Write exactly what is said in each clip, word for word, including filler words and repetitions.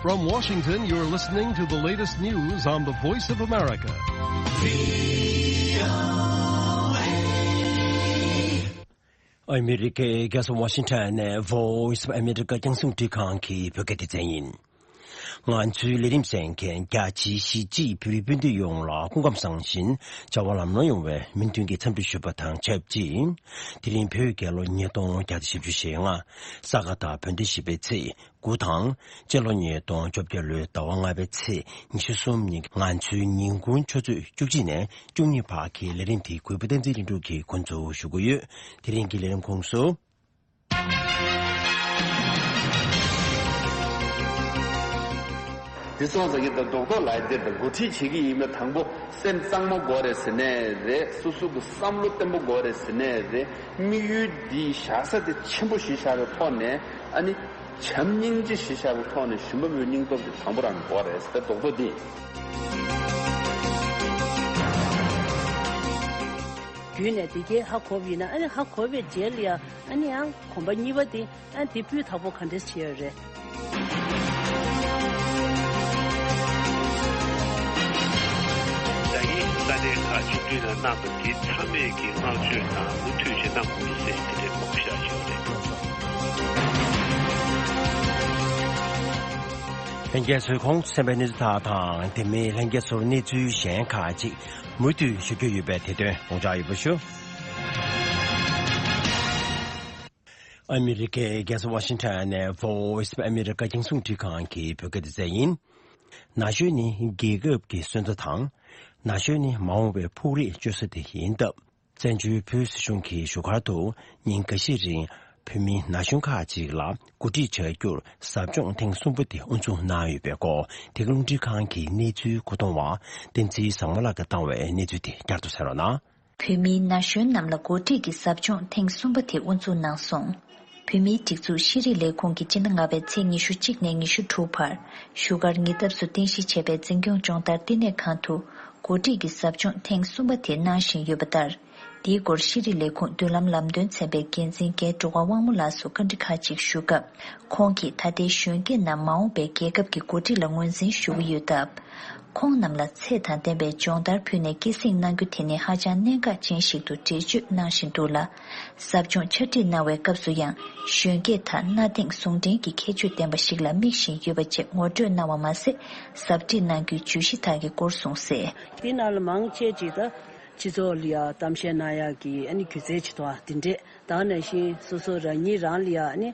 From Washington, you're listening to the latest news on the Voice of America. ཨ་མི་རི་ཀའི་རྒྱལ་ས་ཝ་ཤིང་ཊོན་ནས་Voice of America རྒྱང་སྲིང་འཕྲིན་ཁང་གི་བོད་སྐད་སྡེ་ཚན་ཡིན། ང་ཚོའི་ལས་རིམ་གསན་མཁན་རྒྱ་ཆེའི་གཞིས་བྱེས་བོད་རིགས་སྤུན་ཟླ་ཡོངས་ལ་སྐུ་ཁམས་བཟང་ཞིང་བྱ་བ་ལམ་ལྷོང་ཡོང་བའི་སྨོན་འདུན་གྱི་འཚམས་འདྲི་ཞུ་བ་དང་ཆབས་ཅིག་དེ་རིང་བོད་རྒྱལ་ལོ་ཉིས་སྟོང་བརྒྱ་དང་བཞི་བཅུ་ཞེ་ལྔ། ས་ག་ཟླ་བོད་ཟླ་བཞི་པའི་ཚེས་དགུ་དང་། སྤྱི་ལོ་ཉིས་སྟོང་བཅོ་བརྒྱད་ལོའི་ཟླ་བ་ལྔ་པའི་ཚེས་ཉི་ཤུ་གསུམ་ཉིན་ང་ཚོའི་ཉིན་གུང་ཆུ་ཚོད་བཅུ་གཅིག་ནས་བཅུ་གཉིས་བར་གྱི་ལས་རིམ་དེ་གུས་པ་བསྟན་འཛིན་ལྷུན་གྲུབ་ཀྱིས་འགོ་འཛུགས་ཞུ་གི་ཡོད། དེ་རིང་གི་ལས་རིམ་ཁོངས་སུ། དེ་སོང་ཙང་གི་ད་རྡོག་རྡོག་ལ་དེ་ད་འགོ་ཁྲིད་བྱེད་ཀྱི་ཡིན་ན་དང་པོ་སེམས་གཙང་མ་དགོས་རེད་ཟེར་ནའི་རེད། སོ་སོ་གི་བསམ་བློ་བརྟན་པོ་དགོས་རེད་ཟེར་ནའི་རེད། དམིགས་ཡུལ་འདི་བཞག་ས་དེ་ཆེན་པོ་ཞིག་བཞག་པའི་ཐོག་ནས་ཨ་ནི་བྱམས་སྙིང་རྗེ་ཞིག་བཞག་པའི་ཐོག་ནས་ཞུམ་པ་མེད་སྙིང་སྟོབས་དེ་དང་པོ་རང་དགོས་རེད་ཟེར་རྡོག་རྡོག་འདི། བརྒྱུད་ནས་དེ་གའི་ཧ་གོ་བ་ཡིན་ན་ཨ་ནི་ཧ་གོ་བའི་རྗེས་ལ་ཡང་ཨ་ནི་ཡང་གོམ་པ་གཉིས་པ་དེ། ཨ་དེ་སྤུས་དག་པོ་ག་འདྲས་བྱས་ཡོད་རེད། ད་ཡིན་ས་གནས་ཁག་ཆུང་འདྲིས་ནང་གནང་འདུག་དེ་མཐའ་མའི་གི་བསྔགས་བརྗོད་དང་མུ་མཐུད་བྱེད་གནང་དགོས་ཟེར་དེ་འདྲའི་མང་པོ་བཞག་ཡོད་རེད། ལྷན་རྒྱས་ཚོས་ཁོང་ཚོས་གསན་པའི་གནས་ཚུལ་དག་དང་དེ་མིན་ལྷན་རྒྱས་ཚོར་གནས་ཚུལ་གཞན་ཁག་ཅིག་མུ་མཐུད་ཞུ་རྒྱུ་ཡོད་པས་དེ་དོན་དགོངས་འཇགས་ཡོད་པ་ཞུ། ཨ་མི་རི་ཀའི་རྒྱལ་ས་ཝ་ཤིང་ཊོན་ནས་Voice of America རྒྱང་སྲིང་འཕྲིན་ཁང་གི་བོད་སྐད་སྡེ་ཚན་ཡིན། ན་གཞོན་ནི་རྒྱལ་ཁབ་ཀྱི་སོན་རྩ་དང་། ན་གཞོན་ནི་མ་འོངས་པའི་ཕུགས་རེ་བཅོལ་ས་དེ་ཡིན་སྟབས། བཙན་བྱོལ་བོད་སྲིད་གཞུང་གི་བཞུགས་སྒར་དུ་ཉིན་འགའ་ཤས་རིང་བོད་མི་ན་གཞོན་ཁག་ཅིག་ལ་འགོ་ཁྲིད་བྱ་རྒྱུར་ཟབ་སྦྱོང་ཐེངས་གསུམ་པ་དེ་དབུ་འཛུགས་གནང་ཡོད་པའི་སྐོར་དེ་ག་རླུང་འཕྲིན་ཁང་གི་གནས་ཚུལ་མཁོ་གཏོང་བ་བསྟན་འཛིན་བཟང་མོ་ལགས་ཀྱིས་བཏང་བའི་གནས་ཚུལ་དེ་བསྐྱར་དུ་གསན་རོགས་གནང་། བོད་མིའི་ན་གཞོན་རྣམས་ལ་འགོ་ཁྲིད་ཀྱི་ཟབ་སྦྱོང་ཐེངས་གསུམ་པ་དེ་དབུ་འཛུགས་གནང་སོང་། བོད་མིའི་སྒྲིག་འཛུགས་ཤེས་རིག་ལས་ཁུངས་ཀྱིས་སྤྱི་ཟླ་ལྔ་པའི་ཚེས་ཉི་ཤུ་གཅིག་ནས་ཉི་ཤུ་དྲུག་བར་བཞུགས་སྒར་ཉེ་འདབས་སུ་རྟེན་གཞི་བྱས་པའི་འཛིན་སྐྱོང་སྦྱོང་བརྡར་བསྟི་གནས་ཁང་དུ་འགོ་ཁྲིད་ཀྱི་ཟབ་སྦྱོང་ཐེངས་གསུམ་པ་དེ་གནང་བཞིན་ཡོད་པ་ལྟར། དེའི་སྐོར་ཤེས་རིག་ལས་ཁུངས་མདུན་ལམ་ལམ་སྟོན་ཚན་པའི་འགན་འཛིན་རྒན་འབྲུག་པ་དབང་མོ་ལགས་སུ་བཀའ་འདྲི་ཁག་ཅིག་ཞུས་སྐབས། ཁོང་གིས་ད་ལྟའི་གཞོན་སྐྱེས་རྣམས་མ་འོངས་པའི་རྒྱལ་ཁབ་ཀྱི་འགོ་ཁྲིད་ལ་ངོས་འཛིན་ཞུ་གི་ཡོད་སྟབས། ཁོང་རྣམས་ལ་ཚད་དང་ལྡན་པའི་སྦྱོང་བརྡར་ཕུལ་ནས་སྐྱེད་སྲིང་གནང་རྒྱུ་དེ་ནི་ཧ་ཅང་གནད་འགག་ཅན་ཞིག་ཏུ་འགྲེལ་བརྗོད་གནང་བཞིན་འདུག་ལ། ཟབ་སྦྱོང་ཕྱག་བྲིས་གནང་བའི་སྐབས་སུ་ཡང་གཞོན་སྐྱེས་དག་གནའ་དེང་ཟུང་འབྲེལ་གྱི་ཁྱད་ཆོས་ལྡན་པ་ཞིག་ལ་དམིགས་བཞིན་ཡོད་པ་བཅས་ངོ་སྤྲོད་གནང་བ་མ་ཟད། ཟབ་ཁྲིད་གནང་རྒྱུའི་བརྗོད་གཞི་དག་གི་སྐོར་གསུངས་གསལ། དེ་ནང་ལ་མང་ཆེ་ཅིག་ད་སྤྱི་ཚོགས་ལ་ཡ་གཏམ་བཤད་གནང་ཡག་གི་ཨ་ནི་སྒྱུ་རྩལ་ཅིག་དང་དེ་འདྲས་ད་ག་ནང་བཞིན་སོ་སོ་རང་ཉིད་རང་ལ་ཡ་ཨ་ནི་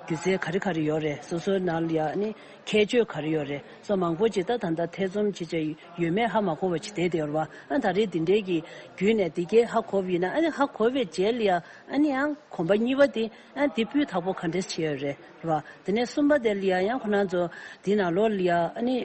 སྒྱུ་རྩལ་ག་རེ་ག་རེ་ཡོད་རེད། སོ་སོའི་ནང་ལ་ཡ་ཨ་ནི་ཁྱད་ཆོས་ག་རེ་ཡོད་རེད། སོ་མང་པོ་ཅིག་ད་ད་ལྟ་ཐེ་ཚོམ་ཅིག་ཅིག་ཡོད་མེད་ཧ་མ་གོ་བ་ཅིག་བསྡད་དེ་ཡོད་རེད་བ། ཨ་ད་རེས་འདི་འདྲའི་གི་བརྒྱུད་ནས་འདི་གའི་ཧ་གོ་བ་ཡིན་ན་ཨ་ནི་ཧ་གོ་བའི་རྗེས་ལ་ཡ་ཨ་ནི་ཡང་གོམ་པ་གཉིས་པ་དེ་ཨ་འདི་སྤུས་དག་པོ་ག་འདྲས་བྱས་ཡོད་རེད་རེད་བ། དེ་ནས་གསུམ་པ་དེ་ལ་ཡ་ཡང་ཁོ་རང་ཚོ་འདི་ནང་ལོགས་ལ་ཡ་ཨ་ནི་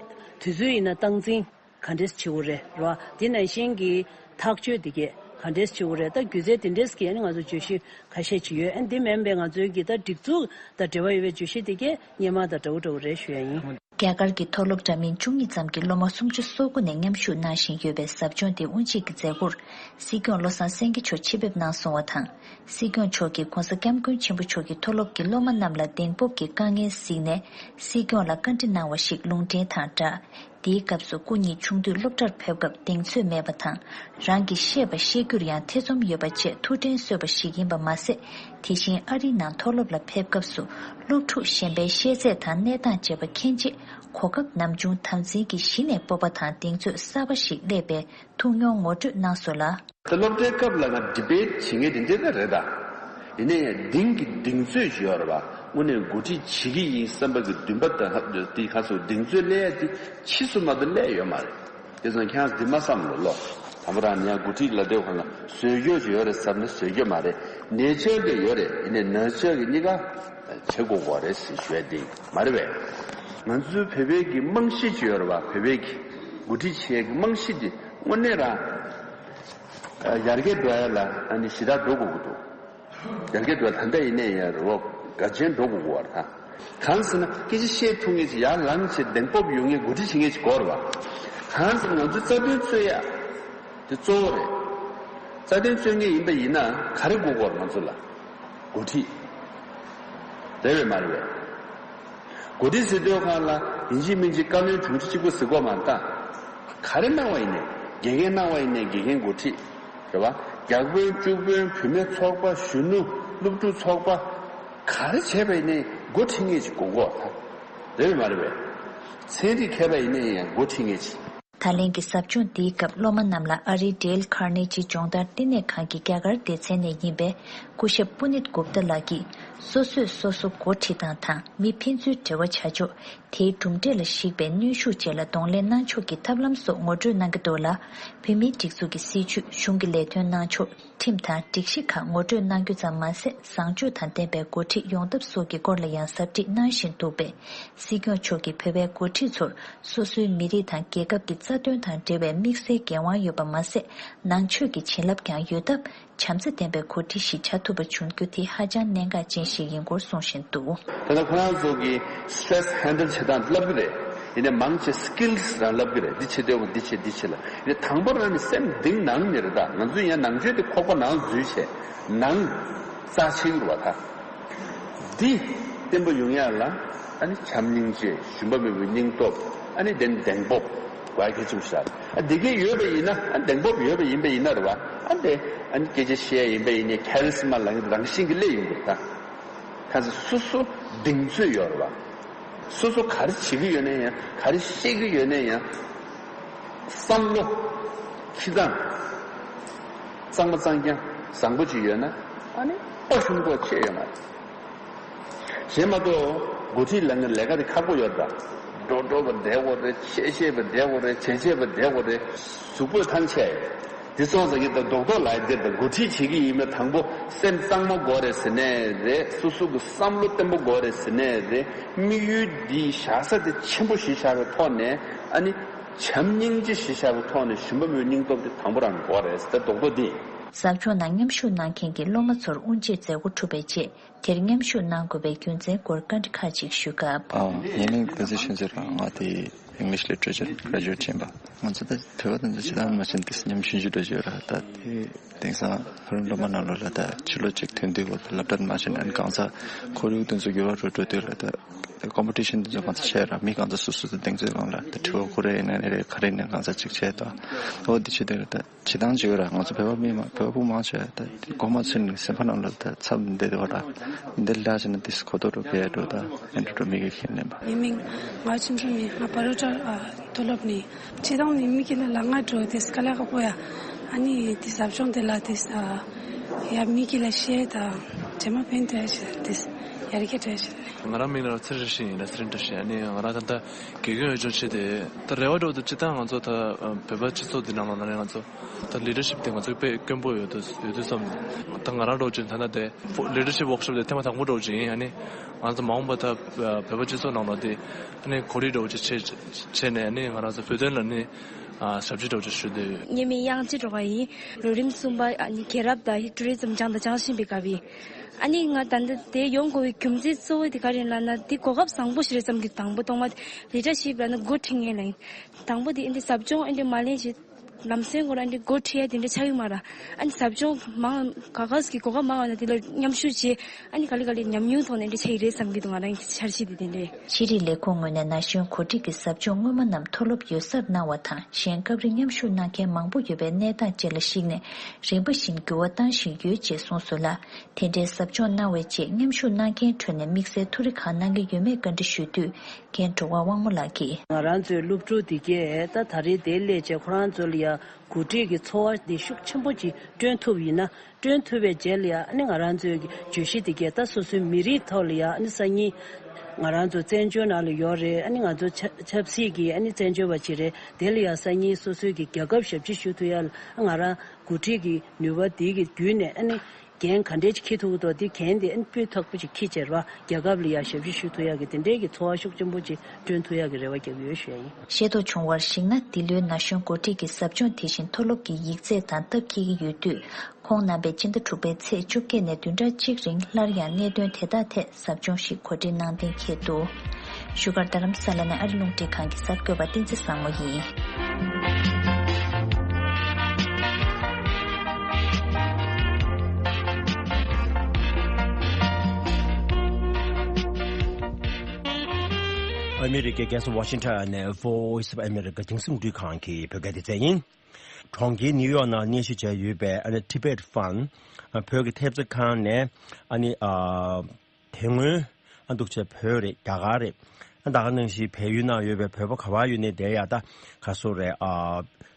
དུས་ཚོད་ཡིན་ན་སྟངས་འཛིན་ག་འདྲས་བྱེད་དགོས་རེད་རེད་བ། དེ་ནང་བཞིན་གྱི་ཐག་གཅོད་འདི་གས་ག་འདྲས་བྱེད་དགོས་རེད། ད་སྒྱུ་རྩལ་དེ་འདྲས་ཀྱི་ཨ་ནི་ང་ཚོ་བརྗོད་གཞི་ཁ་ཤས་ཅིག་ཡོད། ཨ་འདི་མིན་པའི་ང་ཚོའི་གི་ད་སྒྲིག་འཛུགས་དང་འབྲེལ་བ་ཡོད་པའི་བརྗོད་གཞི་འདི་གས་སྔོན་མ་དང་འདྲ་བོ་འདྲ་བོ་རེད་ཞུ་ཡ་ཡིན། རྒྱ་གར་གྱི་མཐོ་སློབ་འདྲ་མིན་བཅུ་གཉིས་ཙམ་གྱི་སློབ་མ་སུམ་ཅུ་སོ་དགུ་ནས་མཉམ་ཞུགས་གནང་བཞིན་ཡོད་པའི་ཟབ་སྦྱོང་དེ་དབུ་འབྱེད་ཀྱི་མཛད་སྒོར་སྲིད་སྐྱོང་བློ་བཟང་སེང་གེ་མཆོག་ཆེད་ཕེབས་གནང་སོང་བ་དང་། སྲིད་སྐྱོང་མཆོག་གིས་༸གོང་ས་༸སྐྱབས་མགོན་ཆེན་པོ་མཆོག་གིས་མཐོ་སློབ་ཀྱི་སློབ་མ་རྣམས་ལ་གདེང་སྤོབས་ཀྱི་དཀའ་ངལ་གཟིགས་ནས་སྲིད་སྐྱོང་ལ་བཀའ་འདྲི་གནང་བ་ཞིག་ལུང་འདྲེན་དང་སྦྲགས། དེའི་སྐབས་སུ་སྐུ་ཉིད་ཆུང་དུས་སློབ་གྲྭར་ཕེབས་སྐབས་གདེང་ཚོད་མེད་པ་དང་། རང་གིས་ཤེས་པ་བཤད་རྒྱུར་ཡང་ཐེ་ཚོམ་ཡོད་པ་བཅས་ཐུགས་དྲན་གསོས་པ་ཞིག་ཡིན་པ་མ་ཟད། དེ་བཞིན་ཨ་རིའི་ནང་མཐོ་སློབ་ལ་ཕེབས་སྐབས་སུ་སློབ་ཕྲུག་གཞན་པའི་ཤེས་ཚད་དང་གནས་སྟངས་བཅས་པ་མཁྱེན་རྗེས་གོ་སྐབས་ནམ་བྱུང་དམ་འཛིན་གྱིས་གཞི་ནས་སྤོབས་པ་དང་གདེང་ཚོད་གསར་པ་ཞིག་སླེབས་པའི་ཐུགས་མྱོང་ངོ་སྤྲོད་གནང་སོང་ལ། ད་སློབ་གྲྭའི་སྐབས་ལ་ང་ཌི་བེཊ་བྱེད་མཁན་དེ་འདྲ་ད་རེད་ད། ཡིན་ན་ཡང་གདེང་གི་གདེང་ཚོད་ཅིག་ཡོད་རེད་པ། དངོས་གནས་འགོ་ཁྲིད་བྱེད་ཀྱི་ཡིན་བསམ་པ་གི་འདུན་པ་དང་དེ་ཁ་སོ་གདེང་ཚོད་སླེབས་ཡ་དེ་ཕྱིས་སུ་མ་གཏོགས་སླེབས་ཡོད་མ་རེད། དེ་ཙང་ཁྱེད་རང་འདི་མ་བསམ་ལོ་ལོ། དང་པོ་རང་ནས་ཡང་འགོ་ཁྲིད་ལ་དེ་ཁོ་ན་བཟོད་རྒྱུ་ཅིག་ཡོད་རེད་བསམ་ན་བཟོད་རྒྱུ་མ་རེད། ནེ་ཅར་དེ་ཡོད་རེད། ཡིན་ནའི་ནར་ཅར་གི་གཉིས་ཀ་བྱེད་དགོས་དགོས་རེད་ཟེར་ཞུ་ཡ་དེ་མ་རེད་པས། ང་ཚོའི་བོད་པའི་གི་རྨང་གཞི་ཅིག་ཡོད་རེད་པ། བོད་པའི་གི་འགོ་ཁྲིད་བྱེད་ཀྱི་རྨང་གཞི་དེ་དངོས་གནས་རང་ཡར་རྒྱས་འགྲོ་ཡ་ལ་ཨ་ནི་ཞེ་དྲག་འགྲོ་དགོས་ཀྱི་འདུག་ཡར་རྒྱས་འགྲོ་ད་ལྟ་ཡིན་ནའི་ཡང་རོགས་ག་ཅན་འགྲོ་དགོས་ཀྱི་བར་ཐག་གང་ཟེར་ན་སྐད་ཆ་བཤད་ཐུབ་མཁན་ཅིག་ཡར་ལངས་བྱས་གདེང་སྤོབས་ཡོད་མཁན་འགོ་ཁྲིད་བྱེད་མཁན་ཅིག་དགོས་རེད་པ། གང་ཟེར་ན་ང་ཚོའི་རྩ་དོན་རྩོད་ཡ་དེ་གཙོ་བོ་རེད། རྩ་དོན་རྩོད་མཁན་ཡིན་པ་ཡིན་ན་ག་རེ་དགོས་ཀྱི་ཡོད་རེད་ང་ཚོ་ལ། འགོ་ཁྲིད། རེད་པས་མ་རེད་པས། འགོ་ཁྲིད་ཟེར་དུས་སྒང་ལ་ཡིན་གཅིག་མིན་གཅིག་བཀའ་བློན་དྲུང་ཆེ་གཅིག་པུ་ཟེར་དགོས་མ་རེད་ད། ག་རེ་གནང་བ་ཡིན་ནའི་དགེ་རྒན་གནང་བ་ཡིན་ནའི་དགེ་རྒན་འགོ་ཁྲིད། རེད་བ། བརྒྱ་དཔོན་བཅུ་དཔོན་བུད་མེད་ཚོགས་པ་གཞོན་ནུ་སློབ་ཕྲུག་ཚོགས་པ་ག་རེ་བྱས་པ་ཡིན་ནའི་འགོ་ཁྲིད་མཁན་ཅིག་དགོས་ཀྱི་ཡོད་རེད་མ་རེད་པས། ཚན་རིག་མཁས་པ་ཡིན་ནའི་ཡང་འགོ་ཁྲིད་མཁན་ཅིག་ད་ལན་གྱི་ཟབ་སྦྱོང་འདིའི་སྐབས་སློབ་མ་རྣམས་ལ་ཨ་རིའི་ཌེལ་ཁར་ནེ་ཇི་སྦྱོང་བརྡར་བསྟི་གནས་ཁང་གི་རྒྱ་གར་སྡེ་ཚན་ནས་ཡིན་པའི་སྐུ་ཞབས་པུ་ནིད་གུབ་ཏ་ལགས་ཀྱིས་སོ་སོས་སོ་སོ་འགོ་ཁྲིད་སྟངས་དང་མི་ཕན་ཚུན་འབྲེལ་བ་བྱ་ཕྱོགས། དེའི་གྲུབ་འབྲས་ལ་གཞིགས་པའི་གནོན་ཤུགས་བཅས་ལ་གདོང་ལེན་གནང་ཕྱོགས་ཀྱི་ཐབས་ལམ་སོགས་ངོ་སྤྲོད་གནང་གི་འདུག་ལ། བོད་མིའི་སྒྲིག་འཛུགས་ཀྱི་སྲིད་བྱུས། གཞུང་གི་ལས་དོན་གནང་ཕྱོགས། ཁྲིམས་དང་སྒྲིག་གཞི་ཁག་ངོ་སྤྲོད་གནང་རྒྱུ་ཙམ་མ་ཟད། བཟང་སྤྱོད་དང་ལྡན་པའི་འགོ་ཁྲིད་ཡོང་ཐབས་སོགས་ཀྱི་སྐོར་ལ་ཡང་ཟབ་ཁྲིད་གནང་བཞིན་འདུག་པས། སྲིད་སྐྱོང་མཆོག་གིས་བོད་པའི་འགོ་ཁྲིད་ཚོར་སོ་སོའི་མི་རིགས་དང་རྒྱལ་ཁབ་ཀྱི་རྩ་དོན་དང་འབྲེལ་བའི་དམིགས་བསལ་འགན་དབང་ཡོད་པ་མ་ཟད། ནང་ཆོས་ཀྱི་བྱིན་རླབས་ཀྱང་ཡོད་སྟབས། བྱམས་བརྩེ་ལྡན་པའི་འགོ་ཁྲིད་ཞིག་བྱ་ཐུབ་པ་བྱུང་རྒྱུ་དེ་ཧ་ཅང་གནད་འགག་ཅན་ཞིག་ཡིན་སྐོར་གསུངས་བཞིན་འདུག་ད་ལྟ་ཁོ་རང་ཚོ་གི་སི་ཊེ་རེ་སི་ཧེན་ཌལ་བྱེད་སྟངས་བསླབ་གི་རེད། ཡིན་ནའི་མང་ཆེ་སི་ཀིལ་སི་རང་བསླབ་གི་རེད། འདི་བྱེད་འདོད་པ་འདི་བྱེད་འདི་བྱེད་ལ། ཡིན་ནའི་དང་པོ་རང་ནི་སེམས་གཏིང་ནང་ནས་རེད། ད་ང་ཚོས་ཡང་ནང་ཆོས་དེ་ཁོག་པ་ནང་འཛུལ་བྱས་ནང་རྩ་ཆེ་གི་རེད་བ་ད། འདི་བརྟན་པོ་ཡོང་ཡ་ལ་ཨ་ནི་བྱམས་སྙིང་རྗེ། ཞུམ་པ་མེད་པའི་སྙིང་སྟོབས། ཨ་ནི་དེ་ནི་གདེང་སྤོབས་བ་གལ་ཆེན་པོ་ཞིག་རེད། ཨ་འདི་གས་ཡོད་པ་ཡིན་ན། ཨ་གདེང་སྤོབས་ཡོད་པ་ཡིན་པ་ཡིན་ན་རེད་བ། ཨ་འདི་ཨ་ནི་སྐད་ཆ་བཤད་ཡ་ཡིན་པ་ཡིན་ནའི་ཁ་རི་སི་མ་ལ་རང་བཞིན་གྱི་སླེབས་ཡོང་གི་རེད་ད། གང་ཟེར་སོ་སོ་གདེང་ཚོད་ཡོད་རེད་བ། སོ་སོ་ག་རེ་བྱེད་ཀྱི་ཡོད་ན་ཡང་། ག་རེ་བཤད་ཀྱི་ཡོད་ན་ཡང་། བསམ་བློ་འཁྱེར་སྟངས་གཙང་མ་གཙང་རྐྱང་བཟང་པོ་ཅིག་ཡོད་ན། ཨ་ནི་དཔའ་ཞུམ་དགོས་ཆེ་ཡོད་མ་རེད། གཞན་མ་གཏོགས་འགོ་ཁྲིད་ལ་ངའི་ལས་ཀ་དེ་ཁག་པོ་ཡོད་རེད་ད། འགྲོ་འགྲོ་བ་བསྡད་དགོས་རེད། ཆད་ཆད་པ་བསྡད་དགོས་རེད། བྱས་བྱས་པ་བསྡད་དགོས་རེད། གཟུགས་པོས་ཐང་ཆད། དེ་སོང་ཙང་གི་ད་རྡོག་རྡོག་ལ་འདིར་ད་འགོ་ཁྲིད་བྱེད་ཀྱི་ཡིན་མིན། དང་པོ་སེམས་གཙང་མ་དགོས་རེད་ཟེར་ནའི་རེད། སོ་སོ་གི་བསམ་བློ་བརྟན་པོ་དགོས་རེད་ཟེར་ནའི་རེད། དམིགས་ཡུལ་འདིའི་བཞག་ས་དེ་ཆེན་པོ་གཞི་བཞག་པའི་ཐོག་ནས། ཨ་ནི་བྱམས་སྙིང་རྗེ་གཞི་བཞག་པའི་ཐོག་ནས་ཞུམ་པ་མེད་སྙིང་སྟོབས་དེ་དང་པོ་རང་དགོས་རེད་ཟེར། ད་རྡོག་རྡོག་འདི། ཟབ་སྦྱོང་ནང་མཉམ་ཞུགས་གནང་མཁན་གྱི་སློབ་མ་ཚོར་དབུ་འབྱེད་མཛད་སྒོ་གྲུབ་པའི་རྗེས། དེར་མཉམ་ཞུགས་གནང་དགོས་པའི་རྒྱུ་མཚན་སྐོར་བཀའ་འདྲི་ཁག་ཅིག་ཞུས་སྐབས། ཨ། ངའི་མིང་བསྟན་འཛིན་ཆོས་འཛིན་རེད། ང་དེ་English Literature Graduate་ཕྱིན་པ། ང་ཚོ་ད་བོད་པ་དེ་ཚོ་ཇི་ལྟར་མ་བྱན་དེ་ཉམ་ཆུང་ཆུང་འདྲ་ཅིག་ཡོད་ར། ད་དེ་དེང་སང་ཧ་རུན་སློབ་མ་ནང་ལོགས་ལ་ད་ཕྱི་ལོགས་ཅིག་ཐོན་དུས་སློབ་གྲྭ་མ་ཕྱིན་ཨ་ནི་གང་ཟག་ཁོར་ཡུག་དེ་ཚོ་འགྱུར་བ་འགྲོ་འགྲོ་དུས་ལ་ད་competition་དེ་ཚོ་གང་ཚ་བྱས་ར། མི་གང་ཚ་སོ་སོ་དེ་གདེང་ཚོད་སྒང་ལ་ད་དྲི་བ་ཁོ་རེ་ཡིན་ན་ནི་རེད། ག་རེ་ཡིན་ན་གང་ཚ་ཅིག་བྱས་ད། འོ་དེ་བྱེད་དུས་ལ་ད། བྱེད་སྟངས་ཅིག་ཡོད་ར། ང་ཚོ་བོད་པ་མི་མང་བོད་པ་མང་ཆེ་ད་མགོ་མ་ཚོས་ནས་སེམས་པ་ནང་ལ་ད་འཚབ་འདི་འདི་བ་ར། འདི་ལ་བྱས་ན་དེ་གོ་རྟོགས་འགྲོ་བས་འགྲོ་ད་ཨེ་འགྲོ་འགྲོ་མི་གི་ཁྱེར་ནས་པ། ངའི་མིང་ང་ཆུང་ཆུང་མིང་ང་བ་རོ་ཏྲ་མཐོ་སློབ་ནས། བྱེད་སྟངས་ནི་མི་གི་ལ་ལ་ང་འགྲོ་དེ་དཀའ་ལས་ཁག་པོ་ཡ། ཨ་ནི་དེ་ཟབ་སྦྱོང་དེ་ལ་དེ་ཡ་མི་གི་ལ་བཤད་ད་རྗེས་མ་ཕན་ཐོགས་ཡ་ཆེ་དེ་ཡ་རི་ཁ་བྲལ་ཆེ། ང་རང་མིང་ལ་ཚེ་རིང་ཞིག་ཡིན་ལ། ཚེ་རིང་བཀྲ་ཤིས། ཨ་ནི་ང་རང་ད་ལྟ་དགེ་རྒན་འོས་སྦྱོང་བྱས་ཏེ་ད་རེ་བ་འདྲ་བོ་དེ་སྤྱིར་བཏང་ང་ཚོ་ད་བོད་པ་སྤྱི་ཚོགས་འདི་ནང་ལོགས་ན་རེད། ང་ཚོ་ད་ལི་ཌར་ཤིབ་དེ་ང་ཚོ་དཔེ་དཀོན་པོ་ཡོད་དུས་ཡོད་དུས་བསམ། ད་ང་རང་འདྲ་བོ་ཅིག་ད་ལྟ་དེ་ལི་ཌར་ཤིབ་ཝོག་ཤོབ་དེ་ཐེངས་མ་དང་པོ་འདྲ་བོ་ཅིག་ཡིན། ཨ་ནི་ང་ཚོ་མ་འོངས་པ་ད་བོད་པ་སྤྱི་ཚོགས་ནང་ལོགས་དེ་ཨ་ནི་གོ་སྒྲིག་འདྲ་བོ་ཅིག་བྱས་བྱས་ནས་ཨ་ནི་ང་རང་ཚོ་བོད་དོན་ལ་ནི་ཞབས་ཕྱི་འདྲ་བོ་ཅིག་ཞུ་འདོད་ཡོད། ངའི་མིང་དབྱངས་ཅན་སྒྲོལ་དཀར་ཡིན། ལོ་རིམ་གསུམ་པ་ཨ་ནི་རྒྱལ་རབས་དང་ཊུ་རི་ཛམ་སྦྱངས་དང་སྦྱང་བཞིན་པའི་སྐབས་ཡིན། ཨ་ནི་ང་ད་ལྟ་དེ་ཡོང་དགོས་པའི་རྒྱུ་མཚན་གཙོ་བོ་དེ་ག་རེ་ཡིན་ལབ་ན། དེ་གོ་སྐབས་བཟང་པོ་ཞིག་རེད་བསམ་གི། དང་པོ་ཐོག་མ་ལི་ཌར་ཤིབ་ལབ་ན་འགོ་ཁྲིད་མཁན་ལ་ཡིན། དང་པོ་དེ་ཨེ་འདྲ་ཟབ་སྦྱོང་ཨེ་འདྲ་མ་ལེན་ཞིག་ལམ་སེང་སྐོར་ཨེ་འདྲ་འགོ་ཁྲིད་ཡ་དེ་འདྲ་ཆགས་ཀྱི་མ་རེད། ཨ་ནི་ཟབ་སྦྱོང་མང་ག་ག་གི་གོ་སྐབས་མང་བ་ན་དེ་ལ་མཉམ་ཞུགས་བྱས། ཨ་ནི་ག་ལེ་ག་ལེ་ཉམས་མྱོང་ཐོག་ནས་ཨེ་འདྲ་ཆགས་ཀྱི་རེད་བསམ་གི་འདུག་ང་རང་གི་འཆར་གཞི་དེ་དེ་འདྲ་རེད། ཤེས་རིག་ལས་ཁུངས་ངོས་ནས་ན་གཞོན་གོ་སྒྲིག་གི་ཟབ་སྦྱོང་སྔོན་མ་རྣམས་མཐོ་སློབ་ཡོད་སར་གནང་བ་དང་། གཞན་སྐབས་རེ་མཉམ་ཞུགས་གནང་མཁན་མང་པོ་ཡོད་པའི་གནས་སྟངས་བཅས་ལ་གཞིགས་ནས་རིམ་པ་བཞིན་འགྱུར་བ་བཏང་བཞིན་ཡོད་ཅེས་གསུངས་སོང་ལ། དེ་འདྲའི་ཟབ་སྦྱོང་གནང་བའི་རྗེས་མཉམ་ཞུགས་གནང་མཁན་ཁྲོད་ནས་དམིགས་བསལ་ཐུགས་རེ་གང་གནང་གི་ཡོད་མེད་བཀའ་འདྲི་ཞུས་དུས། རྒན་འགྲོ་བ་དབང་མོ་ལགས་ཀྱིས། ང་རང་ཚོའི་སློབ་ཕྲུག་འདི་གས་ད་ད་རེས་དེ་སླེབས་བྱས་ཁོ་རང་ཚོ་ལ་ཡ་གོ་སྒྲིག་གི་ཚོར་བ་འདི་ཤུགས་ཆེན་པོ་ཅིག་བསྐྲུན་ཐུབ་ཡིན་ན། བསྐྲུན་ཐུབ་པའི་རྗེས་ལ་ཡ་ཨ་ནི་ང་རང་ཚོའི་གི་བརྗོད་གཞི་འདི་གས་ད་སོ་སོའི་མི་རིགས་ཐོག་ལ་ཡ་ཨ་ནི་སང་ཉིན་ང་རང་ཚོ་བཙན་བྱོལ་ནང་ལ་ཡོད་རེད། ཨ་ནི་ང་ཚོ་ཆབ་ཆབ་སྲིད་ཀྱི་ཨ་ནི་བཙན་བྱོལ་བ་ཅིག་རེད། དེ་ལ་ཡ་སང་ཉིན་སོ་སོའི་གི་རྒྱལ་ཁབ་ཞབས་ཕྱི་ཞུ་ཐུབ་ཡ་ལ་ང་རང་གོ་སྒྲིག་གི་ནུས་པ་འདི་གི་བརྒྱུད་ནས་ཨ་ནི། འགན་ག་འདྲས་ཅིག་འཁྱེར་ཐུབ་ཀྱི་འདུག་དེ་འགན་དེ་ཨ་ནི་སྤུས་དག་པོ་ཅིག་འཁྱེར་བྱས་ར་རྒྱལ་ཁབ་ལ་ཡ་ཞབས་ཕྱི་ཞུ་ཐུབ་ཡག་གི་དེ་འདྲས་ཀྱི་ཚོར་བ་ཤུགས་ཆེན་པོ་ཅིག་བསྐྲུན་ཐུབ་ཡག་གི་རེ་བ་རྒྱག་གི་ཡོད་ཞུ་ཡ་ཡིན། ཤེས་རྟོགས་བྱུང་བར་གཞིགས་ན། འདི་ལོའི་ན་གཞོན་འགོ་ཁྲིད་ཀྱི་ཟབ་སྦྱོང་དེ་བཞིན་མཐོ་སློབ་ཀྱི་ཡིག་ཚད་དང་སྟབས་འཁེལ་གྱི་ཡོད་དུས། ཁོང་རྣམ་པས་སྤྱི་ཟླ་དྲུག་པའི་ཚེས་བཅོ་བརྒྱད་ནས་བདུན་ཕྲག་གཅིག་རིང་སླར་ཡང་གནད་དོན་དེ་དག་ཐད་ཟབ་སྦྱོང་ཞིག་གོ་སྒྲིག་གནང་གཏན་འཁེལ་འདུག་བཞུགས་སྒར་རྡ་རམ་ས་ལ་ནས་ཨ་རི་རླུང་འཕྲིན་ཁང་གི་གསར་འགོད་པ་བསྟན་འཛིན་བཟང་མོ་ཡིན། ཨ་མི་རི་ཀའི་རྒྱལ་ས་ཝ་ཤིང་ཊོན་ནས་Voice of America་རྒྱང་སྲིང་རླུང་འཕྲིན་ཁང་གི་བོད་སྐད་སྡེ་ཚན་ཡིན། གྲོང་ཁྱེར་ནིའུ་ཡོག་ནང་གནས་གཞི་བྱས་ཡོད་པའི་ཨ་ནི་Tibet Fund་བོད་ཀྱི་ཐེབས་རྩ་ཁང་ནས་ཨ་ནི་ཨ་དེ་སྔོན་ཨ་འདུག་བྱས་བོད་རེད། རྒྱ་གར་རེད། ཨ་ད་ག་ནང་བཞིན་བལ་ཡུལ་ནང་ཡོད་པའི་བོད་པ་ག་བ་ཡོད་ནའི་དེ་ཡ་ད་ག་སོ་རེད། ཨ་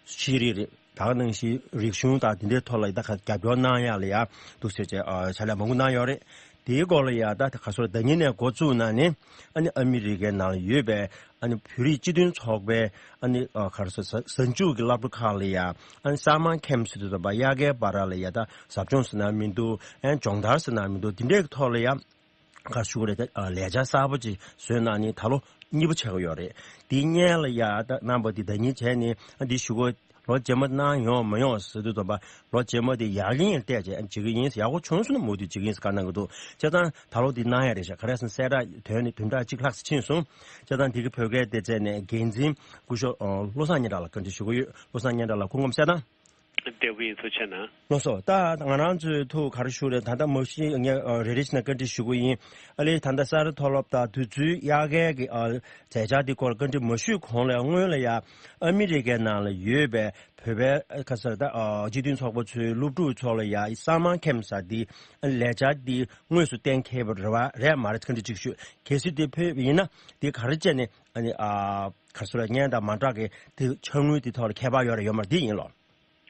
ཤེས་རིག་རེད། ད་ག་ནང་བཞིན་རིག་གཞུང་དང་དེ་འདྲའི་ཐོག་ལ་ད་ག་རྒྱབ་སྐྱོར་གནང་ཡག་ལ་ཡ་འདུག་ཟེར་བྱས་ཨ་ཕྱག་ལས་མང་པོ་གནང་ཡོད་རེད། དེའི་སྐོར་ལ་ཡ་ད་ག་སོ་ཟླ་ཉིན་ནས་འགོ་བཙུགས་གནང་ནས་ཨ་ནི་ཨ་མི་རི་ཀའི་ནང་ལ་ཡོད་པའི་ཨ་ནི་བོད་རིགས་སྤྱི་མཐུན་ཚོགས་པའི་ཨ་ནི་ཨ་ག་རེ་ཟེར་གཟའ་མཇུག་གི་སློབ་གྲྭ་ཁག་ལ་ཡ་ཨ་ནི་སམ་མར་ཁེམ་ཟེར་དུས་ཙམ་པ་དབྱར་ཁའི་བར་ལ་ཡ་ད་ཟབ་སྦྱོང་ཟེར་ན་མི་འདུག་ཨ་ནི་སྦྱོང་བརྡར་ཟེར་ན་མི་འདུག་དེ་འདྲའི་ཐོག་ལ་ཡ། ག་ཞུ་གི་རེད། ད་ལས་འཆར་གསར་པ་ཅིག་བཟོས་གནང་ནས་ད་ལོ་གཉིས་པ་ཆགས་ཀྱི་ཡོད་རེད། དེའི་སྔོན་ལ་ཡ་ད་རྣམ་པ་འདི་ཟླ་ཉིན་བྱས་ནས་ཨ་འདི་ཞུ་གི་ལོ་རྗེས་མ་གནང་ཡོང་མ་ཡོང་ཟེར་དུས་ཙམ་པ་ལོ་རྗེས་མ་དེ་ཡག་གི་ཡིན་བལྟས་བྱས་ཨ་བྱེད་ཀྱི་ཡིན། ཡག་པོ་བྱུང་སོང་ན་མུ་མཐུད་བྱེད་ཀྱི་ཡིན་ཟེར་བཀའ་གནང་གི་འདུག་བྱས་ཙང་ད་ལོ་འདི་གནང་ཡ་རེད་ཤག་ག་རེ་ཟེར་ན་གསལ་བསྒྲགས་དོན་ནི་བདུན་ཕྲག་གཅིག་ལྷག་ཙམ་ཕྱིན་སོང་། བྱས་ཙང་འདི་གི་བོད་སྐད་སྡེ་ཚན་ནས་འགན་འཛིན་སྐུ་ཞབས་བློ་བཟང་སྙན་གྲགས་ལ་བཀའ་འདྲི་ཞུ་གི་ཡོད། བློ་བཟང་སྙན་གྲགས་ལགས་སྐུ་ཁམས་བཟང་། བདེ་པོ་ཡིན། ཐུགས་རྗེ་གནང་། ལགས་སོ། ད་ང་རང་ཚོའི་ཐུགས་ག་རེ་ཞུ་རེད། ད་ལྟ་མ་གཞི་ངས་རེ་རེ་བཞིན་བཀའ་འདྲི་ཞུ་གི་ཡིན། ཨ་ལས་ད་ལྟ་ས་རཱ་མཐོ་སློབ་དང་དུས་ཚོད་དབྱར་ཁའི་གི་ཨ་མཛད་འཆར་འདི་སྐོར་བཀའ་འདྲི་མ་ཞུས་གོང་ལ་སྔོན་ལ་ཡ་ཨ་མི་རི་ཀའི་ནང་ལ་ཡོད་པའི་བོད་པའི་ཁ་སར་ད་སྤྱི་མཐུན་ཚོགས་པ་ཚོའི་སློབ་ཕྲུག་ཚོ་ལ་ཡ་སམ་མར་ཁེམ་ཟེར་འདི་ལས་འཆར་འདི་དངོས་སུ་གཏན་འཁེལ་བ་རེད་བ་རེད་མ་རེད་བཀའ་འདྲི་གཅིག་ཞུ། གལ་སྲིད་དེ་ཕེབས་པ་ཡིན་ན་དེ་ག་རེ་བྱས་ནས་ཨ་ནི་ཨ་ག་སར་སྔོན་དང་མ་འདྲ་གི་དེ་ཕྱག་དངུལ་དེ་ཐོག་ལ་ཁྱད་པར་ཡོད་རེད་ཡོད་མ་རེད་འདི་ཡིན་ལོ།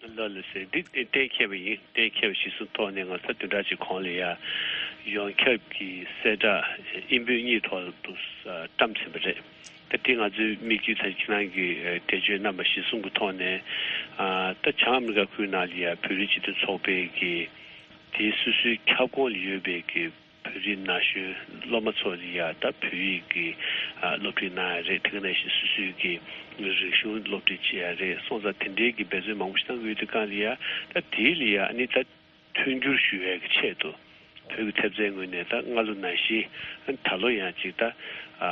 ལགས་ལགས་སེ། འདི་གཏན་འཁེལ་བ་ཡིན། གཏན་འཁེལ་བ་གཞིར་བཟུང་ཐོག་ནས་ང་ཚོ་བདུན་ཕྲག་གཅིག་གོང་ལ་ཡ་ཡོངས་ཁྱབ་ཀྱི་གསལ་བསྒྲགས་ཨིན་བོད་གཉིས་ཐོག་ཏུ་བཀྲམ་ཟིན་པ་རེད། ད་དེ་ང་ཚོའི་དམིགས་ཡུལ་ད་ཁྱེད་རང་གིས་འགྲེལ་བརྗོད་གནང་བ་གཞིར་བཟུང་གི་ཐོག་ནས་ད་བྱང་ཨ་མི་རི་ཀ་ཁུལ་ནང་ལ་ཡ་བོད་རིགས་སྤྱི་མཐུན་ཚོགས་པའི་གི་དེའི་སོ་སོའི་ཁྱབ་ཁོངས་ལ་ཡོད་པའི་གི་བོད་རིགས་ན་གཞོན་སློབ་མ་ཚོ་ལ་ཡ་ད་བོད་ཡིག་གི་ཨ་སློབ་ཁྲིད་གནང་ཡ་རེད། དེ་ག་ནང་བཞིན་སོ་སོའི་གི་རིག་གཞུང་སློབ་ཁྲིད་བྱེད་ཡ་རེད། སོང་ཙང་དེ་འདྲའི་གི་འབད་བརྩོན་མང་པོ་ཞིག་གནང་གི་ཡོད་དུས་སྒང་ལ་ཡ་ད་དེ་ལ་ཡ་ཨ་ནི་ད་མཐུན་འགྱུར་ཞུ་ཡ་གི་ཆེད་དུ་བོད་ཀྱི་ཐེབས་རྩའི་ངོས་ནས་ད་སྔ་ལོ་ནང་བཞིན་ཨ་ནི་ད་ལོ་ཡང་ཅིག་ད་ཨ་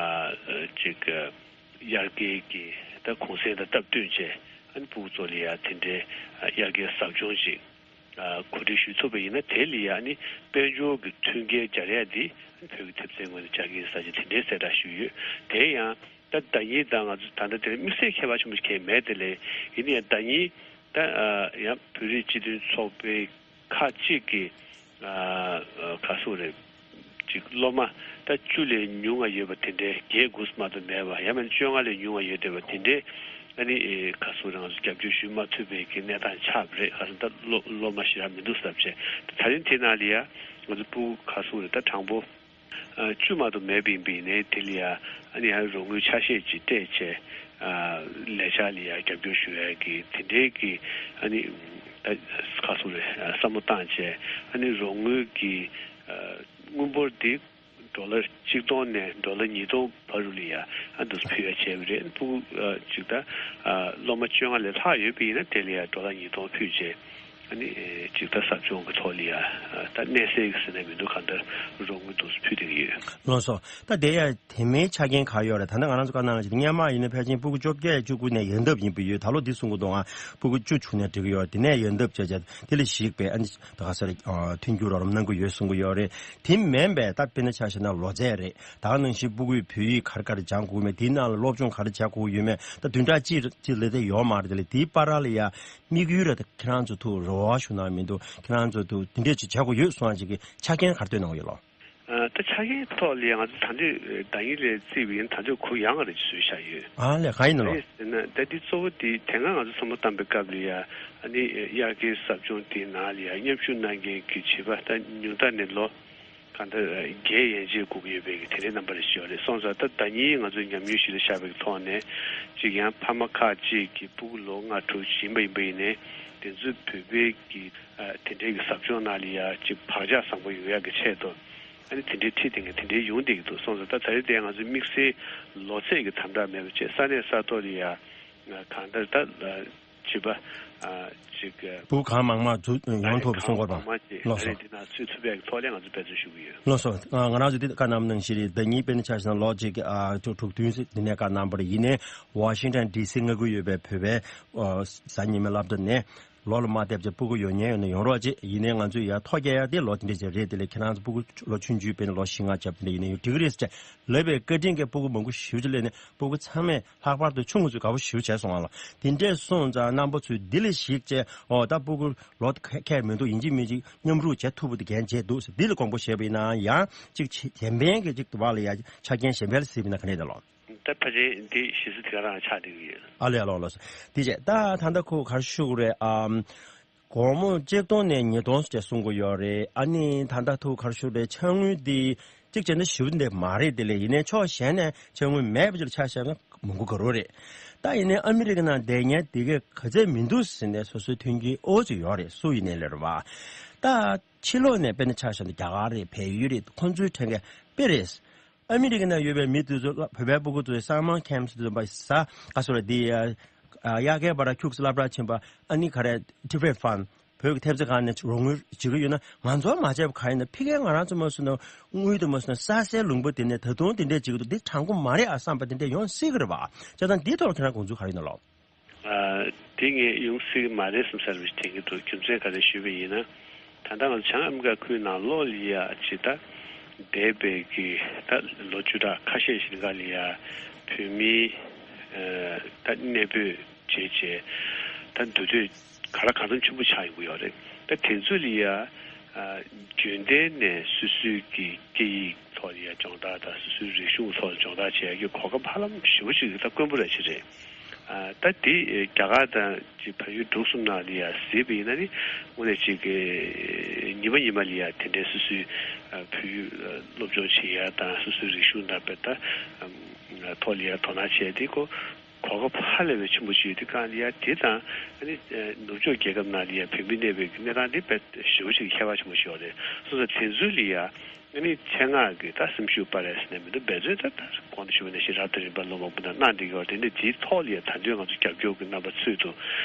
ཅིག་དབྱར་ཁའི་གི་ད་གུང་སེང་དང་སྟབས་བསྟུན་བྱས་ཨ་ནི་སྤུ་གུ་ཚོ་ལ་ཡ་དེ་འདྲའི་ཨ་དབྱར་ཁའི་ཟབ་སྦྱོང་ཅིག་ཨ་གོ་སྒྲིག་ཞུ་ཐུབ་པ་ཡིན་ན་དེ་ལ་ཡང་ནི་དཔལ་འབྱོར་གྱི་མཐུན་རྐྱེན་སྦྱར་ཡ་འདི་བོད་ཀྱི་ཐེབས་རྩའི་ངོས་ནས་སྦྱར་གྱི་ཡིན་ཟེར་གྱི་དེ་འདྲའི་གསལ་བསྒྲགས་ཞུས་ཡོད། དེ་ཡང་ད་ཟླ་ཉིན་དང་ང་ཚོ་ད་ལྟ་དེ་དམིགས་བསལ་ཁྱད་པར་ཆེན་པོ་ཞིག་གང་ཡང་མེད་དེ་ལས་ཡིན་ན་ཡང་ཟླ་ཉིན་ད་ཨ་ཡང་བོད་རིགས་སྤྱི་མཐུན་ཚོགས་པའི་ཁག་ཅིག་གིས་ཨ་ག་སོ་རེད། ཅིག་སློབ་མ་ད་བཅུ་ལས་ཉུང་བ་ཡོད་པ་དེ་འདྲའི་བརྒྱད་དགུ་མ་གཏོགས་མེད་པ་ཡང་མིན་བཅོ་ལྔ་ལས་ཉུང་བ་ཡོད་བསྡད་པ་དེ་འདྲའི་ཨ་ནི་ཨེ་ག་སོ་རང་ཚོ་རྒྱབ་སྐྱོར་ཞུ་མ་ཐུབ་པའི་གི་གནས་སྟངས་ཆགས་པ་རེད། ག་རེ་ད་སློབ་སློབ་མ་ཞེ་དྲག་མི་འདུག་ཟེར་བྱས་ད་ད་རིང་དེ་ནང་ལ་ཡ་ང་ཚོ་སྤུ་གུ་ག་སོ་རེད་ད་གྲངས་པོ་ཨ་བཅུ་མ་གཏོགས་མེད་པ་ཡིན་པ་ཡིན་ནའི་དེ་ལ་ཡ་ཨ་ནི་ཡང་རོགས་དངུལ་ཆ་ཤས་ཅིག་སྤྲད་བྱས་ཨ་ལས་འཆར་ལ་ཡ་རྒྱབ་སྐྱོར་ཞུ་ཡ་གི་དེ་འདྲའི་གི་ཨ་ནི་ད་ག་སོ་རེད་ཨ་བསམ་བློ་བཏང་བྱས་ཨ་ནི་རོགས་དངུལ་གི་ཨ་དངུལ་འབོར་འདི་ཌོ་ལར་གཅིག་སྟོང་ནས་ཌོ་ལར་ཉིས་སྟོང་བར་དུ་ལ་ཡ་ཨ་འདུག་སེ་ཕུལ་ཡ་བྱས་པ་རེད། སྤུ་གུ་ཨ་གཅིག་ད་ཨ་སློབ་མ་བཅོ་ལྔ་ལས་ལྷག་ཡོད་པ་ཡིན་ན་དེ་ལ་ཡ་ཌོ་ལར་ཉིས་སྟོང་ཕུལ་བྱས་ཨ་ནི་ཨེ་གཅིག་ད་ཟབ་སྦྱོང་གི་ཐོག་ལ་ཡ་ཨ་ད་གནས་སའི་གི་ཟེར་ན་མི་འདུག་གང་ལྟར་རོགས་དངུལ་འདུག་སེ་ཕུལ་བསྡད་ཀྱི་ཡོད། ལགས་སོ། ད་དེ་ཡ་དེ་མིན་ཆ་རྐྱེན་ག་ཡོད་རེད། ད་ལྟ་ང་རང་ཚོ་བཀའ་གནང་ལ་ཅིག་སྔོན་མ་ཡིན་ན་ཕལ་ཆེར་སྤུ་གུ་བཅོ་བརྒྱད་བཅུ་དགུ་ནས་ཡོང་འབབ་ཡིན་པ་ཡོད། ད་ལོ་འདི་གསུང་གི་འདུག་ཨ་སྤུ་གུ་བཅུ་བྱུང་ནས་འགྲིག་གི་ཡོད། དེ་ནས་ཡོང་འབབ་བྱས་བྱས་དེ་ལས་ཞིག་པའི་ཨ་ནི་ད་ག་ས་རེད་ཨ་མཐུན་འགྱུར་རོགས་རམ་གནང་གི་ཡོད་གསུང་གི་ཡོད་རེད། དེ་མིན་པའི་ད་དཔེར་ན་ཆ་བཞག་ན་ལོ་ཚད་རེད། ད་ག་ནང་བཞིན་སྤུ་གུས་བོད་ཡིག་ག་རེ་ག་རེ་སྦྱང་དགོས་མེད། དེའི་ནང་ལ་སློབ་སྦྱོང་ག་རེ་བྱ་དགོས་ཡོད་མེད། ད་བདུན་ཕྲག་གཅིག་གཅིག་ལས་དེ་ཡོད་མ་རེད། དེ་ལས་དེའི་བར་ལ་ཡ་དམིགས་ཡུལ་རེད། ད་ཁྱེད་རང་ཚོ་ཐུགས་རེ་བ་ཞུ་ན་མི་འདུག་ཁྱེད་རང་ཚོ་ཐུགས་དེ་འདྲས་ཅིག་བྱ་དགོས་ཡོད་གསུང་ཡ་ཅིག་གི་ཆ་རྐྱེན་ག་རེ་བཏོན་གནང་གི་ཡོད་ལོ། ཨ་ད་ཆ་རྐྱེན་ཐོག་ལ་ཡང་ང་ཚོ་ད་ལྟ་ཟླ་ཉིན་ལས་བརྩིས་པ་ཡིན་ད་ལྟ་གུ་ཡངས་པ་རེ་བཟོས་བཞག་ཡོད། ཨ་ལས་གང་ཡིན་ནོ་ལོ། ཨ་ཟེར་ན་ད་འདི་གཙོ་བོ་དེ་དེ་སྔ་ང་ཚོ་བསམ་བློ་བཏང་པའི་སྐབས་ལ་ཡ་ཨ་ནི་དབྱར་ཁའི་ཟབ་སྦྱོང་དེའི་ནང་ལ་ཡ་མཉམ་ཞུགས་གནང་མཁན་གྱི་བྱིས་པ་ད་ཉུང་མཐའ་ནས་ལོ་གང་ལྟར་བརྒྱད་ཡན་ཆད་སྒུག་ཡོད་པའི་གི་དེ་འདྲའི་རྣམ་པ་རེ་ཞིག་ཡོད་རེད། སོང་ཙང་ད་ཟླ་ཉིན་ང་ཚོས་ཉམས་མྱོང་གཞི་ལ་བཞག་པའི་གི་ཐོག་ནས་གཅིག་ཡང་ཕ་མ་ཁག་ཅིག་གི་སྤུ་གུ་ལོ་ལྔ་དྲུག་ཕྱིན་པ་ཡིན་པ་ཡིན་ནའི་དེ་ཚོའི་བོད་པའི་གི་ཨ་དེ་འདྲའི་གི་ཟབ་སྦྱོང་ནང་ལ་ཡ་གཅིག་བག་ཆགས་བཟང་པོ་ཡོང་ཡག་གི་ཆེད་དུ་ཨ་ནི་དེ་འདྲའི་ཁྲིད་དེ་ངས་དེ་འདྲའི་ཡོང་བསྡད་ཀྱི་འདུག་སོང་ཙང་ད་ད་རེས་དེ་ང་ཚོའི་དམིགས་བསལ་ལོ་ཚད་ཀྱི་དམ་དྲག་མེད་པ་བྱས་ས་གནས་ས་ཐོག་ལ་ཡ་གང་ལྟར་ད་བྱིས་པ་ཨ་ཅིག་ཨ་སྤུ་གུ་གང་མང་མང་འཛུལ་ཡོང་ཐུབ་པའི་གསུང་གོ་བ། ལགས་སོ། དེ་ན་ཚུད་ཐུབ་པའི་ཐོག་ལ་ང་ཚོ་འབད་བརྩོན་ཞུ་གི་ཡོད། ལགས་སོ། ང་རང་ཚོ་འདི་བཀའ་གནང་ནང་བཞིན་རེད། ཟླ་ཉིན་དཔེར་ན་ཆ་བཞག་ན་ལོ་གཅིག་གི་ཨ་དྲུག་དྲུག་བདུན་འདི་ནས་བཀའ་གནང་བ་རེད། ཡིན་ནའི་ཝ་ཤིང་ཊོན་ཌི་སི་སྔ་རྒོལ་ཡོད་པའི་བོད་པའི་གཟའ་ཉི་མའི་སློབ་གྲྭ་ནས། ལོ་ལ་མ་བསྡད་པ་བྱས་སྤུ་གུ་ཡོད་མཁན་ཡོད་ན་ཡོང་རོགས་བྱེད། ཡིན་ནའི་ང་ཚོས་ཡར་ཐོ་བཀལ་ཡ་དེ་ལོ་དེ་འདྲས་ཅིག་རེད། དེ་ལས་ཁྱེད་རང་ཚོ་སྤུ་གུ་ལོ་ཆུང་ཆུང་དཔེར་ན་ལོ་བཞི་ལྔ་བརྒྱབ་དེ་འདྲ་ཡིན་ན་ཡང་འགྲིག་གི་རེད་ཟེར་བྱས་ལབ་པའི་བཀའ་དྲིན་གྱིས་སྤུ་གུ་མང་པོ་ཞེ་པོ་ཅིག་སླེབས་ནས་སྤུ་གུ་ཚང་མས་ལྷག་པར་དུ་ཆུང་ངུ་ཚོས་དགའ་པོ་ཞེ་པོ་བྱས་སོང་བ་ལ། དེ་འདྲས་སོང་ཙང་རྣམ་པ་ཚོས་འདི་ལ་གཞིགས་བྱས་ཨོ་ད་སྤུ་གུ་ལོ་ཁ་ཁྱད་མི་འདུག་ཡིན་གཅིག་མིན་གཅིག་མཉམ་རུབ་བྱེད་ཐུབ་པ་དེ་འགན་བྱས་འདུག་ཟེར་འདི་ལ་དགོངས་པ་བཞེས་པ་ཡིན་ན་ཡང་གཅིག་གཞན་ཕན་གྱི་གཅིག་བར་ལ་ཡང་ཆ་རྐྱེན་གཞན་ཕན་ལ་གཟིགས་པ་ཡིན་ན་ག་འདྲས་འདུག་ལགས། ད་ཕལ་ཆེར་འདི་གཞི་རྩ་དེ་ག་རང་ཆགས་བསྡད་ཀྱི་ཡོད། ཨ་ལས་ཨ་ལོ་ལོ། དེ་བྱས་ད་ད་ལྟ་ཁོ་ག་རེ་ཞུ་དགོས་རེད་ཨམ། སྒོར་མོ་གཅིག་སྟོང་ནས་ཉིས་སྟོང་ཙམ་གསུང་གི་ཡོད་རེད། ཨ་ནི་ད་ལྟ་ཐུག་ག་རེ་ཞུ་དགོས་རེད། ཕྱག་དངུལ་འདི་གཅིག་བྱས་ན་ཞེ་པོ་འདི་མ་རེད། དེ་ལས་ཡིན་ནའི་ཕྱོགས་གཞན་ནས་ཕྱག་དངུལ་མེད་པ་ཅིག་ལ་ཆ་བཞག་ན་མང་པོ་དགའ་རོགས་རེད། ད་ཡིན་ནའི་ཨ་མི་རི་ཀ་ནང་བསྡད་མཁན་དེ་གས་ག་ཚད་མི་འདུག་ཟེར་ནས་སོ་སོའི་མཐུན་རྐྱེན་ཨོ་ཅིག་ཡོད་རེད། སུ་ཡིན་ནའི་ལས་རེད་བ། ད་ཕྱི་ལོགས་ནས་དཔེར་ན་ཆ་བཞག་ན་རྒྱ་གར་རེད། བལ་ཡུལ་རེད། ཁོང་ཚོའི་གྲས་ཀས་དཔེ་རེད། ཨ་མི་རི་ཀ་ནང་ཡོད་པའི་མི་དེ་ཚོ་བོད་པའི་སྤུ་གུ་ཚོའི་སམ་མར་ཁེམ་པ་དེ་ཚོ་པ་ཟ་ག་སོ་ར་དེ་ཡ་ཡ་གའི་བར་ཁྱུག་སློབ་གྲྭ་ཕྱིན་པ་ཨ་ནི་ག་རེ་ཊི་ཕེཊ་ཕན་བོད་ཀྱི་ཐེབས་རྩ་ཁང་ནས་རོགས་དངུལ་བྱེད་ཀྱི་ཡོད་ན་ང་ཚོར་མ་བྱས་པ་གང་ཡིན་ན་ཕ་གིར་ང་རང་ཚོ་མ་སོང་ན་དངུལ་དུ་མ་སོང་ན་ས་སའི་ལུང་པ་དེ་ནས་ད་དུང་དེ་འདྲས་བྱེད་ཀྱི་འདུག་འདི་དྲང་པོ་མ་རེད་ཨ་བསམ་པ་དེ་འདྲས་ཡོང་སྲིད་ཀྱི་རེད་བ། བྱས་ཙང་འདིའི་ཐོག་ལ་ཁྱེད་རང་དགོངས་ཚུལ་ག་རེ་ཡིན་ན་ལགས། ཨ། དེ་ངས་ཡོང་སྲིད་ཀྱི་མ་རེད་བསམ་ས་རེད་དྲན་གྱི་འདུག་རྒྱུ་མཚན་ག་རེ་ཞུས་པ་ཡིན་ན། ད་ལྟ་ང་ཚོ་བྱང་ཨ་མི་རི་ཀ་ཁུལ་ནང་ལོགས་ལ་ཡ་ཅིག་ད་འདས་པའི་གི་ད་ལོ་བཅུ་ཕྲག་ཁ་ཤས་ཤིག་སྒང་ལ་ཡ་བོད་མིའི་ཨ་ད་གནས་སྤོས་བྱས་བྱས་ད་འདུག་སྡོད་ག་ལ་གང་འཚམ་ཆེན་པོ་ཆགས་ཡོང་གི་ཡོད་རེད། ད་དེ་ཚོ་ལ་ཡ་ཨ་རྒྱུན་ལྡན་ནས་སོ་སོའི་གི་སྐད་ཡིག་ཐོག་ལ་ཡ་སྦྱོང་བརྡར་དང་སོ་སོའི་རིག་གཞུང་ཐོག་ལ་སྦྱོང་བརྡར་བྱེད་ཡ་གི་གོ་སྐབས་ཧ་ལམ་ཞེ་པོ་ཅིག་ད་དཀོན་པོ་ར་ཅིག་རེད། ཨ་ད་དེ་རྒྱ་གར་དང་ཅིག་བལ་ཡུལ་འབྲུག་གསུམ་ནང་ལ་ཡ་གཟིགས་པ་ཡིན་ན་ནི་དངོས་གནས་ཅིག་གི་ཉི་མ་ཉི་མ་ལ་ཡ་དེ་འདྲའི་སོ་སོའི་ཨ་བོད་ཡིག་སློབ་སྦྱོང་བྱེད་ཡ་དང་སོ་སོའི་རིག་གཞུང་དང་དཔེ་ད་ཨམ་ཐོག་ལ་ཡ་དོ་སྣང་བྱས་ཏེ་ཁོ་གོ་སྐབས་ཧ་ལས་པའི་ཆེན་པོ་ཅིག་ཡོད་དེ་གང་ལ་ཡ་དེ་དང་ཨ་ནི་ནུབ་ཕྱོགས་རྒྱལ་ཁབ་ནང་ལ་ཡ་བོད་མི་གནས་པའི་གནས་སྟངས་དེ་དཔེ་ཞེ་པོ་ཅིག་ཁྱད་པར་ཆེན་པོ་ཞིག་ཡོད་རེད། སོ་སོ་དེ་ཚོའི་ལ་ཡ། ཨ་ནི་ཆེད་མངགས་ཀྱི་ད་སེམས་ཤུགས་སྤར་ཡ་ཟེར་ནས་མི་འདུག་འབད་བརྩོན་ད་ལྟ་གོང་དུ་ཞུས་པ་ནང་བཞིན་རབ་དང་རིམ་པ་སློབ་མ་སྤུན་ཟླ་གནང་བསྡད་ཀྱི་ཡོད་རེད། དེ་ནས་དེའི་ཐོག་ལ་ཡ་ད་དུང་ང་ཚོ་རྒྱབ་སྐྱོར་གྱི་རྣམ་པ་ཚུལ་དུ་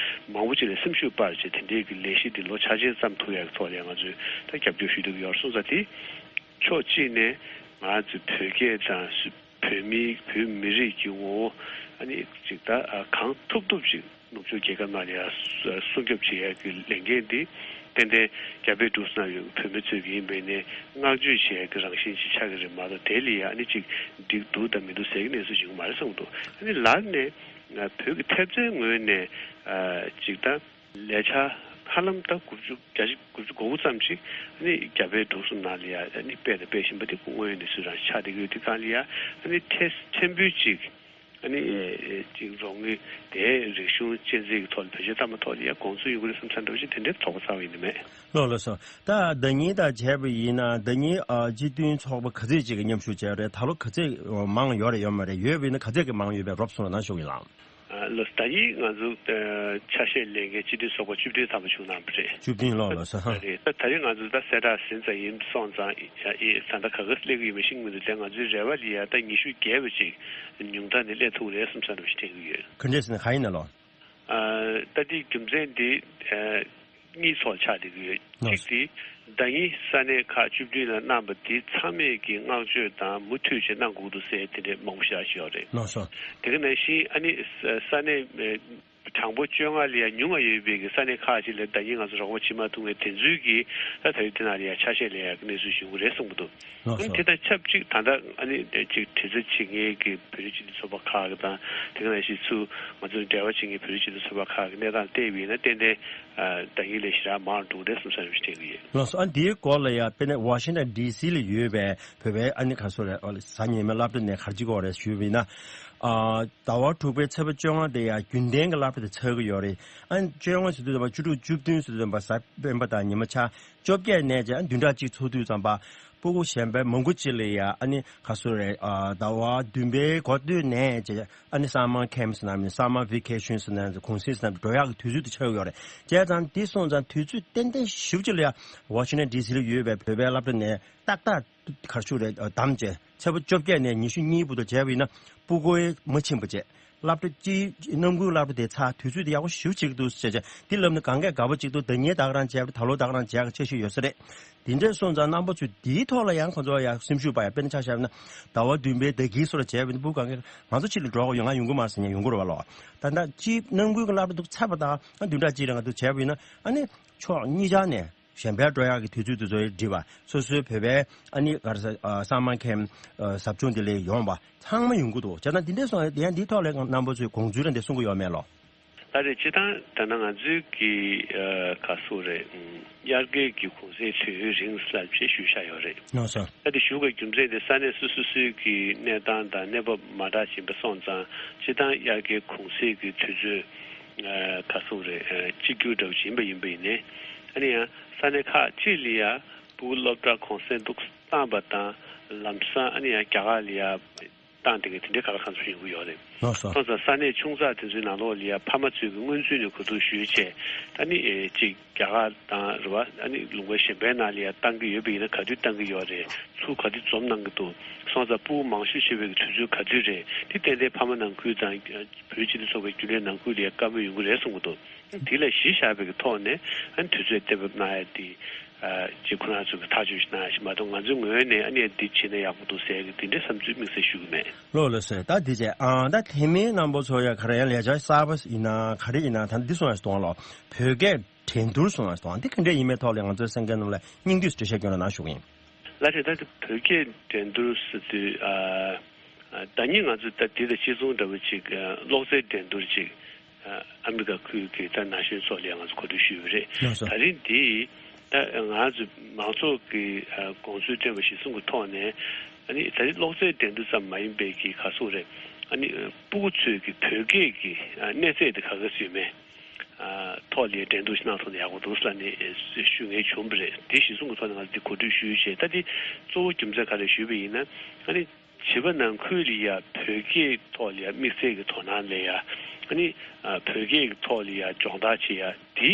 མང་པོ་ཅིག་ལ་སེམས་ཤུགས་སྤར་བྱས་དེ་འདྲའི་གི་ལས་གཞི་འདི་ལོ་འཆར་ཅན་བརྩམས་ཐུབ་ཡ་གི་ཐོག་ལ་ཡ་ང་ཚོས་ད་རྒྱབ་སྐྱོར་ཞུ་འདོད་ཀྱི་ཡོད་རེད། སོང་ཙང་དེ་ཕྱོགས་གཅིག་ནས་ང་ཚོ་བོད་སྐད་དང་སུ་བོད་མིའི་བོད་མི་རིགས་ཀྱི་ངོ་བོ་ཨ་ནི་ཅིག་ད་ཨ་གང་ཐུབ་ཐུབ་ཅིག་ནུབ་ཕྱོགས་རྒྱལ་ཁབ་ནང་ལ་ཡ་སྲུང་སྐྱོབ་བྱེད་ཡ་གི་ལས་འགན་འདི་ཏན་ཏན་རྒྱ་བལ་འབྲུག་གསུམ་ན་ཡོད་བོད་མི་ཚོས་ཀྱི་ཡིན་པས་ནས་བསྔགས་བརྗོད་བྱེད་ཡ་གི་རང་བཞིན་ཅིག་ཆགས་ཀྱི་རེད་མ་གཏོགས་དེ་ལ་ཡ་ཨ་ནི་ཅིག་འགྲིག་འདུག་དང་མི་འདུག་ཟེར་གྱི་གནས་ཚུལ་ཞིག་མ་རེད་བསམ་གྱི་འདུག་ཨ་ནི་ལར་ནས་བོད་ཀྱི་ཐེབས་རྩའི་ངོས་ནས་ཅིག་ད་ལས་འཆར་ཧ་ལམ་ད་དགུ་བཅུ་བརྒྱ་ཆ་དགུ་བཅུ་གོ་དགུ་ཙམ་ཅིག་ཨ་ནི་རྒྱ་བལ་འབྲུག་གསུམ་ནང་ལ་ཡ་ཨ་ནི་སྤེལ་དང་སྤེལ་བཞིན་པ་དེ་སྐུ་ངོ་ཡོད་གནས་ཚུལ་རང་ཆགས་བསྡད་ཀྱི་ཡོད། དེ་གང་ལ་ཡ་ཨ་ནི་ཐེ་ཕྲན་བུ་ཅིག་ཨ་ནི་ཅིག་རོགས་དངུལ་དེ་རིག་གཞུང་གཅེས་འཛིན་གྱི་ཐོག་ལ་བེད་སྤྱོད་བཏང་བ་ཐོག་ལ་ཡ་དགོངས་ཚུལ་ཡོང་གི་རེད་བསམ་ས་འདྲ་བོ་ཅིག་དེ་འདྲའི་དོགས་པ་ཟ་བ་ཡིན་ནི་མེད། ལགས་ལགས་སོ། ད་ཟླ་ཉིན་དང་བྱས་པ་ཡིན་ན་ཟླ་ཉིན་ཨ་སྤྱི་མཐུན་ཚོགས་པ་ག་ཚོད་ཅིག་གི་མཉམ་ཞུགས་བྱས་རེད། ད་ལོ་ག་ཚོད་མང་ཡོད་རེད་ཡོད་མ་རེད། ཡོད་པ་ཡིན་ན་ག་ཚོད་ཀྱི་མང་ཡོད་པའི་རོབ་ཚོང་ལ་ན་ཞུ་གི་ལགས། ལགས་ད་ཉིན་ང་ཚོ་ཆ་ཤས་ལེན་མཁན་སྤྱི་མཐུན་ཚོགས་པ་བཅུ་བདུན་ཐམ་པ་བྱུང་གནང་བ་རེད། བཅུ་བདུན་ལགས་ལགས་སོ། རེད་ད་ད་རིང་ང་ཚོ་ད་གསལ་བསྒྲགས་ཟིན་ཙམ་ཡིན་སོང་ཙང་ཡ་ཨེ་ད་ལྟ་ག་ག་སླེབས་ཀྱི་ཡོད་མེད་ཤེས་ཀྱི་མི་འདུག་དེ་ང་ཚོའི་རེ་བ་ལ་ཡ་ད་ཉི་ཤུ་བརྒལ་བ་ཅིག་ཉུང་མཐའ་ནས་སླེབས་ཐུབ་རེད་བསམ་བསམ་འདྲ་བ་ཞིག་དྲན་གྱི་ཡོད། ག་འདྲས་ཟེར་ན་གང་ཡིན་ན་ལོ། ད་དེའི་རྒྱུ་མཚན་འདི་གཉིས་ཐོག་ཆགས་བསྡད་ཀྱི་ཡོད། གཅིག་དེ་ཟླ་ཉིན་ས་གནས་ཁག་བཅུ་བདུན་ལ་གནང་པ་དེ་ཚང་མས་ཀྱི་བསྔགས་བརྗོད་དང་མུ་མཐུད་བྱས་གནང་དགོས་འདུག་ཟེར་དེ་འདྲས་མང་པོ་ཞེ་དྲག་ཞིག་ཡོད་རེད། ལགས་སོ། དེ་ག་ནང་བཞིན་ཨ་ནི་ས་གནས་གྲངས་འབོར་བཅོ་ལྔ་ལ་ཡང་ཉུང་བ་ཡོད་པའི་གི་ས་གནས་ཁག་ཅིག་ལ་ཟླ་ཉིན་ང་ཚོ་རོགས་པ་བྱེད་མ་ཐུབ་མཁན་དེ་ཚོའི་གི་ད་ད་རེས་དེ་ནང་ལ་ཡང་ཆ་ཤས་ལེན་ཡག་གི་གནས་ཚུལ་ཞིག་ཡོང་གི་རེད་གསུང་གི་འདུག་ལགས་སོ། དེ་དང་ཆབས་ཅིག་ད་ལྟ་ཨ་ནི་ཅིག་དྲི་རྩད་བྱེད་མཁན་གྱི་བོད་རིགས་སྤྱི་མཐུན་ཚོགས་པ་ཁག་གི་དང་དེ་ག་ནང་བཞིན་ཚུར་ང་ཚོ་འབྲེལ་བ་བྱེད་མཁན་བོད་རིགས་སྤྱི་མཐུན་ཚོགས་པ་ཁག་གི་གནས་སྟངས་བལྟས་པ་ཡིན་ན་ཏན་ཏན་ཟླ་ཉིན་ལས་ཞེ་དྲག་མང་འགྲོ་གི་རེད་བསམ་བསམ་ཞིག་དྲན་གྱི་ཡོད། ལགས་སོ། ཨ་འདིའི་སྐོར་ལ་ཡང་དཔེར་ན་ཝ་ཤིང་ཊོན་ཌི་སི་ལ་ཡོད་པའི་བོད་པའི་ཨ་ནི་ག་སོ་རེད་གཟའ་ཉི་མའི་སློབ་གྲྭ་ནས་ག་རེ་བྱེད་ཀྱི་ཡོད་རེད་ཞུས་པ་ཡིན་ན། ཟླ་བ་དྲུག་པའི་ཚེས་པ་བཅོ་ལྔ་དེ་ཡང་རྒྱུན་ལྡན་གྱི་སློབ་གྲྭ་དེ་ཚར་གྱི་ཡོད་རེད། ཨ་ནི་བཅོ་ལྔ་ཟེར་དུས་ཙམ་པ་བཅུ་དྲུག་བཅུ་བདུན་ཟེར་དུས་ཙམ་པ་གཟའ་སྤེན་པ་དང་ཉི་མ་ཆ་བཅོ་བརྒྱད་ནས་བྱས་ཨ་ནི་བདུན་ཕྲག་གཅིག་ཚུགས་དུས་ཙམ་པ་སྤུ་གུ་གཞན་པའི་མང་པོ་ཅིག་ལ་ཡ་ཨ་ནི་ག་སོ་རེད་ཟླ་བ་བདུན་པའི་འགོ་སྟོད་ནས་བྱས་ཨ་ནི་སམ་མར་ཁེམ་པ་ཟེར་ན་མིན་སམ་མར་ཝེ་ཀེ་ཤན་ཟེར་ན་གུང་སེང་ཟེར་ན་འགྲོ་ཡག་གི་དུས་ཚོད་དེ་ཆགས་ཀྱི་ཡོད་རེད། བྱས་ཙང་འདི་སོང་ཙང་དུས་ཚོད་ཏན་ཏན་ཞེ་པོ་ཅིག་ལ་ཡ་ཝ་ཤིང་ཊོན་ཌི་སི་ལ་ཡོད་པའི་བོད་པའི་སློབ་གྲྭ་ནས་ཏག་ཏག་ག་རེ་ཞུ་རེད་བདམས་བྱས་ཚེས་པ་བཅོ་བརྒྱད་ནས་ཉི་ཤུ་གཉིས་བར་དུ་བྱས་པ་ཡིན་ན་སྤུ་གུ་མ་ཕྱིན་པ་བྱས། སློབ་གྲྭ་སྤྱིའི་རྣམ་ཀུན་སློབ་གྲྭ་དེ་ཚར། དུས་ཚོད་དེ་ཡག་པོ་ཞེ་པོ་ཅིག་འདུག་ཟེར་བྱས། འདི་ལབ་ནས་གང་གས་དགའ་པོ་ཅིག་འདུག་ཟླ་ཉིན་ད་ག་རང་བྱས་པ། ད་ལོ་ད་ག་རང་བྱས་པ་ཆེ་ཤོས་ཡོད་ས་རེད། དེ་འདྲས་སོང་ཙང་རྣམ་པ་ཚོས་འདིའི་ཐོག་ལ་ཡང་ཁོང་ཚོ་ཡང་སེམས་ཤུགས་སྤར་ཡ། དཔེར་ན་ཆ་བཞག་ན་ཟླ་བ་བདུན་པའི་ཟླ་དཀྱིལ་སོགས་ལ་བྱས་པ་ཡིན་ན། སྤུ་གུ་གང་གས་ང་ཚོ་ཕྱི་ལ་འགྲོ་དགོས་ཡོད། ང་ཡོང་གི་མ་རེད་ཟེར་ནས་ཡོང་གི་རེད་པ་ལོ། ད་ལྟ་སྤྱིའི་རྣམ་ཀུན་གྱི་སློབ་གྲྭ་འདུག་ཚར་བ་དང་། ཨ་བདུན་ཕྲག་གཅིག་རིང་འདུག་བྱས་པ་ཡིན་ན། ཨ་ནི་ཕྱོགས་གཉིས་ཆ་ནས་གཞན་པར་འགྲོ་ཡག་གི་དུས་ཚོད་དེ་ཚོ་འགྲིག་པ། སོ་སོའི་བོད་པའི་ཨ་ནི་ག་རེ་ཟ། ཨ་སམ་མར་ཁེམ་ཨ་ཟབ་སྦྱོང་དེ་ལ་ཡོང་བ་ཚང་མ་ཡོང་གི་འདུག་བྱས་ཙང་འདི་འདྲས་སོང་ཡང་འདིའི་ཐོག་ལ་རྣམ་པ་ཚོས་དགོངས་ཚུལ་རང་དེ་གསུང་གི་ཡོད་མེད་ལོ། ད་རེས་སྤྱིར་བཏང་ད་ནང་ང་ཚོའི་གི་ཨ་ག་ཟེར་རེད། ཨུམ་དབྱར་ཁའི་གི་གུང་སེང་དུས་ཡུན་རིང་ལབ་བྱས་ཞུས་བཞག་ཡོད་རེད། ལགས་སོ། ད་དེ་ཞུ་དགོས་རྒྱུ་མཚན་དེ་ས་གནས་སོ་སོ་སོའི་གི་གནས་སྟངས་དང་གནས་བབ་མ་འདྲ་བཞིན་པ་སོང་ཙང་། སྤྱིར་བཏང་དབྱར་ཁའི་གུང་སེང་གི་དུས་ཚོད་ཨ་ག་ཟེར་རེད། ཨ་གཅིག་གྱུར་འདྲ་བོ་ཅིག་ཡིན་པ་ཡིན་པ་ཡིན་ནའི། ཨ་ནི་ཡང་ས་གནས་ཁག་ཅིག་ལ་ཡ་སྤུ་གུ་སློབ་གྲྭ་གུང་སེང་འདུག་བཏང་བ་དང་ལམ་སང་ཨ་ནི་ཡང་རྒྱ་གར་ལ་ཡ་བཏང་བསྡད་མཁན་དེ་འདྲའི་ག་ལ་གང་འཚམ་ཡོང་གི་ཡོད་རེད། ལགས་སོ། སོང་ཙང་ས་གནས་ཆུང་ཙག་དེ་ཚོའི་ནང་ལོགས་ལ་ཡ་ཕ་མ་ཚོས་ཀྱི་སྔོན་ཚུད་ནས་གོ་བསྡུར་ཞུས་བྱས། ཨ་ནི་ཨེ་གཅིག་རྒྱ་གར་དང་རེད་པ། ཨ་ནི་ལུང་པ་གཞན་པའི་ནང་ལ་ཡ་བཏང་གི་ཡོད་པ་ཡིན་ན་ག་དུས་བཏང་གི་ཡོད་རེད། ཚུར་ག་དུས་འཛོམས་གནང་གི་འདུག་སོང་ཙང་སྤུ་གུ་མང་ཤོས་བྱེད་པའི་གི་དུས་ཚོད་ག་དུས་རེད། དེ་ཏན་ཏན་ཕ་མ་ནང་ཁུལ་དང་བོད་སྤྱི་མཐུན་ཚོགས་པའི་རྒྱུན་ལས་ནང་ཁུལ་ལ་ཡ་བཀའ་མོལ་ཡོང་གི་རེད་གསུང་གི་འདུག་དེ་ལ་གཞི་བཞག་པའི་གི་ཐོག་ནས་ཨ་ནི་དུས་ཚོད་གཏན་འབེབས་གནང་ཡ་དེ། ཨ་ཅིག་ཁོ་རང་ཚོ་གི་ཐག་གཅོད་ཞིག་གནང་ཡ་ཞིག་མ་གཏོགས། ང་ཚོའི་ངོས་ནས་ཨ་ནི་འདི་བྱས་ན་ཡག་པོ་འདུག་ཟེར་གི་དེ་འདྲའི་བསམ་ཚུལ་དམིགས་བསལ་ཞུ་གི་མེད། ལགས་ལགས་སོ། ད་དེ་བྱས། ཨ་ད་དེ་མིན་རྣམ་པ་ཚོ་ཡ་ག་རེ་ཡང་ལས་འཆར་གསར་པ་ཡིན་ན་ག་རེ་ཡིན་ན། ད་འདི་གསུང་ཡ་ཞིག་གཏོང་ལོ། བོད་སྐད་འགྲན་བསྡུར་གསུང་ཡ་ཞིག་གཏོང་། འདི་ག་འདྲས་ཡིན་མིན་ཐོག་ལ་ང་ཚོའི་གསན་མཁན་རྣམས་ལ་སྙིང་བསྡུས་སུ་འགྲེལ་བཤད་སྐྱོན་རོགས་གནང་ཞུ་གི་ཡིན། ལགས་རེད། ད་དེ་བོད་སྐད་འགྲན་བསྡུར་ཟེར་དུས། ཨ་ཨ་ཟླ་ཉིན་ང་ཚོ་ད་འདི་དང་གཅིག་མཚུངས་འདྲ་བོ་ཅིག་ཨ་གློག་རྫས་འགྲན་བསྡུར་ཅིག་ཨ་ཨ་མི་རི་ཀ་ཁུལ་གྱི་ད་ན་གཞོན་ཚོ་ལ་ཡང་ང་ཚོ་གོ་སྒྲིག་ཞུས་པ་རེད། ལགས་སོ། ད་རིང་འདི་ད་ང་ཚོ་མང་ཚོགས་ཀྱི་ཨ་དགོངས་ཚུལ་བཏོན་པ་གཞིར་བཟུང་གི་ཐོག་ནས། ཨ་ནི་ད་རིང་གློག་རྫས་འགྲན་བསྡུར་ཙམ་མ་ཡིན་པའི་གི་ག་ཟེར་རེད། ཨ་ནི་སྤུ་གུ་ཚོའི་གི་བོད་སྐད་ཀྱི་ཨ་གནས་ཚད་དེ་ག་ག་ཚོད་ཡོད་མེད། ཨ་ཐོག་ལ་འགྲན་བསྡུར་ཞིག་གནང་ཐུབ་ན་ཡག་པོ་འདུག་ལབ་ནས་ཨེ་ཞུ་མཁན་བྱུང་བ་རེད། དེ་གཞིར་བཟུང་གི་ཐོག་ནས་ང་ཚོ་འདི་གོ་སྒྲིག་ཞུས་བྱས། ད་འདི་གཙོ་བོ་རྒྱུ་མཚན་ག་རེ་ཞུས་པ་ཡིན་ན། ཨ་ནི་བྱིས་པ་ནང་ཁུལ་ལ་ཡ་བོད་སྐད་ཐོག་ལ་ཡ་དམིགས་བསལ་གྱི་དོ་སྣང་སླེབས་ཡ། ཨ་ནི་ཨ་བོད་སྐད་ཀྱི་ཐོག་ལ་ཡ་སྦྱོང་བརྡར་བྱེད་ཡ་འདི།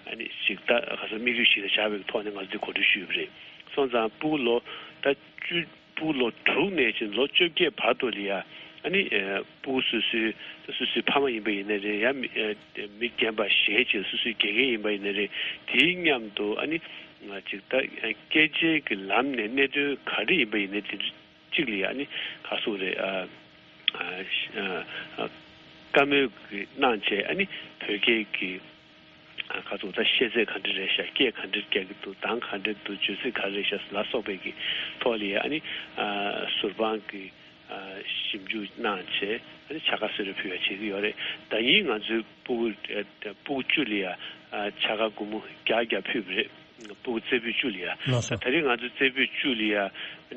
ཨ་ནི་ཞིག་ད་ག་ས་དམིགས་ཡུལ་ཞིག་ལ་བཞག་པའི་ཐོག་ནས་ང་ཚོ་འདི་གོ་སྒྲིག་ཞུས་པ་རེད། སོང་ཙང་སྤུ་གུ་ལོ་ད་བཅུ། སྤུ་གུ་ལོ་དྲུག་ནས་བྱས་ལོ་བཅོ་བརྒྱད་བར་དུ་ལ་ཡ། ཨ་ནི་ཨ་སྤུ་གུ་སོ་སོའི་སོ་སོའི་ཕ་མ་ཡིན་པ་ཡིན་ན་རེད། ཡང་མི་ཨ་མི་རྒན་པ་གཞན་ཅིག་སོ་སོའི་དགེ་རྒན་ཡིན་པ་ཡིན་ན་རེད། དེའི་མཉམ་དུ་ཨ་ནི་ང་ཅིག་ད་སྐད་ཆའི་གི་ལམ་ནས་གནད་དོན་ག་རེ་ཡིན་པ་ཡིན་ན་དེ་ཚོ་གཅིག་ལ་ཡ་ཨ་ནི་ག་ཟེར་རེད། ཨ་ཨ་ཨ་བཀའ་མོལ་གི་གནང་བྱས། ཨ་ནི་བོད་སྐད་ཀྱི་ཨ་ག་ཚོད་ད་ཤེས་ཚད་ག་འདྲ་རེད་ཤག་སྐད་ག་འདྲ་རྒྱག་གི་འདུག་གདངས་ག་འདྲ་འདུག་བརྗོད་ཚིག་ག་རེ་རེད་ཤག་ལ་སོགས་པའི་གི་ཐོག་ལ་ཡ་ཨ་ནི་ཨ་ཟུར་དཔང་གི་ཨ་ཞིབ་འཇུག་གནང་བྱས། ཨ་ནི་བྱ་དགའ་གསོལ་རས་ཕུལ་བ་བྱེད་ཀྱི་ཡོད་རེད། ཟླ་ཉིན་ང་ཚོའི་སྤུ་གུ་ཨ་སྤུ་གུ་བཅུ་ལ་ཡ་ཨ་བྱ་དགའ་སྒོར་མོ་བརྒྱ་བརྒྱ་ཕུལ་བ་རེད། སྤུ་གུ་རྩེ་ཕུད་བཅུ་ལ་ཡ། ལགས་སོ། ད་རིང་ང་ཚོ་རྩེ་ཕུད་བཅུ་ལ་ཡ་ཨ་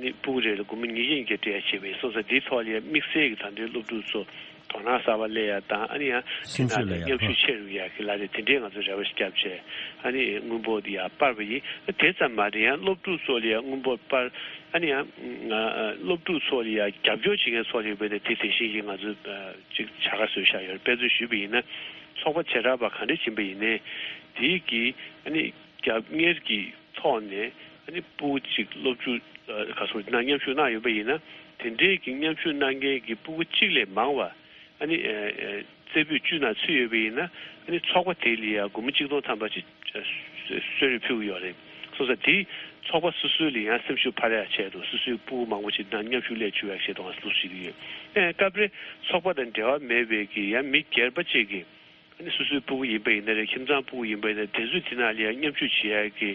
ནི་སྤུ་གུ་རེ་ལ་སྒོར་མོ་ཉིས་བརྒྱ་ཉིས་བརྒྱ་སྤྲད་ཡ་བྱས་པ་ཡིན། སོང་ཙང་འདིའི་ཐོག་ལ་ཡ་དམིགས་བསལ་གྱི་ད་ལྟའི་སློབ་ཕྲུག་ཚོ་དོ་སྣང་གསར་པ་སླེབས་ཡ་དང་། ཨ་ནི་ཡང་སེམས་ཤུགས་སླེབས་ཡ། མཉམ་ཞུགས་ཆེ་རུ་ཡ་གི་ལ་རེ་དེ་འདྲའི་ང་ཚོ་རེ་བ་ཞིག་བརྒྱབ་བྱས། ཨ་ནི་དངུལ་འབོར་འདི་ཡ་སྤར་བ་ཡིན། དེ་ཙམ་མ་རེད། ཡང་སློབ་ཕྲུག་ཚོ་ལ་ཡ་དངུལ་འབོར་སྤར། ཨ་ནི་ཡང་ང་སློབ་ཕྲུག་ཚོ་ལ་ཡ་རྒྱབ་སྐྱོར་བྱེད་མཁན་ཚོ་ལ་ཡོད་པ་ཡིན་ན་དེ་དེ་བཞིན་གྱི་ང་ཚོ་ཅིག་བྱ་དགའ་བཟོས་བཞག་ཡོད་རེད། དཔེ་མཚོན་ཞུས་པ་ཡིན་ན་ཚོགས་པ་བྱེ་བྲག་པ་ག་འདྲ་ཕྱིན་པ་ཡིན་ནའི་དེའི་གི་ཨ་ནི་རྒྱབ་གཉེར་གྱི་ཐོག་ནས་ཨ་ནི་སྤུ་གུ་གཅིག་སློབ་ཕྲུག་ཨ་ག་སོ་ནང་མཉམ་ཞུགས་གནང་ཡོད་པ་ཡིན་ན། དེ་འདྲའི་གི་མཉམ་ཞུགས་གནང་མཁན་གྱི་སྤུ་གུ་གཅིག་ལས་མང་བ་ཨ་ནི་ཨ་ཨ་རྩེ་ཕུད་བཅུ་ནང་ཚུད་ཡོད་པ་ཡིན་ན། ཨ་ནི་ཚོགས་པ་དེ་ལ་ཡ་སྒོར་མོ་གཅིག་སྟོང་ཐམ་པ་ཅིག་ཨ་གསོལ་རས་ཕུལ་གྱི་ཡོད་རེད། སོང་ཙང་དེ་ཚོགས་པ་སོ་སོ་ལ་ཡང་སེམས་ཤུགས་འཕར་ཡག་ཆེད་དུ་སོ་སོའི་སྤུ་གུ་མང་པོ་ཅིག་ནང་མཉམ་ཞུགས་སླེབས་བཅུག་ཡག་ཆེད་དུ་ང་ཚོ་ལུགས་བྱེད་ཀྱི་ཡོད། ཨ་སྐབས་རེ་ཚོགས་པ་དང་འབྲེལ་བ་མེད་པའི་གི་ཡང་མི་སྒེར་པ་ཅིག་གིས། ཨ་ནི་སོ་སོའི་སྤུ་གུ་ཡིན་པ་ཡིན་ན་རེད། ཁྱིམ་ཚང་སྤུ་གུ་ཡིན་པ་ཡིན་ན། དེ་ཚོས་དེ་ནང་ལ་ཡང་མཉམ་ཞུགས་བྱེད་ཡག་གི་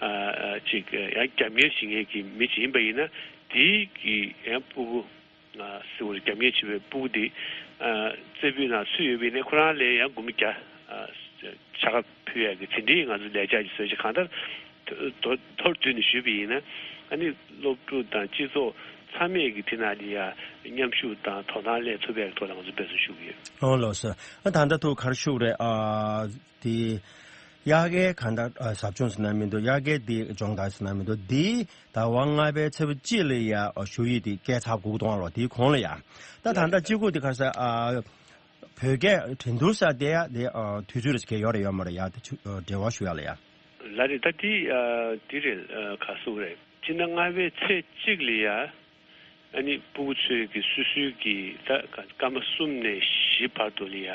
ཨ་ཨ་ཅིག་ཡང་རྒྱབ་གཉེར་བྱེད་མཁན་གྱི་མི་ཅིག་ཡིན་པ་ཡིན་ན། དེའི་གི་ཡང་སྤུ་གུ་ཨ་ཟེར་བ་རེད། རྒྱབ་གཉེར་བྱེད་པའི་སྤུ་གུ་དེ་ཨ་རྩེ་ཕུད་ནང་ཚུད་ཡོད་པ་ཡིན་ན་ཁོ་རང་ལ་ཡང་སྒོར་མོ་བརྒྱ་ཨ་བྱ་དགའ་ཕུལ་ཡག་གི་དེ་འདྲའི་ང་ཚོ་ལས་འཆར་ཅིག་བཟོས་བྱས། གང་ལྟར། མཐོ་མཐོ་རུ་བསྡུས་ནས་ཞུས་པ་ཡིན་ན། ཨ་ནི་སློབ་ཕྲུག་དང་སྤྱི་ཚོགས་ཚང་མས་ཀྱི་དེ་ནང་ལ་ཡ་མཉམ་ཞུགས་དང་དོ་སྣང་སླེབས་ཐུབ་པའི་ཐོག་ལ་ང་ཚོ་འབད་བརྩོན་ཞུ་གི་ཡོད། ཨོ་ལགས་སོ། ཨ་ད་ལྟ་ཐུག་ག་རེ་ཞུ་རེད། ཨ་དེ་དབྱར་ཁའི་གང་ལྟར་ཨ་ཟབ་སྦྱོང་ཟེར་ན་མི་འདུག་དབྱར་ཁའི་དེ་སྦྱོང་བརྡར་ཟེར་ན་མི་འདུག་དེ་ཟླ་བ་ལྔ་པའི་ཚེས་པ་གཅིག་ལ་ཡ་ཨ་ཞུ་ཡིག་དེ་སྐད་ཚར་དགོས་གཏོང་བ་ལ། དེའི་གོང་ལ་ཡ་ད་ད་ལྟ་གཅིག་པུ་དེ་ག་རེ་ཟེར། ཨ་བོད་སྐད་འགྲན་བསྡུར་ཟེར་དེ་ཡ་དེ་ཨ་དུས་ཚོད་རེ་ཟེར་གྱི་ཡོད་རེད་ཡོད་མ་རེད། ཡ་དེ་ཚོ་ཨ་འབྲེལ་བ་ཞུ་ཡ་ལ་ཡ། ལགས་རེད། ད་འདི་ཨ་འདི་རེད། ཨ་ག་ཟེར་རེད། སྤྱིར་ན་ལྔ་པའི་ཚེས་གཅིག་ལ་ཡ་ཨ་ནི་སྤུ་གུ་ཚོས་ཀྱི་སོ་སོའི་གི་ད་སྐར་མ་གསུམ་ནས་ བཞི་བར་དུ་ལ་ཡ།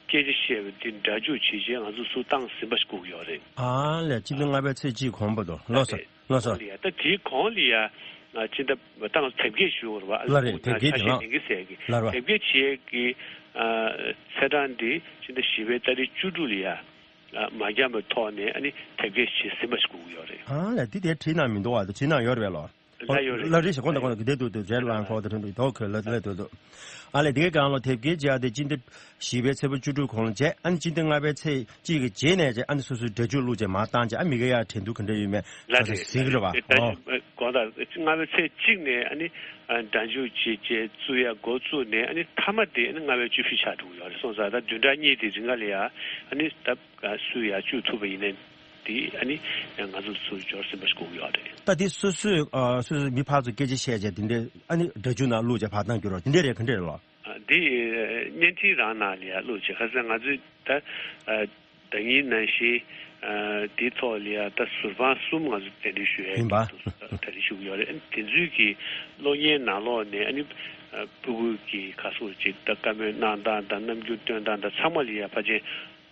སྐད་ཆ་བཤད་པ་འདི་སྒྲ་འཇུག་བྱེད་ཆེད་ང་ཚོ་སུ་བཏང་ཟིན་པ་ཞིག་དགོས་ཀྱི་ཡོད་རེད། ཨ་ལས་སྤྱི་ཟླ་ལྔ་པའི་ཚེས་གཅིག་གོང་བར་དུ་ལགས་སོ་ལགས་སོ། ལ་ཡ་ད་དེའི་གོང་ལ་ཡ། ང་སྤྱི་ཟླ་ད་ང་ཚོ་དེབ་སྐྱེལ་ཞུ་བར་བ། ལ་རེད་དེབ་སྐྱེལ་གྱི་ཆ་ཤས་ལ་ལེན་གྱི་ཟེར་གི་ལ་ར། དེབ་སྐྱེལ་བྱེད་ཀྱི་ཚེས་གྲངས་འདི་སྤྱི་ཟླ་བཞི་པའི་ཏ་རིག་བཅུ་དྲུག་ལ་ཡ། མ་འགྱངས་པའི་ཐོག་ནས་ཨ་ནི་དེབ་སྐྱེལ་བྱེད་ཟིན་པ་ཞིག་དགོས་ཀྱི་ཡོད་རེད། ཨ་ལས་འདི་དེ་བྲིས་གནང་མི་འདུག་བ་དེ་བྲིས་གནང་ཡོད་རེད་པས་ལོ། ལ་ཡོད་རེད། ལ་རེད་ཞེས་ཁོང་དང་ཁོང་དང་གི་དེ་འདུག་དེ་རེད་ལ་ཁོ་དེ་འདུག་དོ་ཁོ་ལ་ལ་འདུག་འདུག་ཨ་ལས་དེ་གའི་སྒང་ལ་དེབ་སྐྱེལ་བྱས་ཏེ་སྤྱི་ཟླ་བཞི་པའི་ཚེས་པ་བཅུ་དྲུག་གོང་ལ་བྱས་ཨ་ནི་སྤྱི་ཟླ་ལྔ་པའི་ཚེས་གཅིག་གི་རྗེས་ནས་བྱས་ཨ་ནི་སོ་སོའི་སྒྲ་འཇུག་བླུགས་བྱས་མར་བཏང་བྱས་ཨ་མི་ག་ཡ་དྲན་འདུག་ག་འདྲ་ཡོད་མེད་ལ་ཁ་ཤས་རེད་གཟིགས་རེད་བ། ད་ཨོ། དགོངས་དག་ལྔ་པའི་ཚེས་གཅིག་ནས་ཨ་ནི་སྒྲ་འཇུག་བྱེད་བྱེད་བཙུགས་ཡ་འགོ་བཙུགས་ནས་ཨ་ནི་མཐའ་མ་དེ་ཨ་ནི་ལྔ་པའི་བཅུ་བཞི་ཆགས་འགྲོ་གི་ཡོད་རེད་སོང་ཙང་ད་བདུན་ཕྲག་གཉིས་དེ་རིང་ག་ལ་ཡ་ཨ་ནི་ད། སུ་ཡར་བཅུག་ཐུབ་པ་ཡིན་ན་དེ་ཨ་ནི་ང་ཚོ་ཚུར་འབྱོར་ཟིན་པ་ཞིག་དགོས་ཀྱི་ཡོད་རེད། ད་དེ་སོ་སོས་ཨ་སོ་སོའི་མི་ཕར་ཚུར་སྐད་ཆ་བཤད་བྱས་དེ་འདྲའི་ཨ་ནི་སྒྲ་འཇུག་ནང་བླུགས་བྱས་ཕར་བཏང་རྒྱུ་རོ་དེ་འདྲའི་རེད་ག་འདྲའི་རེད་ལོ། ཨ་དེ་བརྙན་འཕྲིན་རང་ནང་ལ་ཡར་བླུགས་བྱས་ཁ་སང་ང་ཚོས་ད་ཨ་ཟླ་ཉིན་ནང་བཞིན་ཨ་དེའི་ཐོག་ལ་ཡར་ད་ཟུར་དཔང་གསུམ་ང་ཚོ་གདན་འདྲེན་ཞུ་ཡས་ཡིན་པ། འདུག་གྲ་སྒྲིག་ཞུ་གི་ཡོད་རེད། ཨ་ནི་དེ་ཚོའི་གི་གློག་བརྙན་ནང་ལོགས་ནས་ཨ་ནི་ཨ་སྤུ་གུ་གི་ག་སོགས་ཅིག་ད་བཀའ་མོལ་གནང་སྟངས་དང་རྣམ་འགྱུར་སྟོན་སྟངས་དང་ཚང་མ་ལ་ཡར་ཕལ་ཆེར།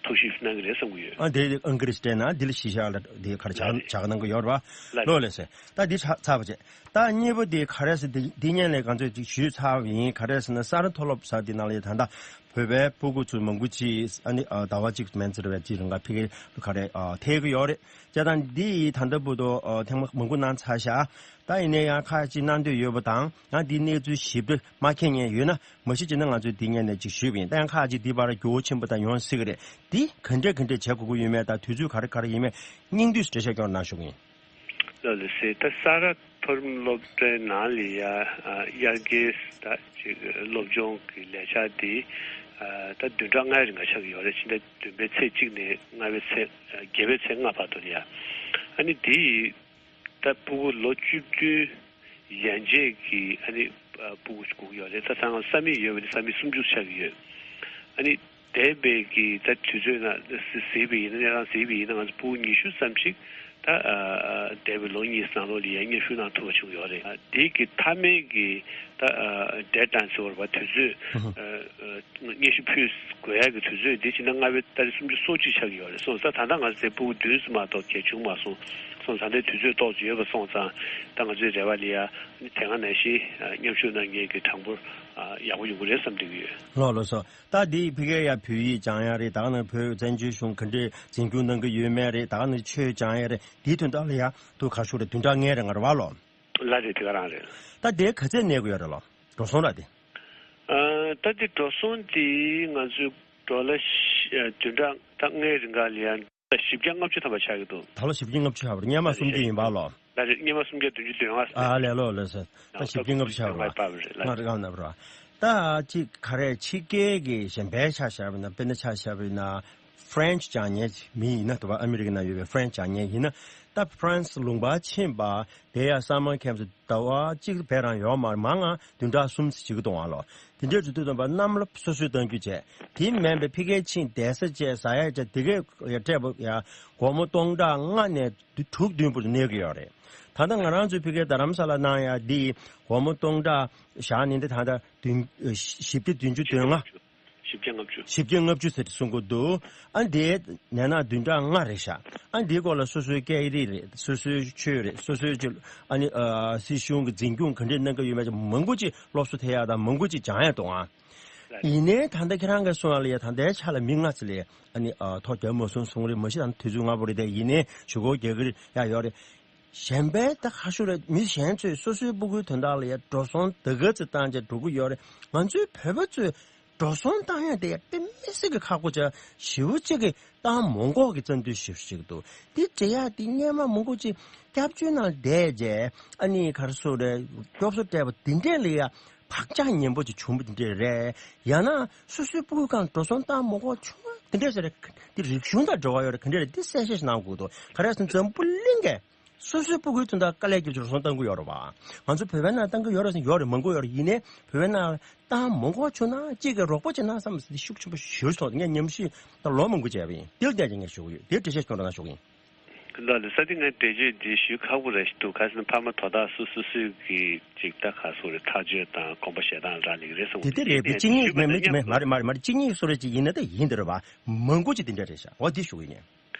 ཐུགས་ཞིབ་གནང་གི་རེད་བསམ་གྱི་ཡོད། ཨ་དེ་ཨང་ཀི་རི་སྤྲད་ན་འདི་ལ་གཞི་བཞག་ལ་དེ་ག་རེ་ལགས་བྱ་རེད། བྱ་གནང་གི་ཡོད་རེད་བ། ལགས་ལོ་རེད། ལགས་སེ། ད་འདི་ཚར་ཚར་བ་བྱས། ད་གཉིས་པ་དེ་ག་རེ་ཟེར་འདི་འདི་སྔོན་ལས་གང་ཚོད་ཅིག་ཞུས་ཚར་བ་ཡིན་ག་རེ་ཟེར་ན་ས་རཱ་མཐོ་སློབ་ཟེར་འདི་ནང་ལ་ད་ལྟ་བོད་པའི་སྤུ་གུ་ཚོ་མང་པོ་ཅིག་ཨ་ནི་ཟླ་བ་གཅིག་མན་ཙམ་རེ་བའི་ཅིག་རིང་ག་ཕ་གིར་ག་རེ་ཐེབས་ཀྱི་ཡོད་རེད། བྱས་ཙང་འདི་ཡི་ད་ལྟ་བར་དུ་ཐེངས་མ་མང་པོ་གནང་ཚར་ཤག་ད་ཡིན་ན་ཡང་ཁག་ཅིག་གནང་འདོད་ཡོད་པ་དང་ཡང་འདི་གནས་ཚུལ་ཞིབ་ཏུ་མ་མཁྱེན་མཁན་ཡོད་ན་མ་གཞི་བྱས་ན་ང་ཚོས་འདི་སྔོན་ནས་ཅིག་ཞུས་པ་ཡིན། ད་ཡང་ཁག་ཅིག་འདི་བར་འགྱུར་བ་ཕྱིན་པ་དང་ཡོང་སྲིད་ཀྱི་རེད། འདི་ག་འདྲས་ག་འདྲས་བྱེད་དགོས་ཀྱི་ཡོད་མེད་དང་དུས་ཚོད་ག་རེ་ག་རེ་ཡིན་མེད་སྙིང་བསྡུས་སུ་འགྲེལ་བཤད་སྐྱོན་གནང་ཞུ་གི་ཡིན། ལགས་ལགས་སེ། ད་ས་རཱ་མཐོ་རིམ་སློབ་གྲྭའི་ནང་ལ་ཡ་དབྱར་ཁའི་ད་ཅིག་སློབ་སྦྱོང་གི་ལས་འཆར་འདི་ད་བདུན་ཕྲག་ལྔའི་རིང་ག་ཆགས་ཀྱི་ཡོད་རེད། ཕྱི་ཟླ་བདུན་པའི་ཚེས་གཅིག་ནས་ལྔ་པའི་ཚེས་བརྒྱད་པའི་ཚེས་ལྔ་བར་དུ་ལ་ཡ་ཨ་ནི་འདི་ད་ཕྲུ་གུ་ལོ་བཅུ་བདུན་ཡན་ཆད་ཀྱི་ཨ་ནི་ཕྲུ་གུ་ཞིག་སྒུག་ཡོད་རེད། ད་ད་ང་ས་མིག་ཡོད་པ་ནི་ས་མིག་སུམ་ཅུ་ཆགས་ཀྱི་ཡོད། ཨ་ནི་འདས་པའི་གི་ད་དུས་ཚོད་ནང་གཟིགས་པ་ཡིན་ན་གནས་སྟངས་གཟིགས་པ་ཡིན་ན་ང་ཚོ་ཕྲུ་གུ་ཉི་ཤུ་ཙམ་ཞིག་ད་འདས་པའི་ལོ་གཉིས་ནང་ལོགས་ལ་ཡང་མཉམ་ཞུགས་གནང་ཐུབ་པ་བྱུང་ཡོད་རེད། དེ་གི་མཐའ་མའི་གི་ད་ཌེཌ་ལའིན་ཟེར་བ་དུས་ཚོད། སྙན་ཞུ་ཕུལ་དགོས་ཡག་གི་དུས་ཚོད་འདི་ཕྱི་ཟླ་ལྔ་པའི་ཏ་རིག་སུམ་ཅུ་སོ་གཅིག་ཆགས་ཀྱི་ཡོད་རེད་སོང་ཙང་ད་ལྟ་ང་ཚོ་དེ་ཕྲུ་གུ་བདུན་ཙམ་མ་གཏོགས་གལ་བྱུང་མ་སོང་། སོང་ཙང་དེ་དུས་ཚོད་ཏོག་ཙམ་ཡོད་པ་སོང་ཙང་ད་ང་ཚོའི་རེ་བ་ལ་ཡ་དེ་སྔ་ནང་བཞིན་མཉམ་ཞུགས་གནང་མཁན་གྱི་གྲངས་འབོར་ཡག་པོ་ཡོང་གི་རེད་བསམ་གྱི་ཡོད། ལགས་ལགས་སོ། ད་འདི་ཕ་གིར་ཡ་བོད་ཡིག་སྦྱང་ཡ་རེད། ད་ག་ནང་བོད་བཙན་བྱོལ་གཞུང་ག་འདྲས་འཛིན་སྐྱོང་གནང་གི་ཡོད་མེད་རེད། ད་ག་ནང་ཆོས་སྦྱང་ཡ་རེད། དེའི་དོན་དག་ལ་ཡ་དུ་ག་ཤོག་རེད་བདུན་ཕྲག་ལྔའི་རིང་ང་རེད་བ་ལོ། ལགས་རེད་དེ་ག་རང་རེད། ད་དེ་ག་ཚད་གནས་དགོས་ཡོད་རེད་ལོ། འགྲོ་སོང་ར་དེ། ཨ་ད་དེ་འགྲོ་སོང་དེ་ང་ཚོའི་ཌོ་ལར་བཞི་ཨ་བདུན་ཕྲག་ད་ལྔའི་རིང་ག་ལ་ཡང་བཞི་བརྒྱ་ལྔ་བཅུ་ཐམ་པ་ཆགས་ཀྱི་འདུག་ད་ལོ་བཞི་བརྒྱ་ལྔ་བཅུ་ཆགས་པ་རེད། སྔོན་མ་སུམ་བརྒྱ་ཡིན་པ་ལོ། ད་རེད་སྔོན་མ་སུམ་བརྒྱ་བདུན་ཅུ་དོན་ལྔ་ཟེར། ཨ་ལས་ལོ་ལོ་ཟེར། ད་བཞི་བརྒྱ་ལྔ་བཅུ་ཆགས་པ་རེད། ལྔ་བཅུ་ལྔ་བཅུ་རེད། ད་ཅིག་ག་རེ་ཕྱི་རྒྱལ་གྱི་གཞན་པའི་ཆ་བཞག་པ་ཡིན་ན་དཔེར་ན་ཆ་བཞག་པ་ཡིན་ན་ཕ་རན་སི་སྦྱང་མཁན་མི་ཡིན་ན་དུ་བ་ཨ་མི་རི་ཀའི་ནང་ཡོད་པའི་ཕ་རན་སི་སྦྱང་མཁན་ཡིན་ན་ད་ཕ་རན་སི་ལུང་པ་ཕྱིན་པ། དེ་ཡང་སམ་མར་ཁེམ་སི་ཟླ་བ་གཅིག་བས་རང་ཡོད་མ་རེད། མང་ང་བདུན་ཕྲག་གསུམ་ཙམ་བྱེད་ཀྱི་འདུག་ཨ་ལོ། དེ་འདྲའི་གྲུབ་དུས་སྟོན་པ་གནམ་ལོ་སོ་སོའི་གཏང་རྒྱུ་བྱས། དེ་མིན་པའི་ཕ་གིར་ཕྱིན་བསྡད་ས་བྱས་ཟ་ཡ་བྱས་དེ་གས་ཡ་སྤྲད་པ་ཡ་སྒོར་མོ་སྟོང་ཕྲག་ལྔ་ནས་དྲུག་བདུན་བར་དུ་གནས་ཀྱི་ཡོད་རེད། ད་ལྟ་ང་རང་ཚོའི་ཕ་གིར་རྡ་རམ་ས་ལ་གནང་ཡ་འདི་སྒོར་མོ་སྟོང་ཕྲག་བཞག་ནི་འདི་ད་ལྟ་བདུན་བཞི་བརྒྱ་བདུན་ཅུ་དོན་ལྔ། བཞི་བརྒྱ་ལྔ་བཅུ། བཞི་བརྒྱ་ལྔ་བཅུ་ཟེར་ཏེ་གསུང་གི་འདུག་ཨ་འདིའི་ནས་ན་བདུན་ཕྲག་ལྔ་རེད་ཤག་ཨ་འདིའི་སྐོར་ལ་སོ་སོའི་སྐད་རིགས་རེད། སོ་སོའི་ཆོས་རེད། སོ་སོའི་ཅིག་ཨ་ནི་ཨ་སྲིད་གཞུང་གི་འཛིན་སྐྱོང་ག་འདྲས་གནང་གི་ཡོད་མེད་ཅིག་མང་པོ་ཅིག་སློབ་གསོ་ཐེབས་ཡག་དང་མང་པོ་ཅིག་སྦྱང་ཡག་འདུག་ཨ། ཡིན་ནའི་ད་ལྟ་ཁྱེད་རང་གིས་གསུངས་པ་ལ་ཡ་ད་ལྟའི་ཆ་ལ་མི་ལྔ་ཙམ་ལས་ཨ་ནི་ཨ་ཐོ་རྒྱབ་མ་སོང་གསུང་རེད། མ་གཞི་ད་དུས་ཚོད་སྔ་པོ་རེད་དེ། ཡིན་ནའི་ཞུ་སྒོ་རྒྱག་གི་ཡ་ཡོད་རེད། གཞན་པའི་ད་ཁ་ཤོར་རེད། མི་གཞན་ཚོས་སོ་སོའི་སྤུ་གུའི་དོན་དག་ལ་ཡ་འགྲོ་སོང་ད་ག་ཚོད་བཏང་བྱས་འགྲོ་གི་ཡོད་རེད། ང་ཚོའི་བོད་པ་ཚོས་འགྲོ་སོང་བཏང་ཡ་དེ་ཡ་དཔེ་མི་སྲིད་ཀྱི་ཁག་པོ་ཆགས། ཞེ་པོ་ཅིག་གི་བཏང་མ་དགོས་ཀྱི་བཙན་འཛུལ་ཞེ་པོ་ཅིག་འདུག་དེ་འདྲ་ཡ་དེ་སྔོན་མ་མང་པོ་ཅིག་སྐྱབས་བཅོལ་ནང་བསྡད་བྱས་ཨ་ནི་ག་རེ་ཟེར་དགོས་རེད། སྐྱོབ་གསོ་སྤྲད་པ་དེ་འདྲས་ལ་ཡ་བག་ཆགས་ངན་པོ་ཅིག་བྱུང་བ་དེ་འདྲས་རེད། ཡང་ན་སོ་སོའི་སྤུ་གུའི་སྒང་འགྲོ་སོང་བཏང་མ་དགོས་བྱུང་བ་དེ་འདྲས་ཟེར་རེད། དེ་རིག་གཞུང་དང་འབྲེལ་བ་ཡོད་རེད། ག་འདྲས་རེད། དེ་གསལ་བཤད་ཞིག་གནང་དགོས་འདུག་ག་རེ་ཟེར་ན་འཛམ་བུ་གླིང་གས་སོ་སོའི་སྤུ་གུའི་དོན་དག་དཀའ་ལས་བརྒྱབ་ཀྱི་འགྲོ་སོང་གཏང་གི་ཡོད་རེད་བ། ང་ཚོ་བོད་པའི་ནང་གཏང་གི་ཡོད་རེད་ཟེར། ཡོད་རེད། མང་པོ་ཡོད་རེད། ཡིན་ནའི་བོད་པའི་ནང་གཏང་མ་དགོས་བྱུང་ན་གཅིག་གིས་རོགས་པ་བྱེད་ན་བསམ་ཟེར་ཤུགས་ཆེན་པོ་ཞེ་པོ་ཐོག་ངས་ཉམས་ཞིབ་ད་ལོ་མང་པོ་བྱས་པ་ཡིན། དེ་ལ་བལྟས་ཀྱང་ངས་ཞུ་གི་ཡོད། དེ་འགྲེལ་བཤད་ཁྱོད་རང་ཞུ་གི་ཡིན། ལགས་ལགས། ས་དེ་ངས་འགྲེལ་བརྗོད་འདི་ཞུ་ཁག་པོ་རེད་ཤག་འདུག་ག་ཟེར་ན་ཕ་མ་དོ་བདག་སོ་སོ་སོའི་གི་ཅིག་ད་ག་སོ་རེད། ཐག་གཅོད་དང་དགོངས་པ་བཞེས་སྟངས་རག་ལས་ཀྱི་རེད་བསམ་གི། དེ་དེ་རེད་པས། གཅིག་གཉིས་མེད་མེད་མེད་མ་རེད་མ་རེད་མ་རེད། གཅིག་གཉིས་སོ་རེད་ཅིག་ཡིན་ན་ད་ཡིན་དེ་རེད་པ། མང་པོ་ཅིག་དེ་འདྲ་རེད་ཤག་འོ་དེ་ཞུ་གི་ཡིན།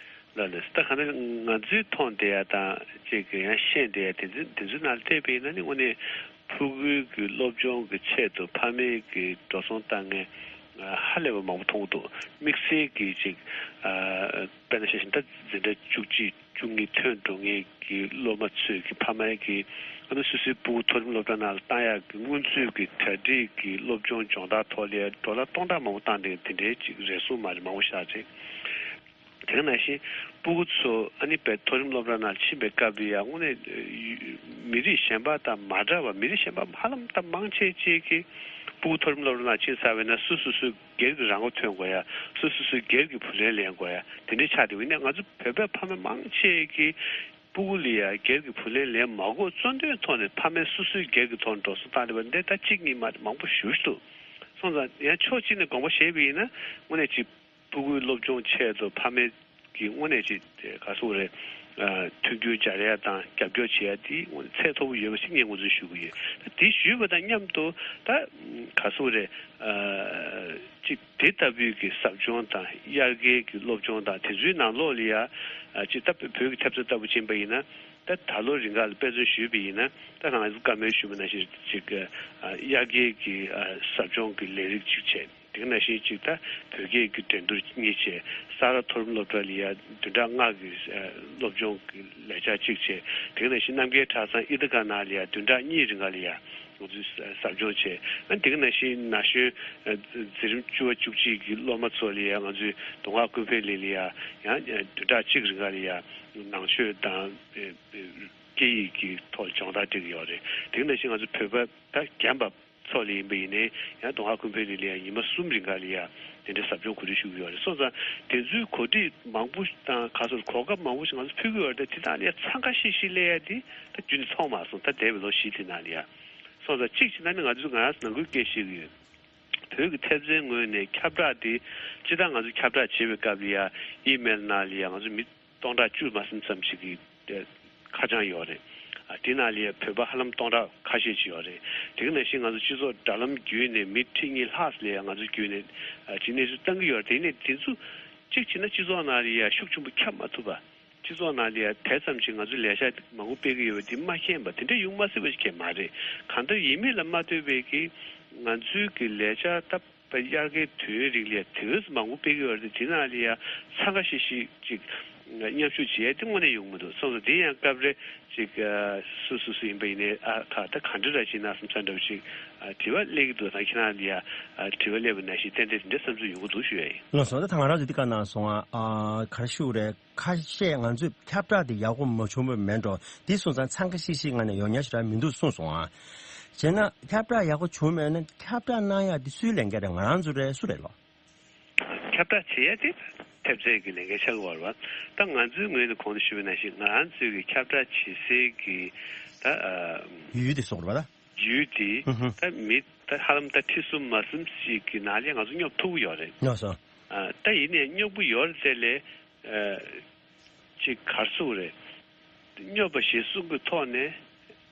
ལགས་ལགས། ད་ག་ནང་ང་ཚོའི་མཐོང་བསྡད་ཡ་དང་ཅིག་ཡང་ཤེས་བསྡད་ཡ་དེ་ཚོ་དེ་ཚོའི་ནང་ལ་བལྟས་པ་ཡིན་ན་ནི་དངོས་གནས་ཕྲུ་གུའི་གི་སློབ་སྦྱོང་གི་ཆེད་དུ་ཕ་མའི་གི་འགྲོ་སོང་བཏང་མཁན་ཧ་ལས་པ་མང་པོ་མཐོང་གི་འདུག་དམིགས་བསལ་གྱི་ཅིག་དཔེར་ན་ཆ་བཞག་ན་ད་འཛིན་གྲྭ་བཅུ་གཅིག་བཅུ་གཉིས་ཐོན་འགྲོ་མཁན་གྱི་སློབ་མ་ཚོས་ཀྱི་ཕ་མའི་གི་ཨ་ནི་སོ་སོའི་སྤུ་གུ་མཐོ་རིམ་སློབ་གྲྭ་ནང་ལ་བཏང་ཡག་གི་སྔོན་ཚུད་ཀྱི་གྲ་སྒྲིག་གི་སློབ་སྦྱོང་སྦྱོང་བརྡར་ཐོག་ལ་ཌོ་ལར་སྟོང་ཕྲག་མང་པོ་བཏང་བསྡད་མཁན་དེ་འདྲའི་ཅིག་རེ་ཟུང་མ་རེད་མང་པོ་ཤར་རེད། དེ་ནང་བཞིན་སྤུ་གུ་ཚོ་ཨ་ནི་དཔེ་མཐོ་རིམ་སློབ་གྲྭ་ནང་ཕྱིན་པའི་སྐབས་ལ་ཡང་དངོས་གནས་མི་རིགས་གཞན་པ་དང་མ་འདྲ་བ་མི་རིགས་གཞན་པ་ཧ་ལམ་ད་མང་ཆེ་ཅིག་གིས་སྤུ་གུ་མཐོ་རིམ་སློབ་གྲྭ་ནང་ཕྱིན་ཚར་བས་ན་སོ་སོ་སོའི་སྒེར་གྱི་རང་མགོ་ཐོན་དགོས་ཡ། སོ་སོ་སོའི་སྒེར་གྱི་བུ་ལོན་ལེན་དགོས་ཡ། དེ་འདྲའི་ཆགས་བསྡད་པ་ཡིན་ན་ང་ཚོ་བོད་པའི་ཕ་མ་མང་ཆེ་གིས་སྤུ་གུ་ལ་ཡ་སྒེར་གྱི་བུ་ལོན་ལེན་མ་དགོས་གཙོ་འདོན་ཐོག་ནས་ཕ་མས་སོ་སོའི་སྒེར་གྱི་ཐོག་ནས་འགྲོ་སོང་བཏང་བསྡད་པ་འདི་ད་གཅིག་གཉིས་མ་རེད་མང་པོ་ཞེ་པོ་ཅིག་འདུག་སོང་ཙང་ཡང་ཕྱོགས་གཅིག་ནས་དགོངས་པ་བཞེས་པ་ཡིན་ན་དངོས་གནས་ཅིག་ཕྲུ་གུའི་སློབ་སྦྱོང་ཆེད་དུ་ཕ་མས་ཀྱི་དངོས་གནས་ཅིག་ག་ཟེར་དགོས་རེད། ཨ། མཐུན་འགྱུར་སྦྱར་ཡ་དང་རྒྱབ་སྐྱོར་བྱེད་ཡ་དེ་དངོས་གནས་ཚད་མཐོ་པོ་ཡོད་པ་ཞིག་ངས་ངོས་འཛིན་ཞུ་གི་ཡོད། ད་དེ་ཞུས་པ་དང་མཉམ་དུ་ད་ག་ཟེར་དགོས་རེད། ཨ། ཅིག་དེ་ལྟ་བུའི་གི་ཟབ་སྦྱོང་དང་དབྱར་ཁའི་གི་སློབ་སྦྱོང་དང་དེ་ཚོའི་ནང་ལོགས་ལ་ཡ། ཨ། ཅིག་ད་བོད་ཀྱི་ཐེབས་རྩ་ལྟ་བུ་ཕྱིན་པ་ཡིན་ན་ད་ད་ལོ་རིང་ག་ལ་དཔེ་མཚོན་ཞུས་པ་ཡིན་ན་ད་རང་བཀའ་མོལ་ཞུས་པ་ནང་བཞིན་ཅིག་ཨ། དབྱར་ཁའི་གི་ཨ། ཟབ་སྦྱོང་གི་ལས་རིགས་གཅིག་བྱས། དེ་ག་ནང་བཞིན་ཅིག་ད་བོད་སྐད་ཀྱི་འགྲན་བསྡུར་གཉིས་བྱས། ས་རཱ་མཐོ་རིམ་སློབ་གྲྭ་ལ་ཡ་བདུན་ཕྲག་ལྔ་གི་ཨ། སློབ་སྦྱོང་གི་ལས་འཆར་གཅིག་བྱས། དེ་ག་ནང་བཞིན་རྣམ་རྒྱལ་གྲྭ་ཚང་ཨི་ཐི་ག་ནང་ལ་ཡ་བདུན་ཕྲག་གཉིས་རིང་ག་ལ་ཡ་ང་ཚོས་ཟབ་སྦྱོང་བྱས། ཨ་ནི་དེ་ག་ནང་བཞིན་ན་གཞོན་ཨ། འཛིན་རིམ་བཅུ་པ་བཅུ་གཅིག་གི་སློབ་མ་ཚོ་ལ་ཡ་ང་ཚོས་མདོ་སྔགས་ཀུན་ཕན་གླིང་ལ་ཡ་ཡང་བདུན་ཕྲག་གཅིག་རིང་ག་ལ་ཡ་ནང་ཆོས་དང་ཨ། ཨ། སྐད་ཡིག་གི་ཐོག་སྦྱོང་བརྡར་སྤྲད་ཀྱི་ཡོད་རེད། དེ་ག་ནང་བཞིན་ང་ཚོ་བོད་པ་ད་རྒན་པ་ཚོ་ལ་ཡིན་པ་ཡིན་ནའི་ཡང་མདོ་སྔགས་ཀུན་ཕན་གླིང་ལ་ཡང་ཉི་མ་གསུམ་རིང་ག་ལ་ཡང་དེ་འདྲའི་ཟབ་སྦྱོང་གོ་སྒྲིག་ཞུ་གི་ཡོད་རེད། སོང་ཙང་དེ་ཚོའི་གོ་སྒྲིག་མང་པོ་དང་ག་ཚོད་གོ་སྐབས་མང་པོ་ཞིག་ང་ཚོ་ཕུལ་གི་ཡོད་རེད། དེ་དག་ལ་ཡང་འཚང་ཁ་ཤིག་ཤིག་སླེབས་ཡ་དེ་ད་རྒྱུན་ནས་ཚོར་མ་སོང་། ད་འདས་པའི་ལོ་བཞི་དེ་ནང་ལ་ཡང་། སོང་ཙང་གཅིག་བྱས་ན་ནི་ང་ཚོས་ང་རང་ནང་ཁུལ་སྐད་བཤད་གི་ཡོད། བོད་ཀྱི་ཐེབས་རྩའི་ངོས་ནས་ཁྱབ་བསྒྲགས་དེ་སྤྱིར་བཏང་ང་ཚོ་ཁྱབ་བསྒྲགས་བྱེད་པའི་སྐབས་ལ་ཡང་ཨི་མེལ་ནང་ལ་ཡང་ང་ཚོ་མི་སྟོང་ཕྲག་བཅུ་མ་ཟིན་ཙམ་ཞིག་གི་ཨ། ཁ་བྱང་ཡོད་རེད། ཨ། དེ་ནང་ལ་ཡང་བོད་པ་ཧ་ལམ་སྟོང་ཕྲག་ཁ་ཤས་ཅིག་ཡོད་རེད། དེ་ག་ནང་བཞིན་ང་ཚོ་སྤྱི་ཚོགས་དྲ་ལམ་བརྒྱུད་ནས་མི་ཁྲི་གཉིས་ལྷག་ཙམ་ལ་ཡང་ང་ཚོ་བརྒྱུད་ནས་ཨ། ཅིག་གནས་ཚུལ་བཏང་གི་ཡོད་རེད། དེ་ནས་དེ་ཚོ་གཅིག་བྱས་ན་སྤྱི་ཚོགས་ནང་ལ་ཡང་ཤུགས་ཆེན་པོ་ཁྱབ་མ་ཐུབ་པ། སྤྱི་ཚོགས་ནང་ལ་ཡང་དེ་ཙམ་ཞིག་ང་ཚོའི་ལས་འཆར་མང་པོ་སྤེལ་གི་ཡོད་པ་དེ་མ་མཁྱེན་པ་དེ་འདྲ་ཡོང་མ་སྲིད་པ་ཞིག་གང་མ་རེད། གང་ལྟར་ཡིན་མིན་ལ་མ་ལྟོས་པའི་གི་ང་ཚོའི་གི་ལས་འཆར་ད་དབྱར་ཁའི་དུས་ཡུན་རིང་ལ་དེ་འོས་སུ་མང་པོ་སྤེལ་གི་ཡོད་རེད། དེ་ནང་ལ་ཡང་འཚང་ཁ་ཤིག་ཤིག་ཅིག་མཉམ་ཞུགས་བྱེད་ཡ་དེ་དངོས་གནས་ཡོང་མི་འདུག་སོང་ཙང་དེ་ཡང་སྐབས་རེ་ཅིག་སུ་སུ་སུ་ཡིན་པ་ཡིན་ནའི་ཨ་ཁ་ད་ག་འདྲ་ར་ཅིག་གནང་སོང་ས་འདྲ་བོ་ཅིག་དྲི་བ་སླེབས་ཀྱི་འདུག་ད་ཁྱེད་རང་ལ་ཡང་དྲི་བ་སླེབས་པ་ནང་བཞིན་ཏན་ཏན་དེ་འདྲ་བསམ་ཚུལ་ཡོང་གི་འདུག་ཞུ་ཡ་ཡིན། ལགས་སོ། ད་ང་རང་ཚོ་འདི་ག་གནང་སོང་ཨ། ག་རེ་ཞུ་རེད། ཁ་ཤས་ང་ཚོས་ཁྱབ་བསྒྲགས་དེ་ཡག་པོ་མ་བྱུང་བ་མེད་འགྲོ། དེ་སོང་ཙང་འཚང་ཁ་ཤིག་ཤིག་ངང་ནས་ཡོང་ཉག་ཞེ་དྲག་མི་འདུག་གསུངས་སོང་ཨ། བྱས་ན་ཁྱབ་བསྒྲགས་ཡག་པོ་བྱུང་མེད་ན་ཁྱབ་བསྒྲགས་གནང་ཡག་དེ་སུའི་ལས་འགན་རེད། ང་རང་ཚོ་རེད། སུ་རེད་ལོ། ཁྱབ་བསྒྲགས་བྱེད་ཡ་དེ་ཐེབས་རྩའི་གི་ལས་འགན་ཆགས་ཀྱི་ཡོད་རེད་པ། ད་ང་ཚོའི་ངོས་ནས་གོང་དུ་ཞུས་པ་ནང་བཞིན་ང་རང་ཚོའི་གི་ཁྱབ་བསྒྲགས་བྱེད་སའི་གི་ད་ཨ། ཡུལ་དེ་སོགས་རེད་པ་ད། ཡུལ་དེ་ཧུམ་ཧུམ། ད་མི་ད་ཧ་ལམ་ད་ཁྲི་གསུམ་མ་གསུམ་ཞིག་གི་ནང་ལ་ང་ཚོ་སྙོབ་ཐུབ་ཀྱི་ཡོད་རེད། ལགས་སོ། ཨ། ད་ཡིན་ནའི་སྙོབ་ཀྱི་ཡོད་རེད་དེ་ལས། ཨ། ཅིག་ག་རེ་ཟེར་དགོས་རེད། སྙོབ་པ་ཞེས་གསུང་གི་ཐོག་ནས་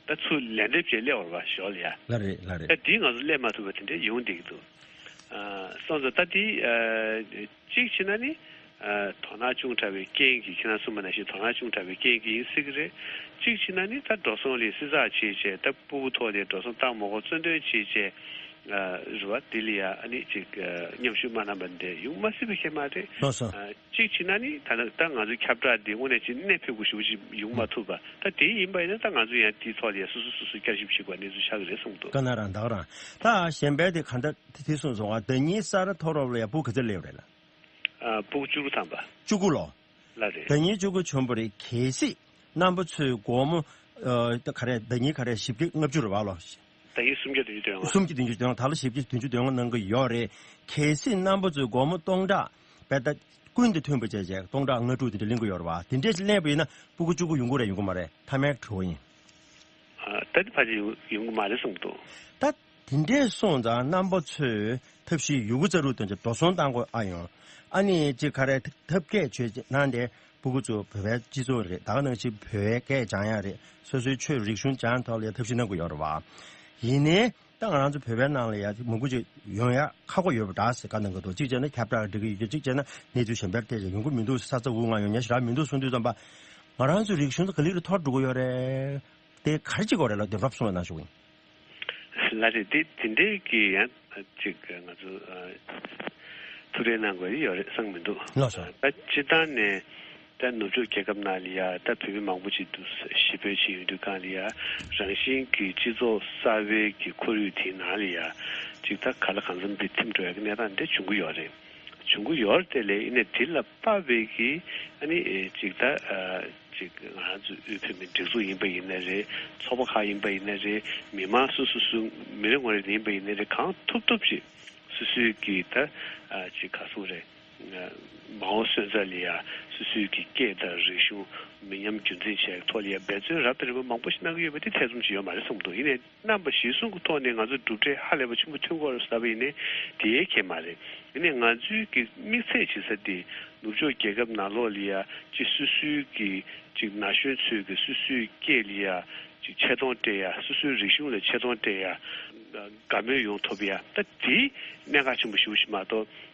ད་ཚུར་ལན་འདེབས་བྱེད་སླེབས་པ་རེད་པ་ཞོར་ལ་ཡ། ལགས་རེད་ལགས་རེད། ད་དེ་ང་ཚོ་སླེབས་མ་ཐུབ་པ་དེ་འདྲ་ཡོང་བསྡད་ཀྱི་འདུག་ཨ། སོང་ཙང་ད་དེ་ཨ། གཅིག་བྱས་ན་ནི་ཨ། དོ་སྣང་ཅུང་དྲག་པའི་རྐྱེན་གྱིས་ཁྱེད་རང་གསུངས་པ་ནང་བཞིན་དོ་སྣང་ཅུང་དྲག་པའི་རྐྱེན་གྱིས་ཡིན་སྲིད་ཀྱི་རེད། གཅིག་བྱས་ན་ནི་ད་འགྲོ་སོང་ལ་བསྲི་ཚགས་བྱས་བྱས་ད་སྤུ་གུ་ཐོག་ལ་འགྲོ་སོང་བཏང་མ་དགོས་གཙོ་འདོན་བྱས་བྱས། ཨ། རེད་པ། དེ་ལ་ཡ་ཨ་ནི་ཅིག་ཨ། མཉམ་ཞུགས་མ་གནང་པ་འདི་ཡོང་མ་སྲིད་པ་ཞིག་མ་རེད། ལགས་སོ། ཨ། གཅིག་བྱས་ན་ནི་ད་ལྟ་ད་ང་ཚོའི་ཁྱབ་བསྒྲགས་འདི་དངོས་གནས་ཅིག་གནད་ཕིགས་པོ་ཞེ་པོ་ཅིག་ཡོང་མ་ཐུབ་པ། ད་དེ་ཡིན་པ་ཡིན་ན་ད་ང་ཚོ་ཡང་དེའི་ཐོག་ལ་ཡ་སོ་སོ་སོ་སོ་བསྐྱར་ཞིབ་བྱེད་དགོས་གནས་ཚུལ་ཆགས་ཀྱི་རེད་གསུངས་འདུག་དཀར་ནག་རང་དག་རང་། ད་གཞན་པའི་དེ་ག་འདྲ་དེ་གསུངས་སོང་བ། ཟླ་ཉིན་ས་རཱ་མཐོ་སློབ་ལ་ཡ་སྤུ་གུ་ག་ཚོད་སླེབས་རེད་ལ། ཨ། སྤུ་གུ་བཅུ་དགུ་ཐམ་པ། བཅུ་དགུ་ལོ། ལགས་རེད། ཟླ་ཉིན་བཅུ་དགུ་བྱོན་པ་རེད། གལ་སྲིད་རྣམ་པ་ཚོས་སྒོར་མོ་ཨ། ག་རེ་ཟླ་ཉིན་ག་རེ་བཞི་བརྒྱ་ལྔ་བཅུ་རེད་པ་ལོ། ཟླ་ཉིན་སུམ་བརྒྱ་བདུན་ཅུ་དོན་ལྔ། སུམ་བརྒྱ་བདུན་ཅུ་དོན་ལྔ། ད་ལོ་བཞི་བརྒྱ་བདུན་ཅུ་དོན་ལྔ་གནང་གི་ཡོད་རེད། གལ་སྲིད་རྣམ་པ་ཚོས་སྒོར་མོ་སྟོང་ཕྲག་བལ་ད་ཀུན་ཏུ་མཐུན་པ་བྱས་བྱས་སྟོང་ཕྲག་ལྔ་དྲུག་དེ་འདྲ་ལེན་གི་ཡོད་རེད་པ། དེ་འདྲས་ལེན་པ་ཡིན་ན་སྤུ་གུ་བཅུ་དགུ་ཡོང་གི་རེད་ཡོང་གི་མ་རེད། མཐའ་མའི་དྲི་བ་ཡིན། ཨ། ད་དེ་ཕལ་ཆེར་ཡོང་ཡོང་གི་མ་རེད་གསུངས་འདུག་ད་དེ་འདྲས་སོང་ཙང་རྣམ་པ་ཚོས་ཐབས་ཤེས་ཡོད་རྒུ་རྩལ་སྤྲུགས་བཏོན་བྱས་འགྲོ་སོང་བཏང་དགོས་ཨ་ཡོང་། ཨ་ནི་ཅིག་ག་རེ་ཐབས་མཁས་བྱས་བྱས་གནང་སྟེ། སྤུ་གུ་ཚོ་བོད་པའི་སྤྱི་ཚོགས་རེད། ད་ག་ནང་བཞིན་བོད་པའི་སྐད་སྦྱང་ཡ་རེད། སོ་སོའི་ཆོས་རིག་གཞུང་སྦྱང་ཐོག་ལ་ཡ་ཐབས་ཤེས་གནང་དགོས་ཡོད་རེད་བ། ཡིན་ནའི་ད་ང་རང་ཚོ་བོད་པའི་ནང་ལ་ཡ་མང་པོ་ཅིག་ཡོང་ཡ་ཁག་པོ་ཡོད་པ་འདྲ་ཟེར་བཀའ་གནང་གི་འདུག་གཅིག་བྱས་ན་ཁྱབ་བསྒྲགས་འགྲིག་གི་ཡོད་ཀྱི། གཅིག་བྱས་ན་གནས་ཚུལ་གཞན་པར་བལྟས་ཀྱང་ཡོང་གི་མི་འདུག་ས་ཚ་འུར་ངང་ཡོང་ཉེན་ཞེ་དྲག་མི་འདུག་གསུང་དུས་ཙམ་པ། ང་རང་ཚོའི་རིག་གཞུང་དེ་ག་ལེ་ག་ལེ་འཐོར་འགྲོ་གི་ཡོད་རེད། དེ་ག་རེ་བྱེད་དགོས་རེད་ལབ་དེ་རོབ་གསུང་རོགས་གནང་ཞུ་གི་ཡིན། ལགས་རེད། དེ་དེ་འདྲའི་གི་ཡང་ཅིག་ང་ཚོ་ཨ་ཐུགས་རེ་གནང་དགོས་ཡོད་རེད་བསམ་མི་འདུག་ལགས་སོ། ད་སྤྱིར་བཏང་ནས་ད་ནུབ་ཕྱོགས་རྒྱལ་ཁབ་ནང་ལ་ཡ་ད་བོད་མི་མང་པོ་ཅིག་འདུག་ཞི་རྒོལ་བྱེད་ཡོང་དུས་སྒང་ལ་ཡ་རང་བཞིན་གྱི་སྤྱི་ཚོགས་གསར་པའི་གི་ཁོར་ཡུག་དེའི་ནང་ལ་ཡ་ཅིག་ད་ག་ལ་གང་འཚམ་དེ་ཐིམ་འགྲོ་ཡ་གི་གནས་སྟངས་འདི་བྱུང་གི་ཡོད་རེད། བྱུང་གི་ཡོད་རེད་དེ་ལས་ཡིན་ནའི་དེ་ལ་དཔག་པའི་གི་ཨ་ནི་ཨེ་ཅིག་ད་ཨ་ཅིག་ང་རང་ཚོ་དབུས་བོད་མིའི་སྒྲིག་འཛུགས་ཡིན་པ་ཡིན་ན་རེད། ཚོགས་པ་ཁག་ཡིན་པ་ཡིན་ན་རེད། མི་མང་སོ་སོ་སོ་མི་རེ་ངོ་རེ་ཡིན་པ་ཡིན་ན་རེད། གང་ཐུབ་ཐུབ་ཅིག་སོ་སོའི་གི་ད་ཨ་ཅིག་ག་སུ་རེད། མ་འོངས་སོན་རྩ་ལ་ཡ་སོ་སོའི་གི་སྐད་དང་རིག་གཞུང་མི་ཉམས་རྒྱུན་འཛིན་བྱེད་ཡག་ཐོག་ལ་ཡ་འབད་བརྩོན་རབ་དང་རིམ་པ་མང་པོ་ཞིག་གནང་གི་ཡོད་པ་དེ་ཐེ་ཚོམ་ཅིག་ཡོད་མ་རེད་བསམ་གི་འདུག་ཡིན་ནའི་རྣམ་པ་གཞིར་བཟུང་གི་ཐོག་ནས་ང་ཚོ་གྲུབ་འབྲས་ཧ་ལས་པ་ཆེན་པོ་ཐོན་གྱི་ཡོད་རེད་ཟེར་བ་ཡིན་ནའི་དེའི་ཁྱད་མ་རེད། ཡིན་ནའི་ང་ཚོའི་གི་དམིགས་ཚད་བྱེད་ས་དེ་ནུབ་ཕྱོགས་རྒྱལ་ཁབ་ནང་ལོགས་ལ་ཡ་ཅིག་སོ་སོའི་གི་ཅིག་ན་གཞོན་ཚོས་གི་སོ་སོའི་སྐད་ལ་ཡ་ཅིག་ཆེ་མཐོང་སྤྲད་ཡ། སོ་སོའི་རིག་གཞུང་ལ་ཆེ་མཐོང་སྤྲད་ཡ། དགའ་མོས་ཡོང་ཐུབ་ཡ། ད་དེའི་གནད་འགག་ཆེན་པོ་ཞེ་པོ་ཞིག་མ་གཏོགས།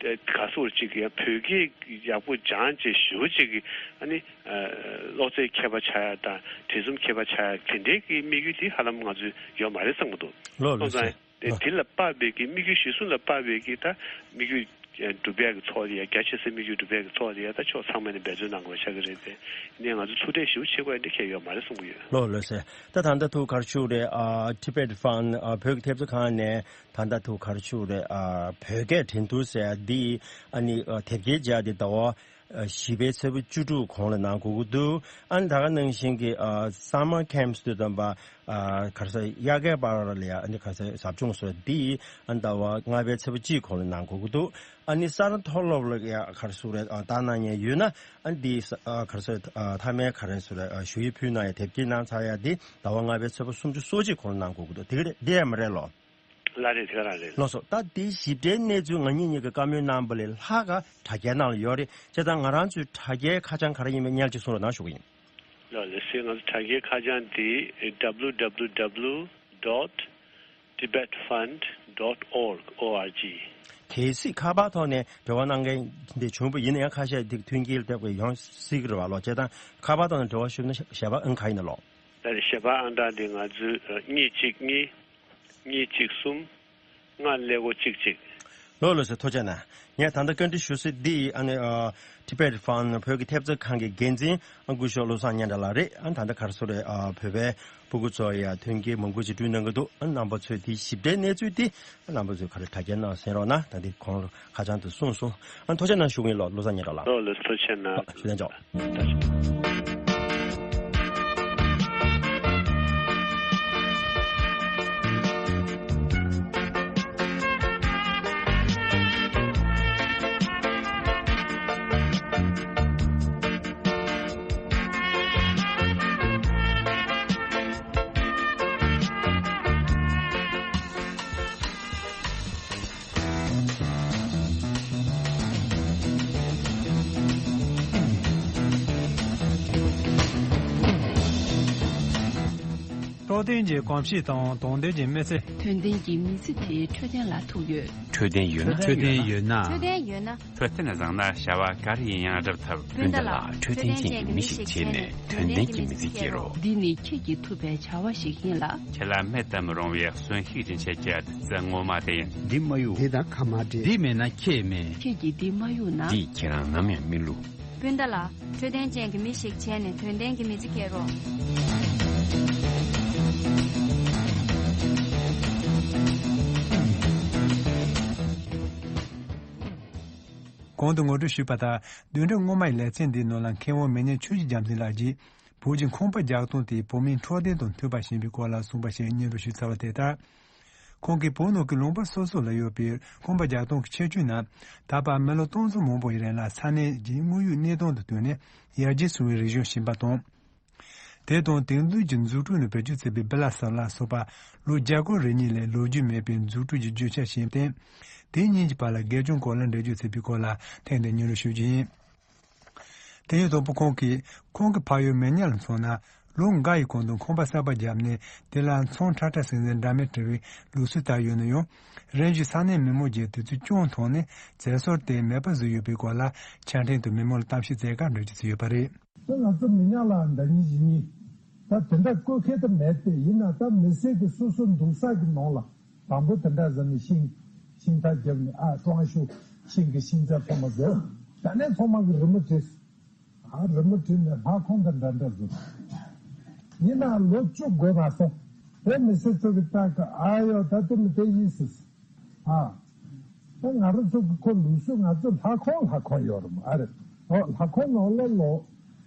ད་ག་སོགས་ཅིག་ཡང་བོད་སྐད་ཡག་པོ་སྦྱང་བྱས་ཞེ་པོ་ཅིག་གི་ཨ་ནི་ཨ་ཀློག་རྩལ་མཁས་པ་ཆགས་ཡག་དང་བྲིས་རྩོམ་མཁས་པ་ཆགས་ཡག་དེ་འདྲའི་གི་དམིགས་ཡུལ་དེ་ཧ་ལམ་ང་ཚོའི་ཡོད་མ་རེད་བསམ་གྱི་འདུག་ལགས་སོ་ལགས་སོ། སོང་ཙང་དེ་ལ་དཔག་པའི་གི་དམིགས་ཡུལ་གཞིར་བཟུང་ལ་དཔག་པའི་གི་ད་དམིགས་ཡུལ་སྒྲུབ་ཡག་གི་ཐོག་ལ་ཡ། རྒྱ་ཆེ་སའི་དམིགས་ཡུལ་སྒྲུབ་ཡག་གི་ཐོག་ལ་ཡ་ད་ཕྱོགས་ཚང་མ་ནས་འབད་བརྩོན་གནང་དགོས་པ་ཆགས་ཀྱི་རེད་དེ། ཡིན་ནའི་ང་ཚོ་ཐུགས་ཁྲལ་ཞེ་པོ་བྱེད་དགོས་ཡ་འདི་གལ་ཡོད་མ་རེད་བསམ་གྱི་ཡོད། ལགས་ལགས་སོ། ད་ད་ལྟ་ཐུགས་ག་རེ་ཞུ་རེད། ཨ་Tibet Fund ཨ་བོད་ཀྱི་ཐེབས་རྩ་ཁང་ནས་ད་ལྟ་ཐུགས་ག་རེ་ཞུ་རེད། ཨ་བོད་སྐད་འགྲན་བསྡུར་ཟེར་ཡ་འདི་ཨ་ནི་ཨ་དེབ་སྐྱེལ་བྱས་ཏེ་ཟླ་བ་ཨ་བཞི་པའི་ཚེས་པ་བཅུ་དྲུག་གོང་ལ་གནང་དགོས་ཀྱི་འདུག་ཨ་ནི་ད་ག་ནང་བཞིན་གྱི་ཨ་summer camps དུ་དམ་པ་ཨ་ག་རེ་ཟེར། དབྱར་ཁའི་བར་ལ་ཡ་ཨ་ནི་ག་རེ་ཟེར། ཟབ་སྦྱོང་སོགས་འདི་ཨ་ནི་ཟླ་བ་ལྔ་པའི་ཚེས་པ་གཅིག་གོང་ལ་གནང་དགོས་ཀྱི་འདུག་ཨ་ནི་ས་རཱ་མཐོ་སློབ་ལ་ཡ་ག་རེ་ཟེར་རེད། ཨ་ལྟ་གནང་མཁན་ཡོད་ན་ཨ་ནི་འདི་ཨ་ག་རེ་ཟེར། ཨ་མཐའ་མའི་ག་རེ་ཟེར་རེད། ཨ་ཞུ་ཡིག་ཕུལ་གནང་ཡ་དེབ་སྐྱེལ་གནང་ཚར་ཡ་འདི་ཟླ་བ་ལྔ་པའི་ཚེས་པ་སུམ་ཅུ་སོ་གཅིག་གོང་ལ་གནང་དགོས་ཀྱི་འདུག་དེ་ག་རེད། འདི་ཡ་མ་རེད་ལོ། ལགས་རེད། དེ་ག་རང་རེད། ལགས་སོ། ད་འདི་ཞིབ་ཕྲའི་གནས་ཚུལ་ང་གཉིས་གཉིས་ཀྱི་བཀའ་མོལ་གནང་པ་ལས་ལྷག་ག་དྲ་རྒྱའི་ནང་ལ་ཡོད་རེད། བྱས་ཙང་ང་རང་ཚོའི་དྲ་རྒྱའི་ཁ་བྱང་ག་རེ་ཡིན་མིན་སྔོན་ལ་ཅིག་གསུང་རོགས་གནང་ཞུ་གི་ཡིན། ལགས་ལགས་སེ། ང་ཚོ་དྲ་རྒྱའི་ཁ་བྱང་འདི་www dot tibetfund dot org org གལ་སྲིད་ཁ་པར་ཐོག་ནས་འབྲེལ་བ་གནང་མཁན་དེ་བྱུང་བ་ཡིན་ན་ཡང་ཁ་ཤས་དེ་མཐུན་རྐྱེན་ལྟ་བུ་ཡོང་སྲིད་ཀྱི་རེད་བ་ལོ། བྱས་ཙང་ཁ་པར་ཐོག་ནས་འབྲེལ་བ་ཞུས་ན་ཞལ་པར་ཨང་ག་ཡིན་ན་ལོ། ད་ཞལ་པར་ཨང་གྲངས་འདི་ང་ཚོའི་གཉིས་གཅིག་གཉིས། གཉིས་གཅིག་གསུམ། ལྔ་ཀླད་ཀོར་གཅིག་གཅིག་ལགས་ལགས་སོ། ཐུགས་རྗེ་གནང་། ངས་ད་ལྟ་བཀའ་འདྲི་ཞུ་སྲིད་འདི་ཨ་ནི་ཨ་Tibet Fund བོད་ཀྱི་ཐེབས་རྩ་ཁང་གི་འགན་འཛིན་ཨ་སྐུ་ཞབས་བློ་བཟང་སྙན་གྲགས་ལགས་རེད། ཨ་ད་ལྟ་ག་རེ་ཟེར་རེད། ཨ་བོད་པའི་སྤུ་གུ་ཚོ་ཡ་མཐུན་རྐྱེན་མང་པོ་ཞིག་བསྐྲུན་གནང་གི་འདུག་ཨ་རྣམ་པ་ཚོས་དེའི་ཞིབ་ཕྲའི་གནས་ཚུལ་དེ་ཨ་རྣམ་པ་ཚོས་ག་རེ་དྲ་རྒྱའི་ནང་གསན་རོགས་གནང་། ད་འདི་གོང་ལ་ཁ་བྱང་དུ་གསུངས་སོང་། ཨ་ཐུགས་རྗེ་གནང་ཞུ་གི་ཡིན་ལོ། བློ་བཟང་སྙན་གྲགས་ལགས། ལགས་ལགས་ཐུགས་རྗེ་གནང་། ཞུ་ལན་ཆོག་རྟོགས་ལྡན་གྱི་གོམས་གཤིས་དང་དོགས་ལྡན་གྱི་མི་ཚེ། དོན་ལྡན་གྱི་མི་ཚེ་དེ་འཕྲོད་བསྟེན་ལ་ཐུག་ཡོད། འཕྲོད་བསྟེན་ཡོད་ན། འཕྲོད་བསྟེན་ཡོད་ན། འཕྲོད་བསྟེན་ཡོད་ན། འཕྲོད་བསྟེན་བཟང་ན་བྱ་བ་ག་རེ་ཡིན་ཡང་འགྲུབ་ཐུབ། སྤུན་ཟླ་ལགས། འཕྲོད་བསྟེན་ཅན་གྱི་མི་ཞིག་བྱས་ནས་དོན་ལྡན་གྱི་མི་ཚེ་སྐྱེལ་རོགས། འདི་ནི་ཁྱེད་ཀྱིས་ཐུབ་པའི་བྱ་བ་ཞིག་ཡིན་ལ། ཁྱེད་ལ་མེད་དུ་མི་རུང་བའི་གསོན་ཤུགས་ཀྱི་འཆད་ཁྱད་དེ་ངོ་མ་དེ་ཡིན། འདི་མ་གཡུག་དེ་དང་ཁ་མ་བྲལ། འདི་མེད་ན་ཁྱེད་མེད། ཁྱེད་ཀྱིས་འདི་མ་གཡུག་ན། འདིས་ཁྱེད་རང་ནམ་ཡང་མི་བསླུ། སྤུན་ཟླ་ལགས། འཕྲོད་བསྟེན་ཅན་གྱི་མི་ཞིག་བྱས་ནས་དོན་ལྡན་གྱི་མི་ཚེ་སྐྱེལ་རོགས། གོང་དུ་ངོ་སྤྲོད་ཞུས་པ་ལྟར། བདུན་ཕྲག་སྔོན་མའི་ལེ་ཚན་འདིའི་ནང་ལ་མཁས་དབང་མི་ཉག་ཆོས་ཀྱི་རྒྱལ་མཚན་ལགས་ཀྱིས། བོད་ཀྱི་ཁང་པ་རྒྱག་སྟངས་དེས་བོད་མིའི་འཕྲོད་བསྟེན་དང་མཐུན་པ་ཞིག་ཡིན་པའི་སྐོར་ལ་གསུངས་པ་ཞིག་སྙན་སྒྲོན་ཞུས་ཚར་བ་དེ་ལྟར། ཁོང་གིས་བོད་ནང་གི་ལུང་པ་སོ་སོ་ལ་ཡོད་པའི་ཁང་པ་རྒྱག་སྟངས་ཀྱི་ཁྱད་ཆོས་རྣམས། ད་བར་མི་ལོ་སྟོང་ཚོ་མང་པོ་ཡི་རིང་ལ་ས་གནས་ཀྱི་དངོས་ཡོད་གནས་སྟངས་དང་བསྟུན་ནས་ཡར་རྒྱས་སོང་བའི་རིག་གཞུང་ཞིག་ཡིན་པ་དང་། དེ་དང་དེང་དུས་ཀྱི་འཛུགས་སྐྲུན་ནང་བེད་སྤྱོད་བྱས་པའི་བི་ལ་ས་ལ་སོགས་པ་ལོ་བརྒྱ་སྐོར་རེ་གཉིས་ལས་ལོ་རྒྱུས་མེད་པའི་འཛུགས་སྐྲུན་གྱི་བརྗོད་བྱ་ཞིག་ཡིན་ཏེ། དེ་གཉིས་ཀྱི་བར་ལ་དགེ་སྦྱོང་སྐོར་ལ་འགྲེལ་བརྗོད་བྱས་པའི་སྐོར་ལ་ཐད་ནས་སྙན་སྒྲོན་ཞུ་རྒྱུ་ཡིན། དེ་ཡང་དང་པོ་ཁོང་གིས་ཁོང་གི་ཕ་ཡུལ་མི་ཉག་ལ་མཚོན་ན། ལོ་འགའ་ཡི་གོང་དུ་ཁང་པ་གསར་པ་བརྒྱབ་ནས། དེ་ལ་ཚོང་ཁྲ་ཁྲ་ཟིང་ཟིང་འདྲ་མིན་བྲི་བའི་ལུགས་སྲོལ་དར་ཡོད་ན་ཡང་། རིམ་བཞིན་ས་གནས་མི་མང་གིས་དུས་ཚོད་ཅུང་ཐུང་ནས་བཙན་སོར་དེ་མེད་པ་བཟོས་ཡོད་པའི་སྐོར་ལ། ཆ་འཕྲིན་དུ་མི་མང་ལ་གཏམ་བཤད་མཛད་གར་འགྲོ་རྒྱུ་ཟིག་ཡོད་པ་རེད། ད་ང་ཚོ་མི་ཉག་ལ་ཟླ་ཉིན་བཞི་ཉིན་ད་དེ་འདྲ་བཀོད་མཁན་དུ་མེད་དེ། ཡིན་ན་ད་མི་སེར་གྱི་སོ་སོ་འདུག་ས་གི་ནང་ལ་དང་པོ་དེ་འདྲ་བཟོས་ནས་ཤིང་ཤིང་རྟ་བརྒྱབ་ནས། ཨ་ཀྲང་ཤུ་ཤིང་གི་ཤིང་ཆ་ཚང་མ་བཟོས། ད་ནས་ཚང་མ་གི་རི་མོ་བྲིས། ཨ་རི་མོ་བྲིས་ནས་ལྷ་ཁང་དང་འདྲ་འདྲ་བཟོས། ཡིན་ན་ལོ་བཅུ་འགོར་མ་སོང་། དེ་མི་སེར་ཚོ་གི་ལྟ་གི། ཨ་ཡོ་ད་དེ་མི་དེ་ཡིན་སྲིད། ཨ། ད་ང་རང་ཚོ་གི་ཁོ་ལུགས་སྲོལ། ང་ཚོ་ལྷ་ཁང་ལྷ་ཁང་ཡོད་རེད་མོ། ཨ་རེད། ཨོ་ལྷ་ཁང་ནང་ལ་ལོ།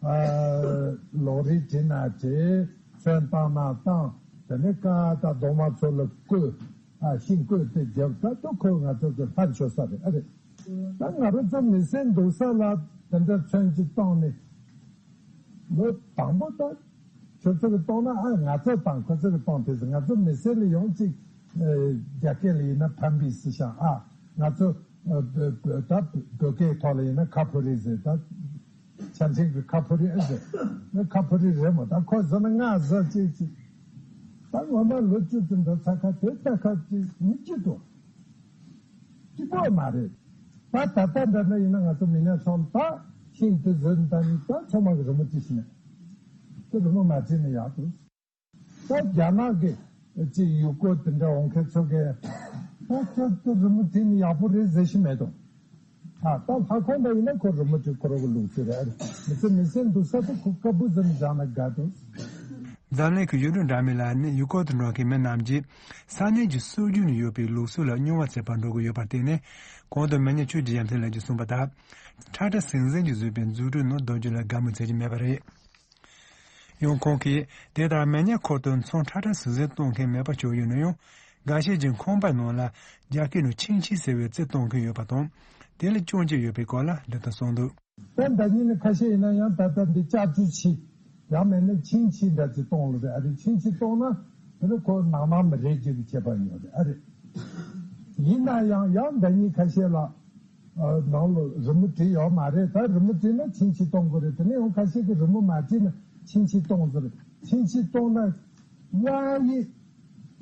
ཨ། ལོ་རེ་བྲིས་ན་བྲིས། ཚོན་བཏང་ན་བཏང་། དེ་ནས་ཀ་ད་གདོང་མ་ཚོ་ལ་བཀོད། ཨ་ཤིང་བཀོད་དེ་རྒྱབ། ད་དུ་ཁོ་ང་ཚོ་གི་ལྷ་མཆོད་ས་རེད། ཨ་རེད། ད་ང་རང་ཚོ་མི་སེར་འདུག་ས་ལ་དེ་འདྲ་ཚོན་གྱིས་བཏང་ནས། ལོ་དང་པོ་ད། ཁྱོད་ཚོ་གིས་བཏང་ན། ཨ་ང་ཚོ་བཏང་། ཁོ་ཚོ་གིས་བཏང་། དེ་ཚོ་ང་ཚོ་མི་སེར་ལ་ཡང་ཅིག་ཨ་རྒྱ་སྐད་ལ་ཡིན་ན་ཕན་པའི་ཟེར་ཤག་ཨ་ང་ཚོ་ཨ་བོད་བོད་ད་བོད་སྐད་ཐོག་ལ་ཡིན་ན་ཁ་ཕོ་རི་ཟེར། ད་ཆ་འཕྲིན་གྱི་ཁ་ཕོ་རི་ཨེ་ཟེར། ཁ་ཕོ་རི་རེད་མོ། ད་ཁོ་ཟེར་ན་ང་ཟེར་ཅིག་ཅིག་ད་ངོ་མ་ལོ་བཅུ་ཙམ་འགྲོ་ཚར་ཁ་དེ་ལྟ་ཁ་ཅིག་མི་སྐྱིད་དོ། སྐྱིད་པོ་མ་རེད། ད་ད་ལྟ་འདྲ་ན་ཡིན་ན་ང་ཚོ་མི་སྣ་ཚང་ད་ཤིང་དེ་བཟོས་ད་ནི་ད་ཚང་མ་གི་རི་མོ་བྲིས་ཤིང་ནས། དེ་རི་མོ་མ་བྲིས་ནས་ཡག་འདུག་ད་རྒྱ་ནག་གི་ཅིག་ཡུལ་སྐོར་དེ་འདྲ་འོང་མཁན་ཚོ་གིས་ད་ཁྱོད་ཚོ་རི་མོ་བྲིས་ནས་ཡག་པོ་རེད་ཟེར་ཞིག་མེད་དོ། ད་ད་ལྷ་ཁང་འདྲ་ཡིན་ན་ཁོ་རི་མོ་བྲིས་ཁོ་རང་གི་ལུགས་སྲོལ་རེད། མི་ཚེ་མི་ཚེ་འདུག་ས་དེ་ཁོ་དཀར་པོ་ཟེར་ནས་བཞག་ན་དགའ་འདུག་འཛམ་གླིང་གི་ཡུལ་གྲུ་འདྲ་མིན་ལ་ནི་ཡུལ་སྐོར་དུ་འགྲོ་མཁན་མི་རྣམས་ཀྱིས་ས་གནས་ཀྱི་སྲོལ་རྒྱུན་ནས་ཡོད་པའི་ལུགས་སྲོལ་ལ་རྙོག་པ་བྱེད་པར་འགྲོ་གི་ཡོད་པར་བརྟེན་ནས། གོང་དུ་མི་ཉག་ཆོས་ཀྱི་ཡ་མཚན་ལགས་ཀྱིས་གསུངས་པ་ལྟར། ཁྲ་ཁྲ་ཟིང་ཟིང་གིས་བཟོས་པའི་མཛུབ་དྲུག་ནང་རྡོ་རྗེ་ལ་དགའ་མོས་བྱེད་ཀྱི་མེད་པ་རེད། ཡང་ཁོང་གིས་དེ་ལྟར་མི་ཉག་ཁུལ་དུ་ཚོང་ཁྲ་ཁྲ་ཟིང་ཟིང་གཏོང་མཁན་མེད་པ་ཆགས་ཡོད་ན་ཡང་། འགའ་ཤས་ཀྱིས་ཁང་པའི་ནང་ལ་རྒྱ་སྐད་ནང་ཆིང་ཆི་ཟེར་བའི་རྩི་གཏོང་མཁན་ཡོད་པ་དང་། དེ་ལ་སྐྱོན་བརྗོད་ཡོད་པའི་སྐོར་ལ་འདི་ལྟར་གསུངས་འདུག་ད་ཟླ་ཉིན་ནི་ཁ་ཤས་ཡིན་ན་ཡང་ད་ལྟ་འདི་ལྕགས་ཀྱུ་ཆི། ཡང་མེད་ན་ཆིང་ཆི་འདྲ་ཅིག་གཏོང་ལ་རེད། ཨ་རེ་ཆིང་ཆི་གཏོང་ན་དེ་ནི་ཁོ་ནང་ནང་མི་རེད་ཅིག་གི་ཁྱད་པར་ཡོད་རེད། ཨ་རེད། ཡིན་ན་ཡང་ཡང་ཟླ་ཉིན་ཁ་ཤས་ལ་ཨ་ནང་ལ་རི་མོ་བྲིས་ཡོད་མ་རེད། ད་རི་མོ་བྲིས་ན་ཆིང་ཆི་གཏོང་དགོས་རེད། དེ་ནས་ཡང་ཁ་ཤས་ཀྱིས་རི་མོ་མ་བྲིས་ན་ཆིང་ཆི་གཏོང་ཟེར། ཆིང་ཆི་གཏོང་ན་ཝ་ཡི་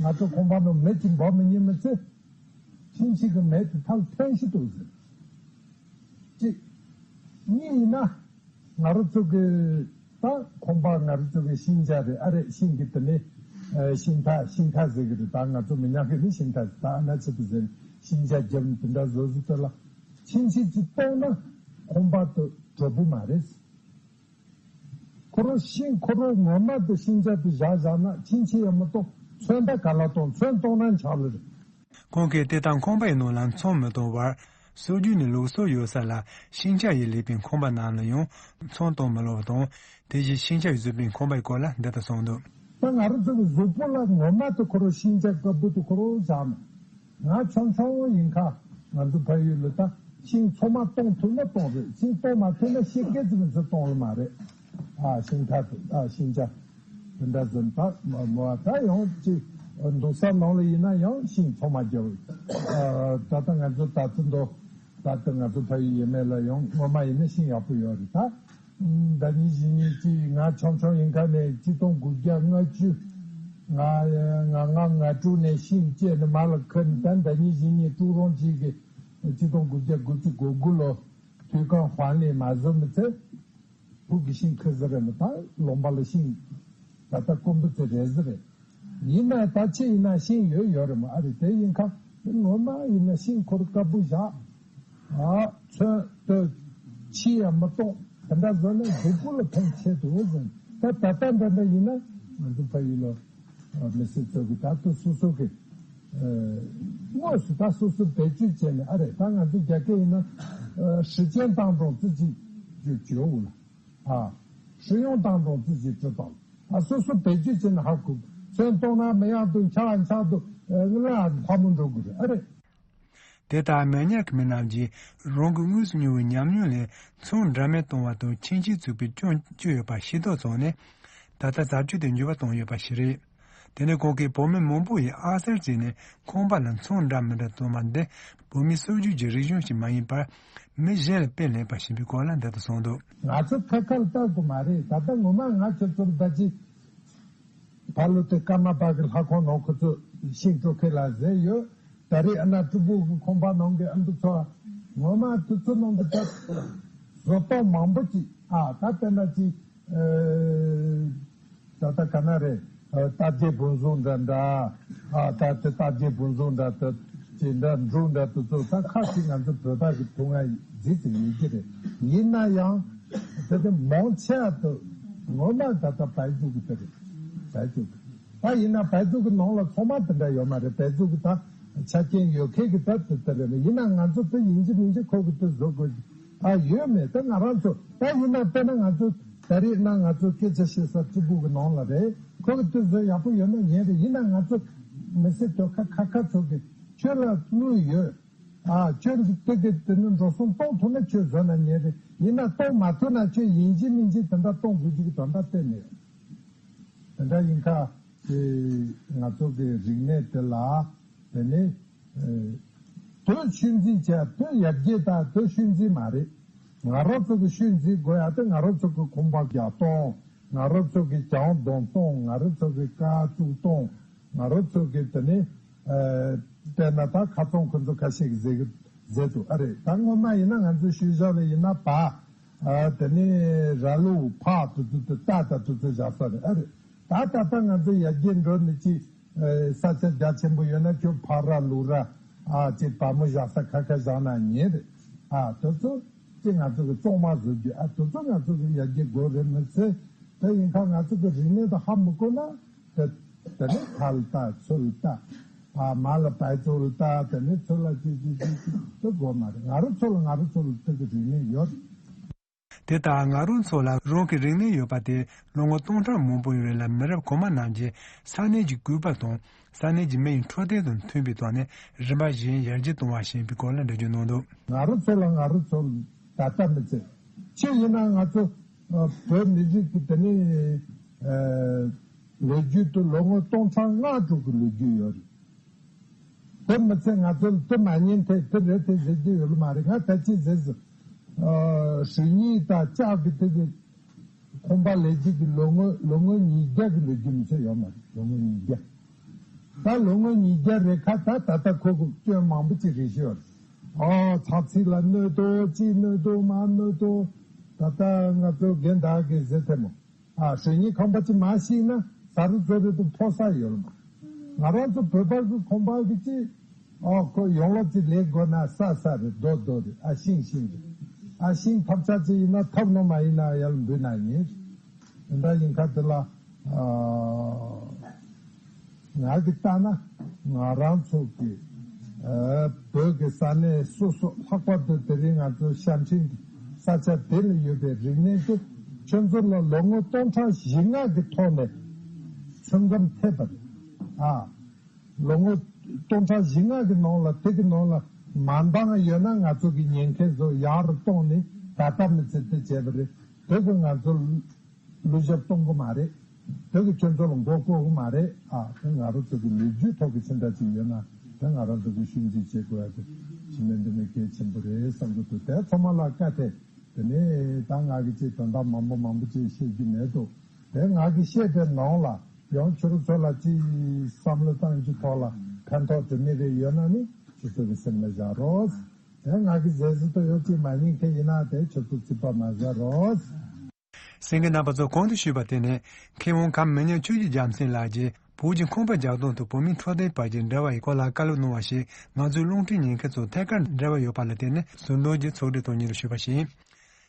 ང་ཚོ་ཁང་པ་ནང་མེ་ཅིག་འབར་མི་ཉན་མི་ཚེ། ཕྱིན་ཆད་ཀྱི་མེ་དེ་ཐལ་འཐེན་ཞིག་འདུག་ཟེར། གཅིག་གཉིས་ཡིན་ན། ང་རང་ཚོ་གི་ད་ཁང་པ་ང་རང་ཚོ་གི་ཤིང་ཆ་རེད། ཨ་རེད། ཤིང་གི་དེ་ནས་ཨ་ཤིང་ཐ་ཤིང་ཐ་ཟེར་གི་རེད། ད་ང་ཚོ་མི་ཉག་གི་ནི་ཤིང་ཐ་ད་ཨ་ན་ཆེ་དུ་ཟེར། ཤིང་ཆ་རྒྱབ་ནས་དེ་འདྲ་བཟོ་བཟོ་དེ་ལ་ཕྱིན་ཆད་ཅིག་གཏོང་ན་ཁང་པ་དེ་དྲོ་པོ་མ་རེད། ཁོ་རང་ཤིང་ཁོ་རང་ངོ་མ་དེ་ཤིང་ཆ་དེ་བཞག་བཞག་ན་ཕྱིན་ཆད་ཡང་མི་གཏོང་། ཚོན་ད་ག་ལ་གཏོང་། ཚོན་གཏོང་ན་འཆག་ལེ་རེད། ཁོང་གིས་དེ་ལྟར་ཁང་པའི་ནང་ལ་ཚོན་མི་གཏོང་བར། སྲོལ་རྒྱུན་ནས་ལུགས་སྲོལ་ཡོད་ས་ལ་ཤིང་ཆ་ཡིས་ལས་པའི་ཁང་པ་རྣམས་ལ་ཡང་ཚོན་གཏོང་མི་སླ་བ་དང་། དེ་བཞིན་ཤིང་ཆ་ཡིས་བཟོས་པའི་ཁང་པའི་སྐོར་ལ་འདི་ལྟར་གསུངས་འདུག་ད་ང་རང་ཚོ་གི་གཟུགས་པོ་ལ་ངོ་མ་དེ་ཁོ་རང་ཤིང་ཆ་དཀར་པོ་དེ་ཁོ་རང་བཞག་ན། ང་ཆུང་ཆུང་ཡིན་ཁ་ང་ཚོ་ཕ་ཡུལ་ལ་ད་ཤིང་ཚང་མ་གཏོང་ཐུབ་ན་གཏོང་རེད། ཤིང་གཏོང་མ་ཐུབ་ན་ཤེལ་སྐས་ཙམ་ཚོ་གཏོང་ལ་མ་རེད། ཨ་ཤིང་ཐ་དེ་ཨ་ཤིང་ཆ། དེ་འདྲ་ཟེར་ད་མ་མོ་ད་ཡང་ཅིག་འདུག་ས་ནང་ལ་ཡིན་ན་ཡང་ཤིང་ཚང་མ་རྒྱབ། ད་ལྟ་ང་ཚོ་ད་ཚོད་འདུག་ད་ལྟ་ང་ཚོ་ཕ་ཡུལ་ཡས་མས་ལ་ཡང་སྔོན་མ་ཡིན་ན་ཤིང་ཡག་པོ་ཡོད་རེད། ད་ཟླ་ཉིན་བཞི་ཉིན་ཅིག་ང་ཆུང་ཆུང་ཡིན་ཁ་ནས་གཅིག་སྟོང་དགུ་བརྒྱ་ལྔ་བཅུ་ང་ང་ང་ང་དྲུག་ནས་ཤིང་བཅད་ནས་མ་ལ་ཁ་ནས། ད་ཟླ་ཉིན་བཞི་ཉིན་དྲུག་རོང་གཅིག་གི་གཅིག་སྟོང་དགུ་བརྒྱ་དགུ་བཅུ་གོ་དགུ་ལོ་དུས་ཁང་ཧྥང་ལི་མ་བཟོ་མི་ཚེ། ཕུག་གི་ཤིང་ཁུ་ཟེར་རེད་མོ། ད་ལུང་པ་ལ་ཤིང་ད་ལྟ་དཀོན་པོ་ཚེ་རེད་ཟེར་རེད། ཡིན་ན་ད་ཆེ་ཡིན་ན་ཤིང་ཡོད་ཡོད་རེད་མོ། ཨ་རེད། དེ་ཡིན་ཁ་ངོ་མ་ཡིན་ན་ཤིང་ཁོར་དཀར་པོ་བཞག་ཨ་ཚོན་ལྟོས་ཕྱི་ཡང་མི་གཏོང་། དེ་འདྲ་བཟོ་ན་གཟུགས་པོ་ལ་ཕན་ཆེ་འདུག་ཟེར། ད་ད་ལྟ་འདྲ་འདྲ་ཡིན་ན་ང་ཚོ་ཕ་ཡུལ་ལ་མི་སེར་ཚོ་གི་ད་ལྟ་སོ་སོ་གི་དངོས་སུ་ད་སོ་སོ་བེད་སྤྱོད་བྱས་ནས། ཨ་རེད། ད་ང་ཚོ་རྒྱ་སྐད་ཡིན་ན་时间当中自己就觉悟了། 啊，使用当中自己知道了། ཨ་སོ་སོ་བེད་སྤྱོད་བྱས་ན་ཧ་གོ། ཚོན་གཏོང་ན་མི་ཡག་འདུག་འཁྱག་འཁྱག་འདུག་ཨ་ལ་ཕ་མོ་འགྲོ་དགོས་རེད། ཨ་རེད། དེ་ལྟར་མི་ཉག་གི་མི་རྣམས་ཀྱིས་རང་གི་དངོས་སུ་མྱོང་བའི་ཉམས་མྱོང་ལས་ཚོན་འདྲ་མིན་གཏོང་བ་དང་ཆིང་ཆིང་བཙུགས་པའི་སྐྱོན་བརྗོད་ཡོད་པ་ཤེས་རྟོགས་བྱུང་ནས། ད་ལྟ་བྱ་སྤྱོད་དེ་འགྱུར་བ་བཏང་ཡོད་པ་ཞིག་རེད། དེ་ནས་ཁོང་གིས་བོད་མི་མང་པོ་ཡིས་ཨ་གསར་བྱས་ནས་ཁང་པ་ལ་ཚོང་འདྲ་མི་འདྲ་བཏོན་པ་འདི་བོད་མིའི་སྲོལ་རྒྱུན་གྱི་རིག་གཞུང་ཞིག་མ་ཡིན་པར་མི་གཞན་ལ་དཔེ་ལེན་པ་ཞིག་ཡིན་པའི་སྐོར་ལ་འདི་ལྟར་གསུངས་འདུག། ང་ཚོ་ཁ་ཁ་ལ་བལྟ་དགོས་མ་རེད། ད་ལྟ་ངོ་མ་ང་ཁྱེད་ཚོར་ད་ཅི་ཕ་ལོ་དེ་ཀརྨ་པ་གི་ལྷ་ཁང་ནང་ཁོ་ཚོ་ཤིང་སྤྲོ་ཁེ་ལ་ཟེར་ཡོད། ད་རེས་ཨ་ན་སྤྲུལ་སྐུ་གི་ཁང་པ་ནང་གི་ཨ་འདུ་ཚོ་ངོ་མ་དུས་ཚོད་ནང་གི་ད་བཟོ་སྟངས་མང་པོ་ཅིག་ཨ་ད་དཔེར་ན་ཅིག་ད་ལྟ་ག་ན་རེད། ཨ་རྟ་རྒྱས་བུམ་བཟང་འདྲ་འདྲ། ཨ་ད་དེ་རྟ་རྒྱས་བུམ་བཟང་འདྲ་དེ་ཅི་འདྲ་འབྲུག་འདྲ་དེ་ཚོ་ད་ཁ་ཅིག་ང་ཚོ་བོད་པ་གི་ཐུགས་མངའ་རྫིག་ཅིག་ཡོད་ཀྱི་རེད། ཡིན་ན་ཡང་དེ་དེ་མང་ཆེ་བ་དེ་ངོ་མ་ད་ལྟ་བལ་འབྲུག་གི་དེ་རེད། བལ་འབྲུག་གི་ད་ཡིན་ན་བལ་འབྲུག་གི་ནང་ལ་ཚང་མ་དེ་འདྲ་ཡོད་མ་རེད། བལ་འབྲུག་གི་ད་ཆ་རྐྱེན་ཡོད་མཁན་གི་ད་དེ་དེ་རེད། ཡིན་ན་ང་ཚོ་དེ་ཡིན་གཅིག་མིན་གཅིག་ཁོ་གི་དེ་བཟོ་དགོས་ཀྱི་ད་ཡོད་མེད་དེ་ང་རང་ཚོ་ད་ཡིན་ན་དཔེར་ན་ང་ཚོ་ད་རེས་ན་ང་ཚོ་སྐད་ཆ་བཤད་ས་སྤྲུལ་སྐུ་གི་ནང་ལ་རེད། ཁོ་གི་དུས་ཚོད་ཡག་པོ་ཡོད་ན་ཉན་རེད། ཡིན་ན་ང་ཚོ་མི་སེར་དོ་ཁ་ཁ་ཁ་ཚོ་གི་ཁྱོད་ལ་དངུལ་ཡོད། ཨ་ཁྱོད་འདི་དེ་གི་དེ་ནི་འགྲོ་སོང་གཏོང་ཐུབ་ན་ཁྱོད་བཟོ་ན་ཉན་རེད། ཡིན་ན་གཏོང་མ་ཐུབ་ན་ཁྱོད་ཡིན་གཅིག་མིན་གཅིག་དེ་འདྲ་གཏོང་དགོས་ཀྱི་གི་དོན་དག་གཏན་ནས་ཡོད། དེ་འདྲ་ཡིན་ཁ་དེ་ང་ཚོ་གི་རིག་གནས་དེ་ལ་དེ་ནི། དོན་ཤུལ་འཛིན་བྱས་དོན་ཡར་རྒྱས་དང་དོན་ཤུལ་འཛིན་མ་རེད། ང་རང་ཚོ་གི་ཤུལ་འཛིན་དགོས་ཡ་དེ་ང་རང་ཚོ་གི་ཁང་པ་རྒྱག་སྟངས། ང་རང་ཚོ་གི་གྱང་རྡུང་སྟངས། ང་རང་ཚོ་གི་ཀ་བཙུགས་སྟངས། ང་རང་ཚོ་གི་དེ་ནི་ཨ་དཔེར་ན་ད་ཁ་ཚོང་ཁོ་ཚོ་ཁ་ཤས་ཀྱི་ཟེར་གི་ཟེར་འདུག་ཨ་རེད། ད་སྔོན་མ་ཡིན་ན་ང་ཚོའི་ཤུལ་བཞག་ལ་ཡིན་ན་བ་ཨ་དེ་ནི་ར་ལུག་ཕག་དེ་ཚོ་དེ་རྟ་དང་དེ་ཚོ་བཞག་ས་རེད། ཨ་རེད། ད་ད་ལྟ་ང་ཚོ་ཡར་རྒྱས་འགྲོ་ནི་ཅི། ཨེ་ས་ཆ་རྒྱ་ཆེན་པོ་ཡོད་ན་ཁྱོད་ཕག་ར་ལུག་ར་ཨ་ཅེ་བ་མོ་བཞག་ས་ཁ་ཁ་བཞག་ན་ཉན་རེད། ཨ་དེ་ཚོ་ཅེ་ང་ཚོ་གི་གཙང་མ་བཟོ་རྒྱུ་ཨ་དེ་ཚོ་ང་ཚོ་གི་ཡར་རྒྱས་དགོས་རེད་མི་ཚེ། དེ་ཡིན་ཁ་ང་ཚོ་གི་རིག་གནས་དང་ཧ་མི་གོ་ན་དེ་དེ་ནི་ཁ་ལ་ལྟ་ཚུར་ལ་ལྟ་ཨ་མ་ལ་བལ་ཚུར་ལ་ལྟ་དེ་ནི་ཚུར་ལ་ཅི་ཅི་ཅི་ཅི་དེ་དགོས་མ་རེད། ང་རང་ཚོ་ལ་ང་རང་ཚོ་ལ་དེ་གི་རིག་གནས་ཡོད། དེ་ལྟར་ང་རང་ཚོ་ལ་རང་གི་རིག་གནས་ཡོད་པ་དེ་ལོ་ངོ་སྟོང་ཕྲག་མང་པོའི་རིང་ལ་མི་རབས་གོང་མ་རྣམས་ཀྱིས་ས་གནས་ཀྱི་སྐུད་པ་དང་ས་གནས་ཀྱི་མི་ཡི་འཕྲོད་བསྟེན་དང་མཐུན་པའི་ཐོག་ནས་རིམ་པ་བཞིན་ཡར་རྒྱས་གཏོང་བ་ཞིག་ཡིན་པའི་སྐོར་ལ་འགྲེལ་བརྗོད་གནང་འདུག། ང་རང་ཚོ་ལ་ང་རང་ཚོ་ད་ལྟ་མི་ཚེ་ཕྱིར་ཡིན་ན་ང་ཚོ་ཨ་བོད་མི་རིགས་ཀྱི་དེ་ནི་ཨ་ལོ་རྒྱུས་དུ་ལོ་ངོ་སྟོང་ཕྲག་ལྔ་དྲུག་གི་ལོ་རྒྱུས་ཡོད་རེད། དེ་མི་ཚད་ང་ཚོ་ལ་དེ་མ་ཉན་ཐད་དེ་རེད་དེ་ཟེར་རྒྱུ་ཡོད་ལ་མ་རེད། ང་ད་ཅི་ཟེར་ཟེར། ཨ་ཧྲུའུ་ཉི་དང་ལྕགས་ཀྱི་དེ་གི་ཁང་པ་ལས་རྒྱུ་གི་ལོ་ངོ་ལོ་ངོ་ཉིས་བརྒྱ་གི་ལོ་རྒྱུས་མི་ཚད་ཡོད་མ་རེད། ལོ་ངོ་ཉིས་བརྒྱ། ད་ལོ་ངོ་ཉིས་བརྒྱ་རེད་ཁ་ད་ད་ལྟ་ཁོ་གི་སྐྱོན་མང་པོ་ཅིག་རེད་ཤོད། ཨ་ཚ་ཚིག་ལ་གནོད་དོ་ཅི་གནོད་དོ་མ་གནོད་དོ། ད་ལྟ་ང་ཚོ་རྒན་བདག་གིས་ཟེར་ཐལ་མོ། ཨ་ཧྲུའུ་ཉི་ཁང་པ་ཅིག་མ་ཤིག་ན་ཟ་རུ་ཟོ་རུ་དུ་ཕོ་ས་ཡོད་མ། ང་རང་ཚོ་བོད་པ་གི་ཁང་པ་གི་ཅིག་ཨོ་ཁོ་ཡོང་ལོ་ཅིག་ལས་དགོས་ན་ས་ས་རེད། རྡོ་རྡོ་རེད། ཨ་ཤིང་ཤིང་རེད། ཨ་ཤིང་ཐབ་ཆག་ཅིག་ཡིན་ན་ཐབ་ནོ་མ་ཡིན་ན་ཡར་འབུད་ན་ཉེ་རེད། དེ་འདྲ་ཡིན་ཁ་དེ་ལ་ཨ། ང་གིས་ལྟ་ན་ང་རང་ཚོ་གི་ཨ་བོད་ཀྱི་ས་གནས་སོ་སོ་ལྷག་པར་དུ་དེ་རིང་ང་ཚོ་ཤམ་ཆེན་གྱི་ས་ཆ་དེ་ལ་ཡོད་པའི་རིག་གནས་དེ་ཁྱོད་ཚོ་ལ་ལོ་ངོ་སྟོང་ཕྲག་བཞི་ལྔ་གི་ཐོག་ནས་ཚོད་བགམ་ཐེབས་པ་རེད། ཨ་ལོ་ངོ་སྟོང་ཕྲག་བཞི་ལྔ་གི་ནང་ལ་དེ་གི་ནང་ལ་མ་འདང་ཡོད་ན་ང་ཚོ་གི་ཉེན་ཁའི་བཟོ་ཡག་རུ་གཏོང་ནས་ད་ལྟ་མི་ཚེ་དེ་བྱས་པ་རེད། དེ་གི་ང་ཚོ་གླུ་ཞབས་གཏོང་གི་མ་རེད། དེ་གི་ཁྱོད་ཚོ་ལ་མགོ་སྐོར་གི་མ་རེད། ཨ་དེ་ང་རང་ཚོ་གི་ལོ་རྒྱུས་ཐོག་གི་ཕྱི་འདྲ་ཅིག་ཡོད་ན་དེ་ང་རང་ཚོ་གི་ཤུལ་འཛིན་བྱེད་དགོས་ཡ་དེ་ཕྱི་མི་འདི་ནི་གལ་ཆེན་པོ་རེད་བསམ་གི་འདུག། དེ་ཚང་མ་ལ་བཀའ་ཐེ། དེ་ནས་ད་ང་གི་ཅིག་དོན་དག་མང་པོ་མང་པོ་ཅིག་བཤད་རྒྱུ་མེད་འདུག། དེ་ང་གི་བཤད་པའི་ནང་ལ་ཡང་ཁྱོད་རང་ཚོ་ལ་ཅིག་བསམ་བློ་བཏང་རྒྱུ་ཐོག་ལ་ཕན་ཐོགས་དེ་མི་རེ་ཡོད་ན་ནི་ཁྱོད་ཚོ་གི་སེམས་ལ་བཞག་རོགས། དེ་ང་གི་ཟས་ཟི་ཏོ་ཡོད་ཅིག་མ་ཉན་མཁན་ཡིན་ན་དེ་ཁྱོད་ཚོ་ཚིག་པ་མ་ཟ་རོགས། གསན་མཁན་རྣམ་པ་ཚོ། གོང་དུ་ཞུས་པ་དེ་ནི་མཁས་དབང་ཁམས་མི་ཉག་ཆོས་ཀྱི་རྒྱལ་མཚན་ལགས་ཀྱིས་བོད་ཀྱི་ཁང་པ་རྒྱག་སྟངས་དང་བོད་མིའི་འཕྲོད་བསྟེན་བར་གྱི་འབྲེལ་བ་ཡི་སྐོར་ལ་བཀའ་སློབ་གནང་བ་ཞིག་ང་ཚོའི་རླུང་འཕྲིན་ཉན་མཁན་ཚོ་ཐད་ཀར་འབྲེལ་བ་ཡོད་པ་ལ་བརྟེན་ནས་ཟུར་འདོན་གྱིས་ཚོགས་སྒྲིག་དང་སྙན་སྒྲོན་ཞུས་པ་ཞིག་ཡིན།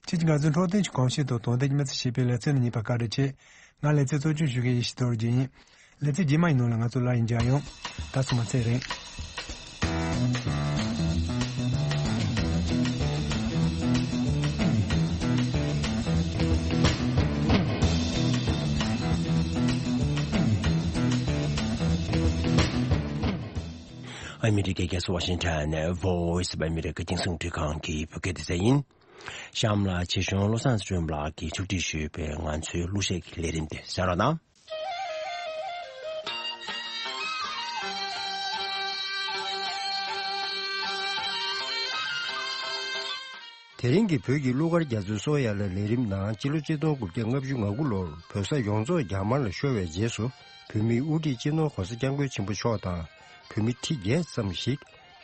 ཁྱེད་ཀྱིས་ང་ཚོའི་འཕྲོད་བསྟེན་གྱི་གོམས་གཤིས་དང་དོན་ལྡན་གྱི་མི་ཚེ་ཞེས་པའི་ལེ་ཚན་འདི་གཉིས་པ་བཀའ་དྲིན་ཆེ། ང་ལེ་ཚན་གཙོ་སྐྱོང་ཞུ་མཁན་ཡེ་ཤེས་རྡོ་རྗེ་ཡིན། ལེ་ཚན་རྗེས་མ་ཡི་ནང་ལ་ང་ཚོ་སླར་ཡང་མཇལ་ཡོང་། ད་སོ་མ་ཚེ་རིང་། ཨ་མི་རི་ཀའི་རྒྱལ་ས་ཝ་ཤིང་ཊོན་ནས་Voice of America རྒྱང་སྲིང་རླུང་འཕྲིན་ཁང་གི་བོད་སྐད་སྡེ་ཚན་ཡིན། གཤམ་ལ་ཆེད་གཞུང་བློ་བཟང་ཚེ་རིང་ལགས་ཀྱིས་ཕྱོགས་སྒྲིག་ཞུས་པའི་ང་ཚོའི་གླུ་གཞས་ཀྱི་ལས་རིམ་དེ་གསན་རོགས་གནང་། དེ་རིང་གི་བོད་ཀྱི་གླུ་གར་རྒྱ་མཚོའི་སོ་ཡ་ལ་ལས་རིམ་ནང་སྤྱི་ལོ་གཅིག་སྟོང་དགུ་བརྒྱ་ལྔ་བཅུ་ང་དགུ་ལོར་བོད་ས་ཡོངས་རྫོགས་རྒྱ་དམར་ལ་ཤོར་བའི་རྗེས་སུ། བོད་མིའི་དབུ་ཁྲིད་སྤྱི་ནོར་༸གོང་ས་༸སྐྱབས་མགོན་ཆེན་པོ་མཆོག་དང་། བོད་མི་ཁྲི་བརྒྱད་ཙམ་ཞིག་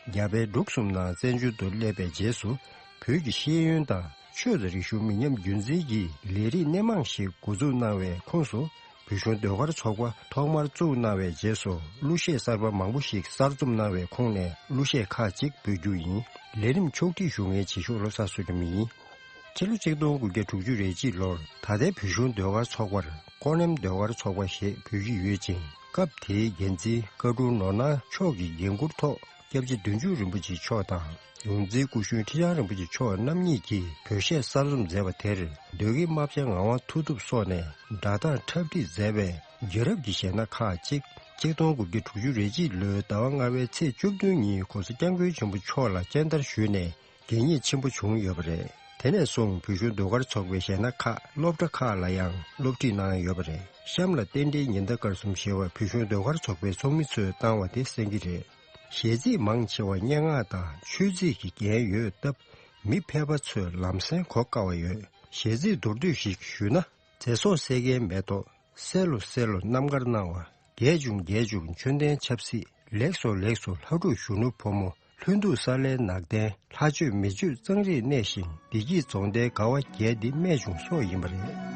རྒྱ་བལ་འབྲུག་གསུམ་ནང་བཙན་བྱོལ་དུ་སླེབས་པའི་རྗེས་སུ། བོད་ཀྱི་ཤེས་ཡོན་དང་ཆོས་དང་རིག་གཞུང་མི་ཉམས་རྒྱུན་འཛིན་གྱི་ལས་རིགས་སྣེ་མང་ཞིག་འགོ་འཛུགས་གནང་བའི་ཁོངས་སུ། བོད་གཞུང་ཟློས་གར་ཚོགས་པ་ཐོག་མར་བཙུགས་གནང་བའི་རྗེས་སུ། གླུ་གཞས་གསར་པ་མང་པོ་ཞིག་གསར་རྩོམ་གནང་བའི་ཁོངས་ནས་གླུ་གཞས་ཁག་ཅིག་འབུལ་རྒྱུ་ཡིན། ལས་རིམ་ཕྱོགས་སྒྲིག་ཞུ་མཁན་བྱེད་ཤོག་བློ་བཟང་བསོད་ནམས་ཡིན། ཕྱི་ལོ་ཆིག་སྟོང་དགུ་བརྒྱ་དྲུག་ཅུ་རེ་གཅིག་ལོར་ད་ལྟའི་བོད་གཞུང་ཟློས་གར་ཚོགས་པར་ཀོ་ནེམ་ཟློས་གར་ཚོགས་པ་ཞེས་འབོད་ཀྱི་ཡོད་ཅིང་། སྐབས་དེའི་འགན་འཛིན་བཀའ་དྲུང་ནོར་སྣང་མཆོག་གི་འགན་འཁུར་ཐོག་སྐྱབས་རྗེ་བདུད་འཇོམས་རིན་པོ་ཆེ་མཆོག་དང་། ཡོངས་འཛིན་སྐུ་གཞོན་ཁྲི་བྱང་རིན་པོ་ཆེ་མཆོག་རྣམ་གཉིས་ཀྱིས་བོད་གཞས་གསར་རྩོམ་མཛད་པ་དེར། ཟློས་དགེ་རྨ་བྱ་ངག་དབང་མཐུ་སྟོབས་སོགས་ནས་སྒྲ་གདངས་འཁྲབ་ཁྲིད་མཛད་པའི་རྒྱལ་རབས་ཀྱི་གཞས་སྣ་ཁག་ཅིག་ཆིག་སྟོང་དགུ་བརྒྱ་དྲུག་ཅུ་རེ་གཅིག་ལོའི་ཟླ་བ་ལྔ་པའི་ཚེས་བཅུ་བདུན་ཉིན་༸གོང་ས་༸སྐྱབས་མགོན་ཆེན་པོ་མཆོག་ལ་སྤྱན་བསྟར་ཞུས་ནས། གད་སྙིགས་ཆེན་པོ་བྱུང་ཡོད་པ་རེད། དེ་ནས་བཟུང་བོད་གཞུང་ཟློས་གར་ཚོགས་པའི་གཞས་སྣ་ཁག་སློབ་གྲྭ་ཁག་ལ་ཡང་སློབ་ཁྲིད་གནང་ཡོད་པ་རེད། གཤམ་ལ་རྟེན་འབྲེལ་ཉི་ཟླ་སྐར་གསུམ་ཞེས་པ་བོད་གཞུང་ཟློས་གར་ཚོགས་པའི་ཚོགས་མི་ཚོས་བཏང་བ་དེ་གསན་གྱི་རེད། གཞས་ཚིག་མང་ཆེ་བ་སྙན་ངག་དང་ཆོས་ཚིག་གི་རྒྱན་ཡོད་སྟབས། མི་ཕལ་པ་ཚོས་ལམ་སེང་གོ་དཀའ་བ་ཡོད། གཞས་ཚིག་མདོར་བསྡུས་ཤིག་ཞུས་ན། ཚེ་སྲོག་བསད་མཁན་མེ་ཏོག་བསད་ལོ་བསད་ལོ་རྣམ་དཀར་སྣང་བ། རྒྱས་བྱུང་རྒྱས་བྱུང་མཆོད་རྟེན་ཆབ་སྲིད། ལེགས་སོ་ལེགས་སོ་ལྷ་ཕྲུག་གཞོན་ནུ་ཕོ་མོ། ལྷུན་སྡུག་ས་ལའི་ནག་ལྡན། ལྷ་ཆོས་མི་ཆོས་གཙང་རིས་གནས་ཤིང་། བདེ་སྐྱིད་རྫོང་མདའི་དགའ་བ་རྒྱས་འདི་རྨད་བྱུང་སོགས་ཡིན་པ་རེད།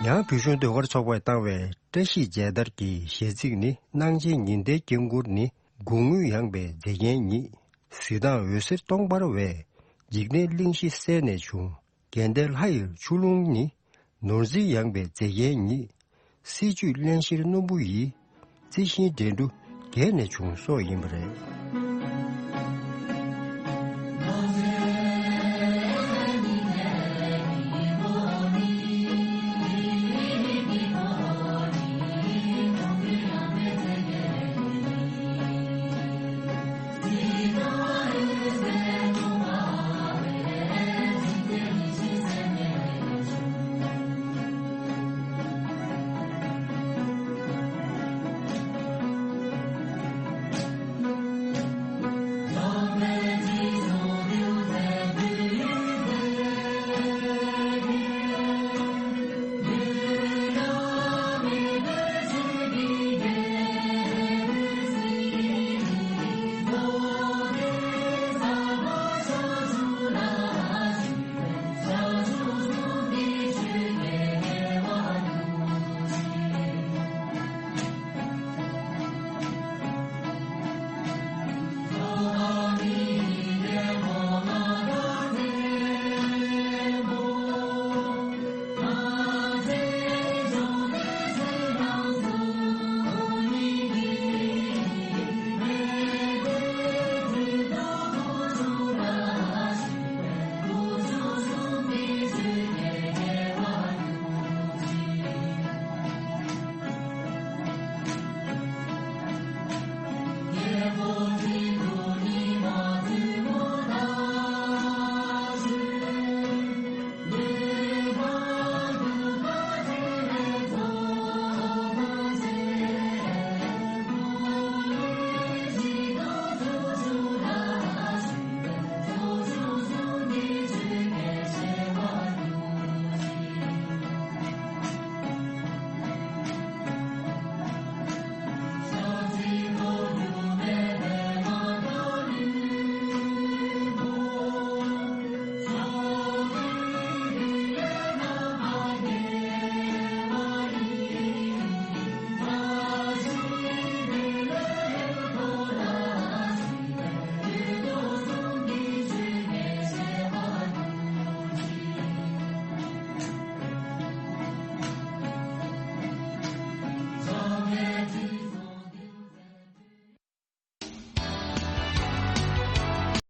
ཡང་བོད་གཞུང་ཟློས་གར་ཚོགས་པས་བཏང་བའི་བཀྲ་ཤིས་མཇལ་དར་གྱི་གཞས་ཚིག་ནི། སྣང་བྱེད་ཉི་ཟླའི་དཀྱིལ་འཁོར་ནི། དགུང་སྔོན་ཡངས་པའི་མཛེས་རྒྱན་ཉིད། གཟི་མདངས་འོད་ཟེར་སྟོང་འབར་བས། འཇིག་རྟེན་གླིང་བཞི་གསལ་ནས་བྱུང་། དགའ་ལྡན་ལྷ་ཡི་ཆུ་ཀླུང་ནི། ནོར་འཛིན་ཡངས་པའི་མཛེས་རྒྱན་ཉིད། སྲིད་བྱུས་རླན་གཤེར་སྣུམ་པོ་ཡིས། རྩི་ཤིང་འགྲན་བསྡུར་རྒྱས་ནས་བྱུང་སོགས་ཡིན་པ་རེད།